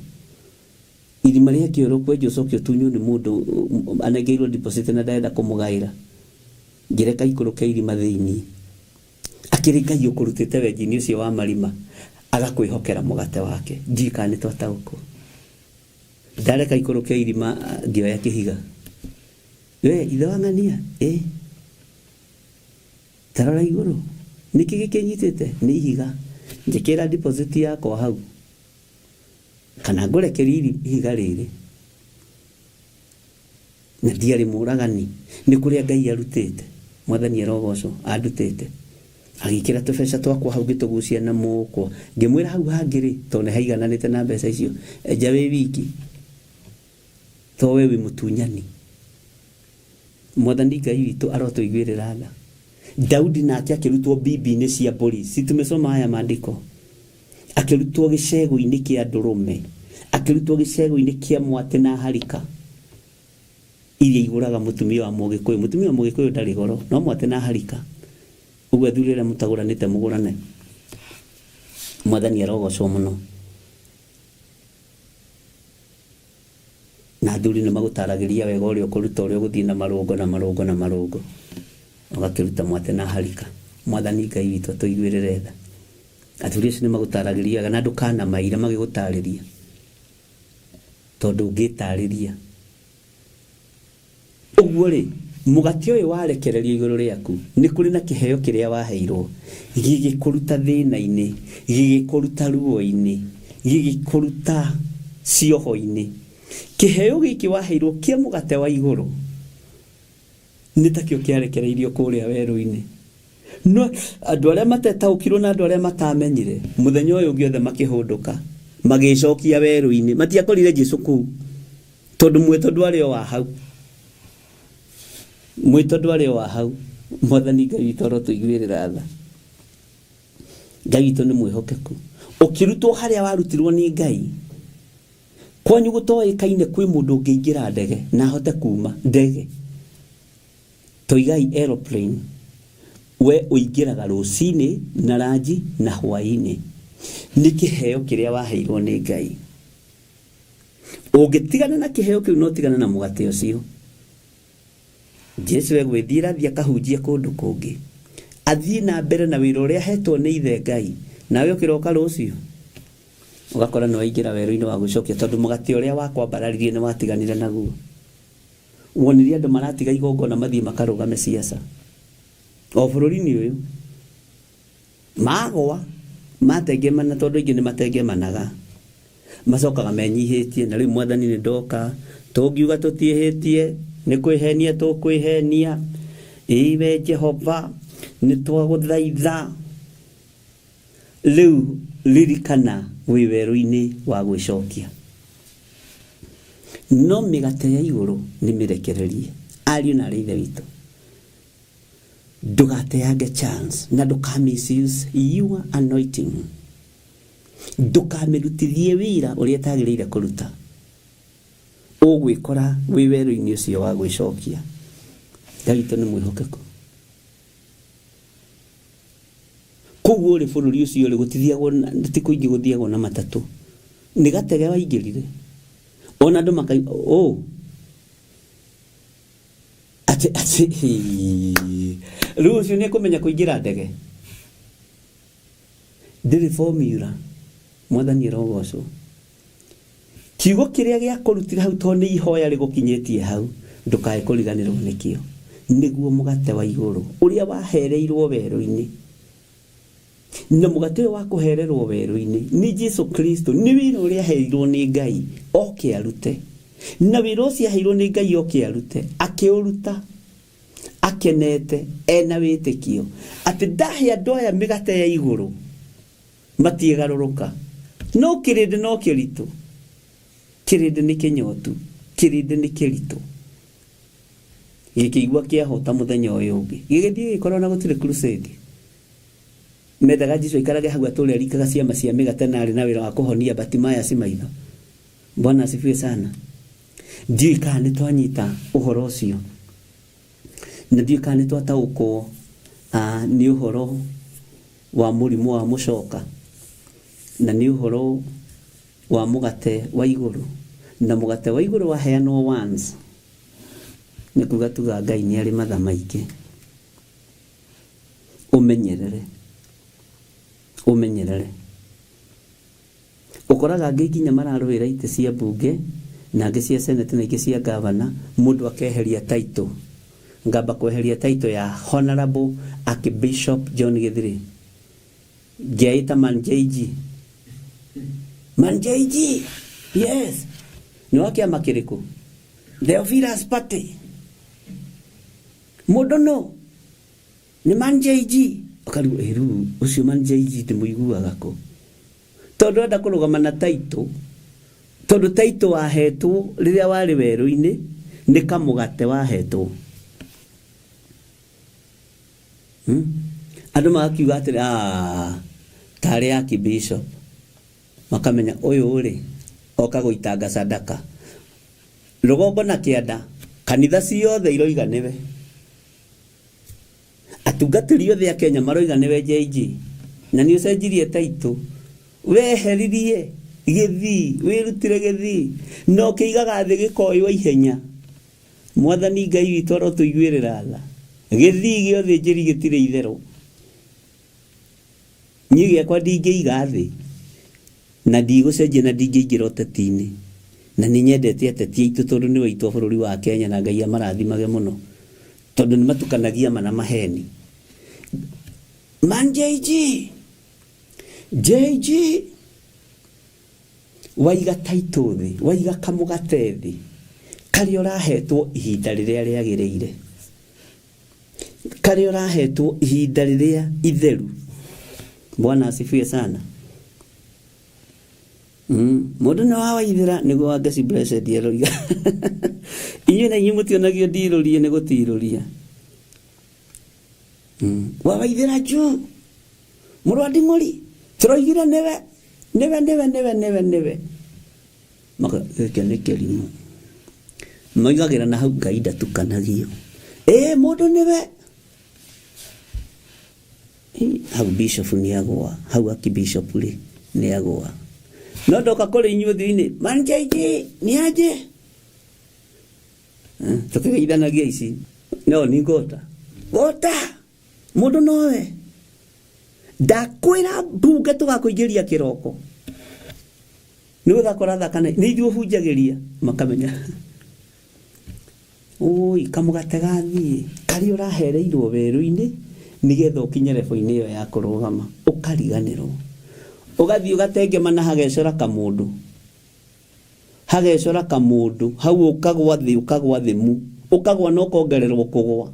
Irima rĩa kĩoro kwenja ũcoke ũtunywo nĩ mũndũ anengeirwo deposit na ndarenda kũmũgaĩra, ngĩreka ikũrũke irima thĩinĩ. Akĩrĩ Ngai ũkũrutĩte wenji-inĩ ũcio wa marima, agakwĩhokera mũgate wake. Ndiũĩ kana nĩ twataũkwo. Ndareka ikũrũke irima, ngĩoya kĩhiga. We ithe wa ng'ania, ĩ tarora igũrũ, nĩkĩ gĩkĩnyitĩte? Nĩ ihiga. Njĩkĩra deposit yakwa hau, kana ngũrekerie ihiga rĩrĩ. Na ndiarĩ mũragani, nĩ kũrĩa Ngai arutĩte. Mwathani arogocwo. Andutĩte, agĩkĩra tũbeca twakwa hau, ngĩtũgucia na mũkwa, ngĩmwĩra hau hangĩ rĩ, tondũ nĩ haigananĩte na mbeca icio, enja wĩ wiki, to we wĩ mũtunyani. Mwathani Ngai witũ arotũiguĩrĩra tha. Daudi nake akĩrutwo bibi-inĩ cia mbũri. Si tumesoma haya maandiko? Akĩrutwo gĩcegũ-inĩ kĩa ndũrũme, akĩrutwo gĩcegũ-inĩ kĩa mwatĩ na harika iria igũraga mũtumia wa Mũgĩkũyũ. Mũtumia wa Mũgĩkũyũ ndarĩ goro, no mwatĩ na harika. Ũguo athuri arĩa mũtagũranĩte, mũgũrane. Mwathani arogocwo mũno. Na athuri nĩ magũtaragĩria wega ũrĩa ũkũruta, ũrĩa ũgũthiĩ na marũngo na marũngo na marũngo, ũgakĩruta mwatĩ na harika. Mwathani Ngai witũ atũiguĩrĩre tha. Athuri acio nĩ magũtaragĩria wega, na ndũkanamaire magĩgũtarĩria, tondũ ũngĩtarĩria ũguo rĩ, mũgate ũyũ warekererio igũrũ rĩaku, nĩ kũrĩ na kĩheo kĩrĩa waheirwo gĩgĩkũruta thĩna-inĩ, gĩgĩkũruta ruo-inĩ, gĩgĩkũruta cioho-inĩ. Kĩheo gĩkĩ waheirwo kĩa mũgate wa igũrũ nĩ takĩo kĩarekereirio kũrĩa werũ-inĩ. No andũ arĩa matetaũkirwo na andũ arĩa matamenyire, mũthenya ũyũ ũngĩ othe makĩhũndũka, magĩcokia werũ-inĩ. Matiakorire Jesu kũu, tondũ mwĩto ndwarĩ o wa hau, mwĩto ndwarĩ o wa hau. Mwathani Ngai witũ arotũiguĩrĩra tha. Ngai witũ nĩ mwĩhokeku. Ũkĩrutwo harĩa warutirwo nĩ Ngai, kwanyu gũtoĩkaine kwĩ mũndũ ũngĩingĩra ndege na ahote kuma ndege, toigai aeroplane, we ũingĩraga rũcinĩ na ranji na hwaĩ-inĩ. Nĩ kĩheo kĩrĩa waheirwo nĩ Ngai. Ũngĩtigana na kĩheo kĩu, no tigana na mũgate ũcio. Jesu egwĩthiĩra, athiĩ akahunjie kũndũ kũngĩ, athiĩ na mbere na wĩra ũrĩa ahetwo nĩ ithe Ngai. Nawe ũkĩroka rũciũ, ũgakora nĩ waingĩra werũ-inĩ wa gwĩcokia, tondũ mũgate ũrĩa wakwambararirie nĩ watiganire naguo. Wonire andũ maratiga igongona mathiĩ makarũgame ciaca o bũrũri-inĩ ũyũ, magwa matengemana, tondũ aingĩ nĩ matengemanaga, macokaga menyihĩtie na rĩu, Mwathani, nĩ ndoka. Tũngiuga tũtiĩhĩtie, nĩ kwĩhenia tũkwĩhenia. Ĩwe Jehova, nĩ twagũthaitha rĩu, ririkana wĩ werũ-inĩ wa gwĩcokia, no mĩgate ya igũrũ nĩ mĩrekererie. Ariũ na arĩ ithe witũ, ndũgateange chance na ndũka misuse your anointing. Ndũkamĩrutithie wĩra ũrĩa ĩtagĩrĩire kũruta. Ũgwĩkora wĩ werũ-inĩ ũcio wa gwĩcokia. Ngai witũ nĩ mwĩhokeku. Koguo ũrĩ bũrũri ũcio rĩ, gũtithiagwo ti kũingĩ, gũthiagwo na matatũ. Nĩ gatege waingĩrire. Ona andũ makai oh atĩ atĩ rĩu ũcio nĩ ekũmenya kũingĩra ndege ndĩrĩ formula mwathani arogocwo kiugo kĩrĩa gĩakũrutire hau tondũ nĩ ihoya rĩgũkinyĩtie hau ndũkae kũriganĩrwo nĩkĩo nĩguo mũgate wa igũrũ ũrĩa wahereirwo werũ-inĩ na mũgate ũyũ wa kũhererwo werũ-inĩ nĩ Jesu Kristo nĩ wĩra ũrĩa aheirwo nĩ Ngai oke arute na wĩra ũcio aheirwo nĩ Ngai oke arute akĩũruta akenete ena wĩtĩkio atĩ ndahe andũ aya mĩgate ya igũrũ matiĩgarũrũka no kĩrĩndĩ no kĩritũ kĩrĩndĩ nĩ kĩnyotu kĩrĩndĩ nĩ kĩritũ gĩkĩigua kĩahota mũthenya ũyũ ũngĩ gĩgĩthiĩ gĩgĩkorwo na gũtirĩ crusade mendaga Jesu aikarage hau atũre aringaga ciama cia mĩgate na arĩ na wĩra wa kũhonia Bartimayo maitho Bwana asifiwe sana ndiũĩ kana nĩ twanyita ũhoro ũcio na ndiũĩ kana nĩ twataũkwo ah, nĩ ũhoro wa mũrimũ wa mũcoka na nĩ ũhoro wa mũgate wa igũrũ na mũgate wa igũrũ waheanwo once nĩ kuga tuga Ngai nĩ arĩ matha maingĩ ũmenyerere ũmenyerere ũkoraga angĩ nginya mararũĩra itĩ cia mbunge na angĩ cia senate na ingĩ cia gavana mũndũ akeheria title ngamba kweheria title ya honorable archbishop John Githiri ngeita man JG man JG yes nĩ wa kĩama kĩrĩkũ Theophilus Party mũndũ no nĩ man JG ũkarigwo ĩ rĩu ũcio man JG ndĩmũiguaga kũ tondũ enda kũrũgama na title tondũ title wahetwo rĩrĩa warĩ werũ-inĩ nĩ kamũgate wahetwo hmm? andũ magakiuga atĩrĩ "Ah, tarĩ archbishop makamenya ũyũ rĩ oka gũitanga sadaka rũgongo na kĩanda kanitha ciothe iroiga nĩwe atungatĩri othe a Kenya maroiga nĩwe JG na nĩ ũcenjirie title weheririe gĩthii wĩrutire gĩthii na ũkĩigaga thĩ gĩkoywo ihenya mwathani Ngai witũ arotũiguĩrĩra tha gĩthii gĩa ũthĩnjĩri gĩtirĩ itherũ niĩ gĩakwa ndingĩiga thĩ na ndigũcenjia na ndingĩingĩra ũteti-inĩ na nĩ nyendete ateti aitũ tondũ nĩo aitũ a bũrũri wa Kenya na Ngai amarathimage mũno tondũ nĩ matukanagia ma na maheni man JG JG waiga title thĩ waiga kamũgate thĩ karĩa ũrahetwo ihinda rĩrĩa rĩagĩrĩire karĩa ũrahetwo ihinda rĩrĩa itheru bwana asifiwe sana mũndũ nĩ wawaithĩra nĩguo wa Ngeci Blessed aroiga inyuĩ na inyuĩ mũtionagio ndirũrie nĩ gũtirũria wawaithĩra juu mũrũ wa nding'ũri tũroigire nĩwe nĩwe nĩwe nĩwe nĩwe nĩwe Maka gĩkĩ nĩ kĩrimũ moigagĩra na hau Ngai ndatukanagio ĩ mũndũ nĩwe Ĩ, hau bishop nĩ agũa hau archbishop rĩ nĩ agũa no ndoka kũrĩ inyuĩ ũthiũ-inĩ man JG nĩ aje tũkĩgeithanagia ici no ni ngota ngota mũndũ nowe ndakwĩra mbunge tũgakũingĩria kĩroko nĩ gũthaka ũrathaka na nĩ ithuĩ ũhunjagĩria makamenya ũi kamũgate gathiĩ karĩa ũrahereirwo werũ-inĩ nĩgetha ũkinye level-inĩ ĩyo ya kũrũgama ũkariganĩrwo ũgathiĩ ũgatengema na hagecora kamũndũ hagecora kamũndũ hau ũkagwa thĩ ũkagwa thĩ mu ũkagwa na ũkongererwo kũgwa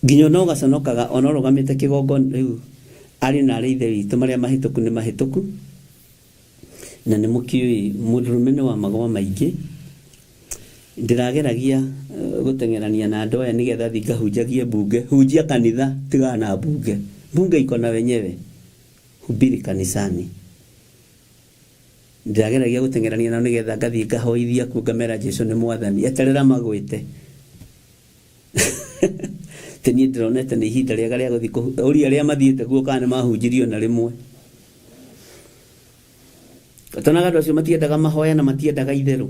nginya ona ũgaconokaga ona ũrũgamĩte kĩgongona rĩu arĩ na arĩ ithe witũ marĩa mahĩtũku nĩ mahĩtũku na nĩ mũkĩũĩ mũndũrũme nĩ wa magwa maingĩ ndĩrageragia gũteng'erania na andũ aya nĩgetha thiĩ ngahunjagie mbunge hunjia kanitha tigana na mbunge mbunge iko na wenyewe hubiri kanisani ndĩrageragia gũteng'erania nao nĩgetha ngathiĩ ngahoithia kuo ngamera Jesu nĩ mwathani eterera magwĩte tĩ niĩ ndĩronete nĩ ihinda rĩega rĩa gũthiĩ ũria arĩa mathiĩte kuo kana nĩ mahunjirio na rĩmwe Tonaga andũ acio matiendaga mahoya na matiendaga itherũ.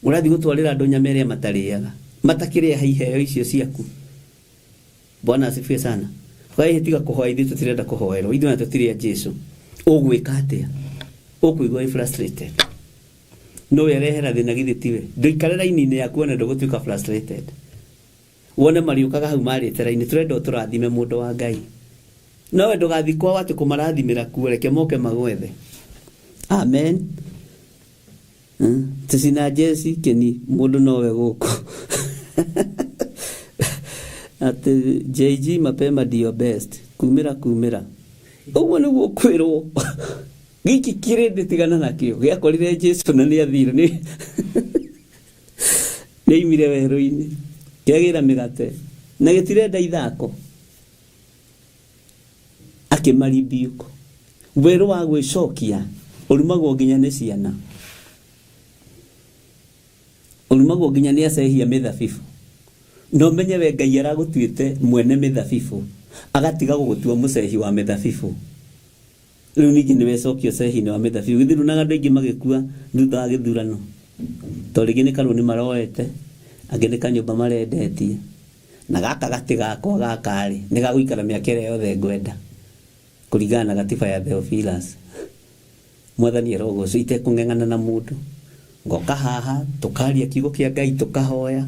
Ũrathiĩ gũtwarĩra andũ nyama ĩrĩa matarĩaga. Matakĩrĩa iheo icio ciaku. Bwana asifiwe sana. Ũkahihi tiga kũhoya ithuĩ tũtirenda kũhoerwo. Ithuĩ na tũtirĩ a Jesu. Ũgwĩka atĩa? Ũkũigua wĩ frustrated. Nowe arehera thĩna githĩ tiwe? Ndũikare raini-inĩ yaku wone ndũgũtuĩka frustrated. Wone marĩũkaga hau marĩte raini tũrenda ũtũrathime mũndũ wa Ngai. Nowe ndũgathiĩ kwao atĩ kũmarathimĩra kuo reke moke magwethe. Amen. Tũcina Jesi kĩni mũndũ nowe gũkũ. Atĩ JG mapema ndio best. Kumĩra kumĩra. Ũguo nĩguo kwĩrwo. Gĩkĩ kĩrĩndĩ tigana nakĩo. Gĩakorire Jesu na nĩ athire nĩ nĩaimire werũ-inĩ. Kĩagĩra mĩgate na gĩtirenda ithako. Akĩmaribiuko. Werũ wa gwĩcokia ũrumagwo nginya nĩ ciana. Ũrumagwo nginya nĩ acehia mĩthabibũ. Na ũmenye we Ngai aragũtuĩte mwene mĩthabibũ, agatiga gũgũtua mũcehi wa mĩthabibũ. Rĩu ningĩ nĩ wecokia ũcehi-inĩ wa mĩthabibũ. Githĩ nduonaga andũ aingĩ magĩkua thutha wa gĩthurano? Tondũ rĩngĩ nĩ karũni maroete, angĩ nĩ kanyũmba marendetie. Na gaka gatĩ gakwa gaka rĩ, nĩ gagũikara mĩaka ĩrĩa yothe ngwenda, kũringana na gatiba ya Theophilus. Mwathani arogocwo itekũng'eng'ana na mũndũ. Ngoka haha, tũkaria kiugo kĩa Ngai, tũkahoya,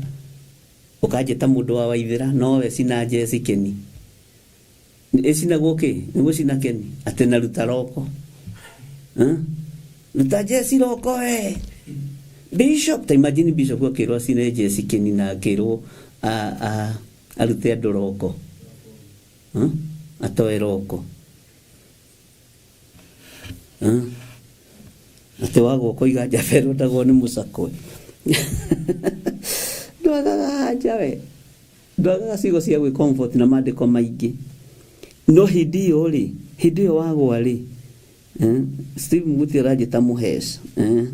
ũkanjĩta mũndũ wa Waithĩra, nowe cina Jesi Kĩni. Ĩcinagwo kĩ? Nĩ gũcina kĩni? Atĩ na ruta roko. Ruta Jesi roko we. Bishop, ta imagine bishop akĩrwo acine Jesi kĩni na akĩrwo arute andũ roko. Atoe roko. Atĩ wagwa ũkoiga njamba ĩrondagwo nĩ mũcakwe. Ndwagaga anja we. Ndwagaga ciugo cia gwĩ comfort na maandĩko maingĩ. No hĩndĩ ĩyo rĩ, hĩndĩ ĩyo wagwa rĩ, eh, Steve Muguti aranjĩta mũhesh. Eh.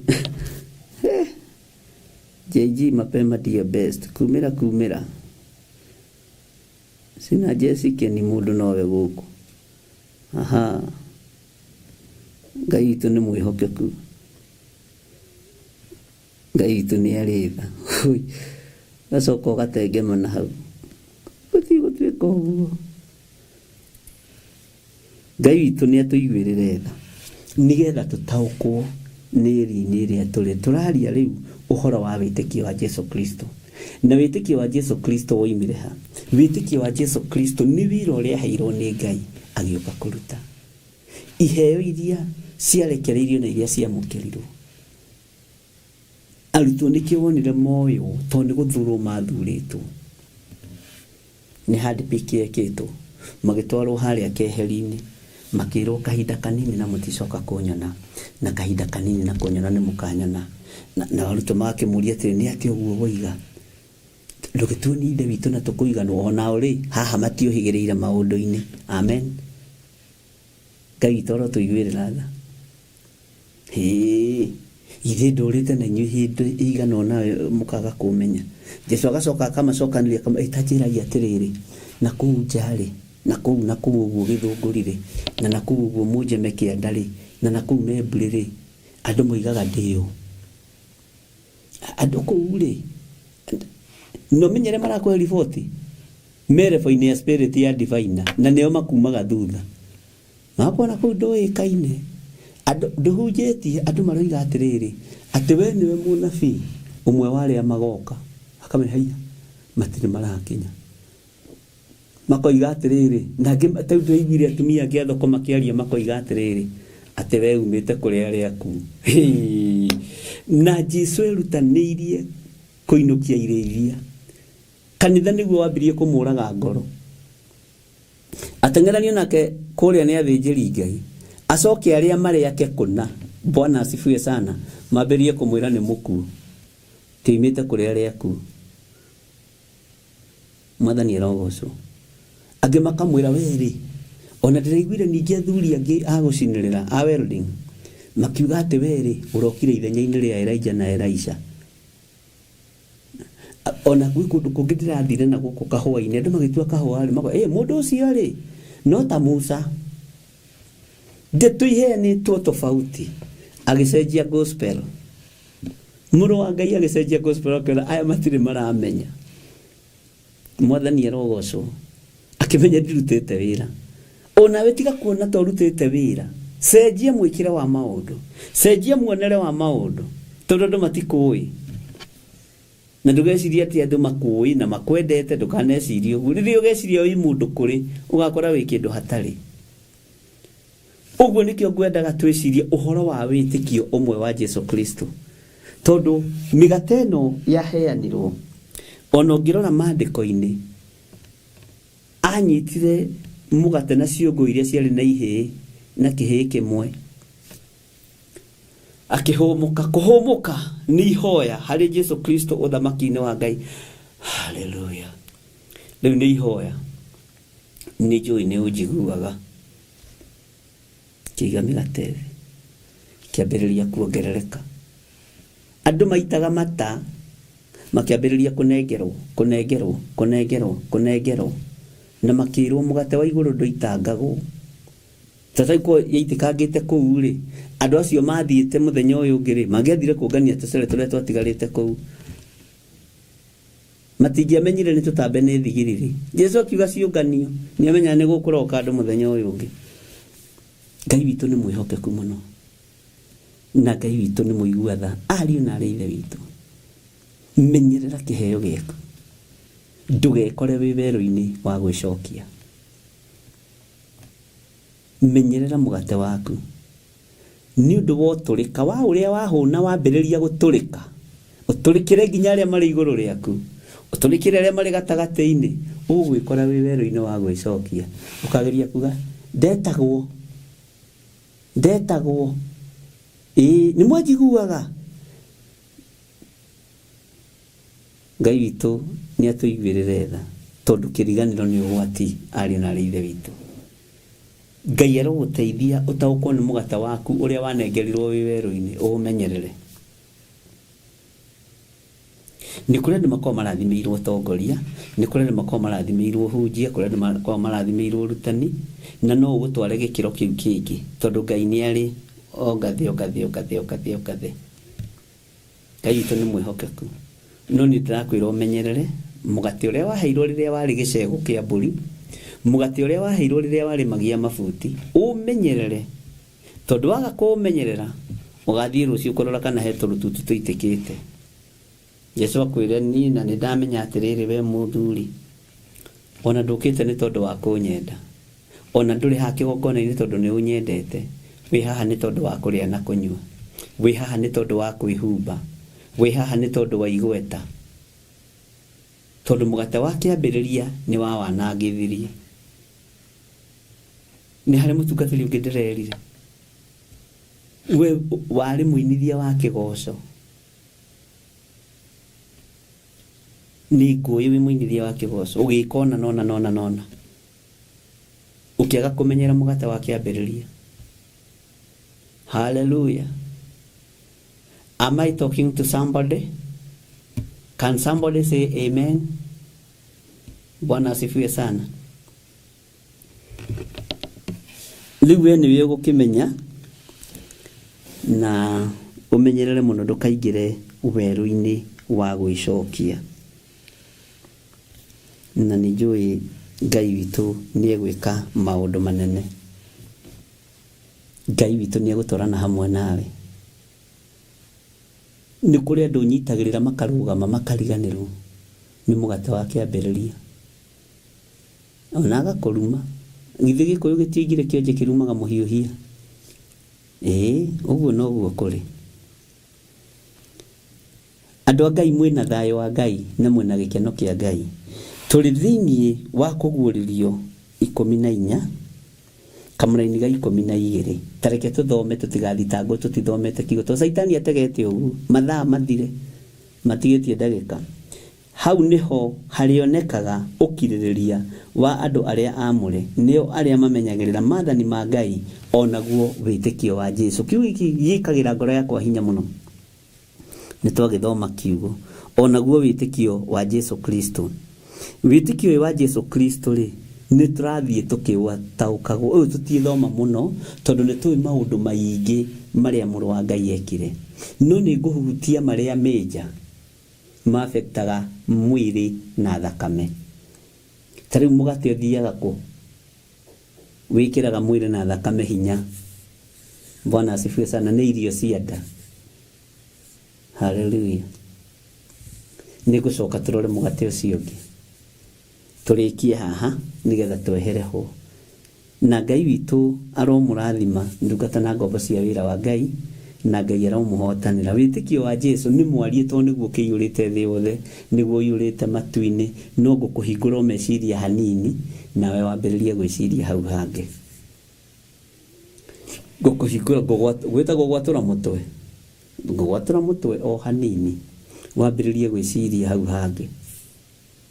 Eh. JG mapema ndiyo best. Kumĩra kumĩra. Sina Jesse Keni mũndũ nowe gũkũ. Aha. Ngai witũ nĩ mwĩhokeku. Ngai witũ nĩ arĩ tha. Ũgacoka ũgatengemana hau. Gũtirĩ gũtuĩka ũguo. Ngai witũ nĩ atũiguĩrĩre tha nĩgetha tũtaũkwo nĩ ĩri-inĩ ĩrĩa tũrĩ. Tũraria rĩu ũhoro wa wĩtĩkio wa Jesu Kristo. Na wĩtĩkio wa Jesu Kristo woimire ha? Wĩtĩkio wa Jesu Kristo nĩ wĩra ũrĩa aheirwo nĩ Ngai agĩũka kũruta. Iheo iria ciarekereirio na iria ciamũkĩrirwo. Arutwo nĩkĩo wonire moywo tondũ nĩ gũthurwo mathurĩtwo. Nĩ handpick yekĩtwo. Magĩtwarwo harĩa keheri-inĩ. Makĩrwo kahinda kanini na mũticoka kũnyona, na kahinda kanini na kũnyona nĩ mũkanyona. Na, na arutwo magakĩmũria atĩrĩ, nĩ atĩa ũguo woiga? Ndũgĩtuonie Ithe witũ na tũkũiganwo. O nao rĩ, haha matiũhĩgĩrĩire maũndũ-inĩ. Amen. Ngai witũ arotũiguĩrĩra tha. Hĩĩ, githĩ ndũrĩte na inyuĩ hĩndĩ ĩigana ũna mũkaga kũmenya? Jesu agacoka akamacokanĩria akama, ta njĩrai atĩrĩrĩ, na kũu nja-rĩ, na kũu na kũu ũguo Gĩthũngũri-rĩ, na na kũu ũguo Mũnjeme kĩanda-rĩ, na na kũu Memburĩ-rĩ, andũ moigaga ndĩ ũ? Andũ kũu-rĩ, na ũmenye arĩa marakũhe riboti, me level-inĩ ya spirit ya diviner, na nĩo makumaga thutha. Magakorwo na kũu ndũĩkaine. Andũ, ndũhunjĩtie, andũ maroiga atĩrĩrĩ, atĩ we nĩwe mũnabii ũmwe wa arĩa magoka. Akamenya haiya, matirĩ marakinya. Makoiga atĩrĩrĩ, na angĩ, ta rĩu ndĩraiguire atumia angĩ a thoko makĩaria makoiga atĩrĩrĩ, atĩ we umĩte kũrĩ arĩa akuũ. Hĩĩ! Na Jesu erutanĩirie kũinũkia irĩithia. Kanitha nĩguo wambirie kũmũraga ngoro. Ateng'eranio nake kũrĩa nĩ athĩnjĩri Ngai, acoke arĩa marĩ ake kũna, Bwana asifiwe sana, mambĩrĩrie kũmwĩra nĩ mũkuũ, ti oimĩte kũrĩ arĩa akuũ. Mwathani arogocwo. Angĩ makamwĩra we-rĩ, ona ndĩraiguire ningĩ athuri angĩ a gũcinĩrĩra, a welding, makiuga atĩ we-rĩ, ũrokire ithenya-inĩ rĩa Elijah na Elisha. Ona gwĩ kũndũ kũngĩ ndĩrathire na gũkũ kahũa-inĩ, andũ magĩtua kahũa-rĩ, makauga, ĩ mũndũ ũcio-rĩ, no ta Musa. Ndeto iheanĩtwo tofauti. Agĩcenjia gospel. Mũrũ wa Ngai agĩcenjia gospel akĩona aya matirĩ maramenya. Mwathani arogocwo. Akĩmenya ndirutĩte wĩra. Onawe tiga kuona ta ũrutĩte wĩra. Cenjia mwĩkĩre wa maũndũ. Cenjia muonere wa maũndũ. Tondũ andũ matikũĩ. Na ndũgecirie atĩ andũ makũĩ na makwendete, ndũkanecirie ũguo. Rĩrĩa ũgeciria wĩ mũndũ kũrĩ, ũgakora wĩ kĩndũ hatarĩ. Ũguo nĩkĩo ngwendaga twĩcirie ũhoro wa wĩtĩkio ũmwe wa Jesu Kristo. Tondũ mĩgate ĩno yaheanirwo, ona ũngĩrora maandĩko-inĩ, anyitire mũgate na ciũngũ iria ciarĩ na ihĩĩ na kĩhĩĩ kĩmwe. Akĩhũmũka. Kũhũmũka nĩ ihoya harĩ Jesu Kristo ũthamaki-inĩ wa Ngai. Haleluya. Rĩu nĩ ihoya. Nĩ njũĩ nĩ ũnjiguaga. Kĩiga mĩgate thĩ. Kĩambĩrĩria kuongerereka. Andũ maitaga mata makĩambĩrĩria kũnengerwo, kũnengerwo, kũnengerwo, kũnengerwo. Na makĩrwo mũgate wa igũrũ ndũitangagwo. Tata iko yaitĩkangĩte kũu rĩ, andũ acio mathiĩte mũthenya ũyũ ũngĩ rĩ, mangĩathire kũngania tũcere tũrĩa twatigarĩte kũu. Matingĩamenyire nĩ tũtambe nĩ thigiriri. Jesu akiuga ciũnganio, nĩ amenyaga nĩ gũkũroka andũ mũthenya ũyũ ũngĩ. Ngai witũ nĩ mwĩhokeku mũno. Na Ngai witũ nĩ mũigua tha. Ariũ na arĩ ithe witũ. Menyerera kĩheo gĩaku. Ndũgekore wĩ werũ-inĩ wa gwĩcokia. Menyerera mũgate waku. Nĩ ũndũ wa ũtũrĩka wa ũrĩa wahũna wambĩrĩria gũtũrĩka, ũtũrĩkĩre nginya arĩa marĩ igũrũ rĩaku, ũtũrĩkĩre arĩa marĩ gatagatĩ-inĩ, ũgwĩkora wĩ werũ-inĩ wa gwĩcokia. Ũkageria kuga, ndetagwo, ndetagwo, ĩĩ nĩ mwanjiguaga? Ngai witũ nĩ atũiguĩrĩre tha, tondũ kĩriganĩro nĩ ũgwati ariũ na arĩ ithe witũ. Ngai arogũteithia ũtaũkwo nĩ mũgate waku ũrĩa wanengerirwo wĩ werũ-inĩ, ũũmenyerere. Nĩ kũrĩ andũ makoragwo marathimĩirwo ũtongoria, nĩ kũrĩ andũ makoragwo marathimĩirwo ũhunjia, kũrĩ andũ makoragwo marathimĩirwo ũrutani, na no ũgũtware gĩkĩro kĩu kĩngĩ, tondũ Ngai nĩ arĩ o ngathĩ o ngathĩ o ngathĩ o ngathĩ o ngathĩ. Ngai witũ nĩ mwĩhokeku. No niĩ ndĩrakwĩra ũmenyerere mũgate ũrĩa waheirwo rĩrĩa warĩ gĩcegũ kĩa mbũri, mũgate ũrĩa waheirwo rĩrĩa warĩ magia mabuti, ũũmenyerere, tondũ waga kũũmenyerera, ũgathiĩ rũciũ kũrora kana he tũrũtutu tũitĩkĩte. Jesu akwĩre, niĩ na nĩ ndamenya atĩrĩrĩ, we mũthuri, ona ndũkĩte nĩ tondũ wa kũnyenda, Ona ndũrĩ haha kĩgongona-inĩ tondũ nĩ ũnyendete. Wĩ haha nĩ tondũ wa kũrĩa na kũnyua. Wĩ haha nĩ tondũ wa kwĩhumba. Wĩ haha nĩ tondũ wa igweta. Tondũ mũgate wa kĩambĩrĩria nĩ wawanangithirie. Nĩ harĩ mũtungatĩri ũngĩ ndĩrerire. We warĩ mũinithia wa kĩgoco. Nĩ ngũĩ wĩ mũinithia wa kĩgoco. Ũgĩka ũna na ũna na ũna na ũna. Ũkĩaga kũmenyera mũgate wa kĩambĩrĩria. Hallelujah. Am I talking to somebody? Can somebody say amen? Bwana asifiwe sana. Rĩu we nĩwe ũgũkĩmenya na ũmenyerere mũno ndũkaingĩre werũ-inĩ wa gwĩcokia. Na nĩ njũĩ Ngai witũ nĩ egwĩka maũndũ manene. Ngai witũ nĩ egũtwarana hamwe nawe. Nĩ kũrĩ andũ ũnyitagĩrĩra makarũgama makariganĩrwo nĩ mũgate wa kĩambĩrĩria. Ona agakũruma. Githĩ Gĩkũyũ gĩtioigire kĩonje kĩrumaga mũhiũhia? Ĩĩ, ũguo noguo kũrĩ. Andũ a Ngai mwĩna thayũ wa Ngai na mwĩna gĩkeno kĩa Ngai. Tũrĩ thĩinĩ wa kũguũrĩrio 14 kamũraini ga 12. Ta reke tũthome tũtigathitangwo tũtithomete kiugo tondũ Caitani ategete ũguo mathaa mathire matigĩtie ndagĩka. Hau nĩho harĩonekaga ũkirĩrĩria wa andũ arĩa aamũre, nĩo arĩa mamenyagĩrĩra maathani ma Ngai o naguo wĩtĩkio wa Jesu. Kiugo gĩkĩ gĩkagĩra ngoro yakwa hinya mũno. Nĩ twagĩthoma kiugo, o naguo wĩtĩkio wa Jesu Kristo. Wĩtĩkio ũyũ wa Jesu Kristo rĩ, Nĩ tũrathiĩ tũkĩtaũkagwo, ũyũ tũtiĩthoma mũno tondũ nĩ tũĩ maũndũ maingĩ marĩa mũrũ wa Ngai ekire, no nĩ ngũhutia marĩa major maafectaga mwĩrĩ na thakame. Ta rĩu mũgate ũthiaga kũ? Wĩkĩraga mwĩrĩ na thakame hinya. Bwana asifiwe sana. Nĩ irio cia nda. Haleluya. Nĩ ngũcoka tũrore mũgate ũcio ũngĩ. Tũrĩkie haha nĩgetha twehere ho. Na Ngai witũ aromũrathima ndungata na ngombo cia wĩra wa Ngai, na Ngai aromũhotanĩra. Wĩtĩkio wa Jesu nĩ mwarie tondũ nĩguo ũkĩiyũrĩte thĩ yothe, nĩguo ũiyũrĩte matu-inĩ, no ngũkũhingũra o meciria hanini, nawe wambĩrĩrie gwĩciria hau hangĩ. Ngũkũhingũra, gwĩtagwo gwatũra mũtwe. Ngũgwatũra mũtwe o hanini, wambĩrĩrie gwĩciria hau hangĩ.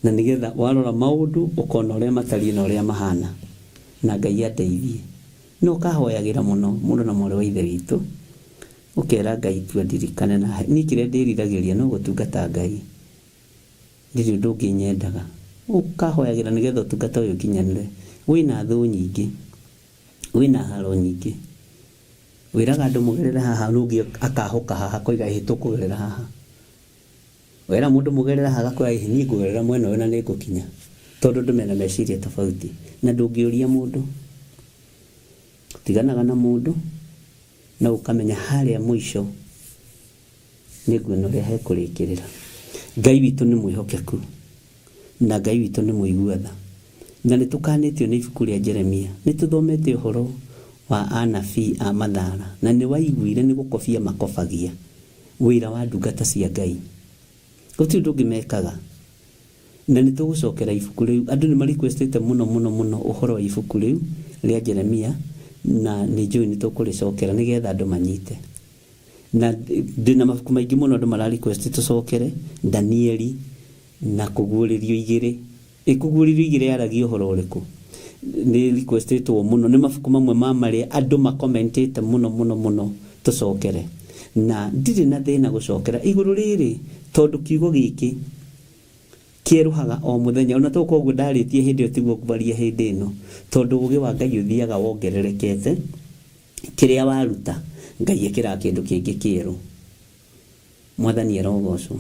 Na nĩgetha warora maũndũ ũkona ũrĩa matariĩ na ũrĩa mahana. Na Ngai andeithie. No ũkahoyagĩra mũno mũrũ na mwarĩ wa Ithe witũ, ũkera Ngai tu andirikane na niĩ kĩrĩa ndĩriragĩria no gũtungata Ngai. Ndirĩ ũndũ ũngĩ nyendaga. Ũkahoyagĩra nĩgetha ũtungata ũyũ ũkinyanĩre. Wĩna thũ nyingĩ. Wĩna haro nyingĩ. Wĩraga andũ mũgerere haha na ũngĩ akahũka haha akoiga ĩhĩ tũkũgerera haha. Wera mũndũ mũgerere haha agakwĩra ĩhĩ niĩ ngũgerera mwena ũyũ na nĩ ngũkinya. Tondũ andũ mena meciria tofauti. Na ndũngĩũria mũndũ. Ũtiganaga na mũndũ na ũkamenya harĩa mũico nĩ nguona ũrĩa hekũrĩkĩrĩra. Ngai witũ nĩ mwĩhokeku na Ngai witũ nĩ mũigua tha. Na nĩ tũkanĩtio nĩ ibuku rĩa Jeremia. Nĩ tũthomete ũhoro wa anabii a mathara na nĩ waiguire nĩ gũkobia makobagia wĩra wa ndungata cia Ngai. Gũtirĩ ũndũ ũngĩ mekaga. Na nĩ tũgũcokera ibuku rĩu. Andũ nĩ ma request ĩte mũno mũno mũno ũhoro wa ibuku rĩu rĩa Jeremia na nĩ njũĩ nĩ tũkũrĩcokera nĩgetha andũ manyite. Na ndĩna mabuku maingĩ mũno andũ mara request tũcokere, Danieli na Kũguũrĩrio igĩrĩ. Ĩ Kũguũrĩrio igĩrĩ yaragia ũhoro ũrĩkũ? Nĩ request ĩtwo mũno, nĩ mabuku mamwe ma marĩa andũ ma comment ĩte mũno mũno mũno tũcokere. Na ndirĩ na thĩna gũcokera igũrũ rĩrĩ tondũ kiugo gĩkĩ kĩerũhaga o mũthenya. Ona to ũguo ndarĩtie hĩndĩ ĩyo tiguo ngwaria hĩndĩ ĩno, tondũ ũgĩ wa Ngai ũthiaga wongererekete. Kĩrĩa waruta, Ngai ekĩraga kĩndũ kĩngĩ kĩerũ. Mwathani arogocwo.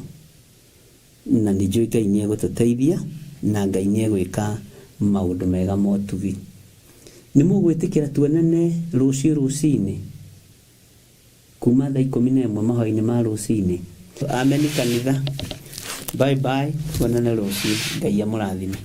Na nĩ njũĩ Ngai nĩ egũtũteithia na Ngai nĩ egwĩka maũndũ mega ma ũtugi. Nĩ mũgwĩtĩkĩra tuonane rũciũ rũcinĩ kuma thaa 11 mahoya-inĩ ma rũcinĩ? Ameni kanitha. Bye bye, tuonane rũciũ. Ngai amũrathime.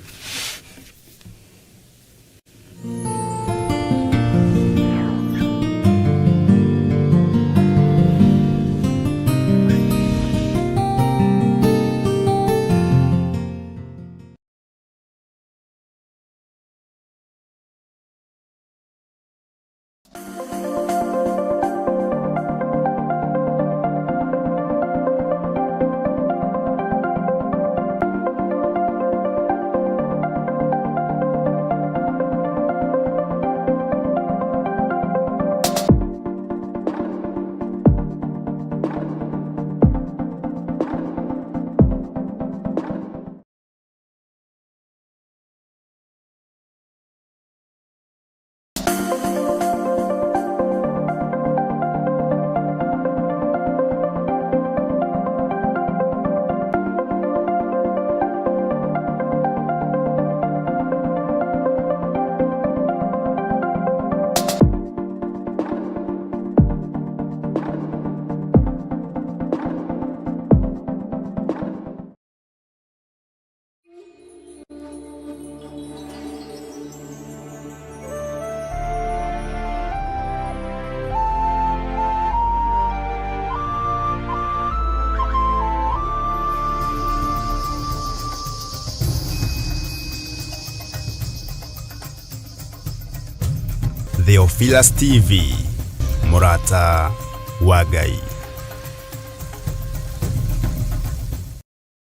Theophilus TV, mũrata wa Ngai.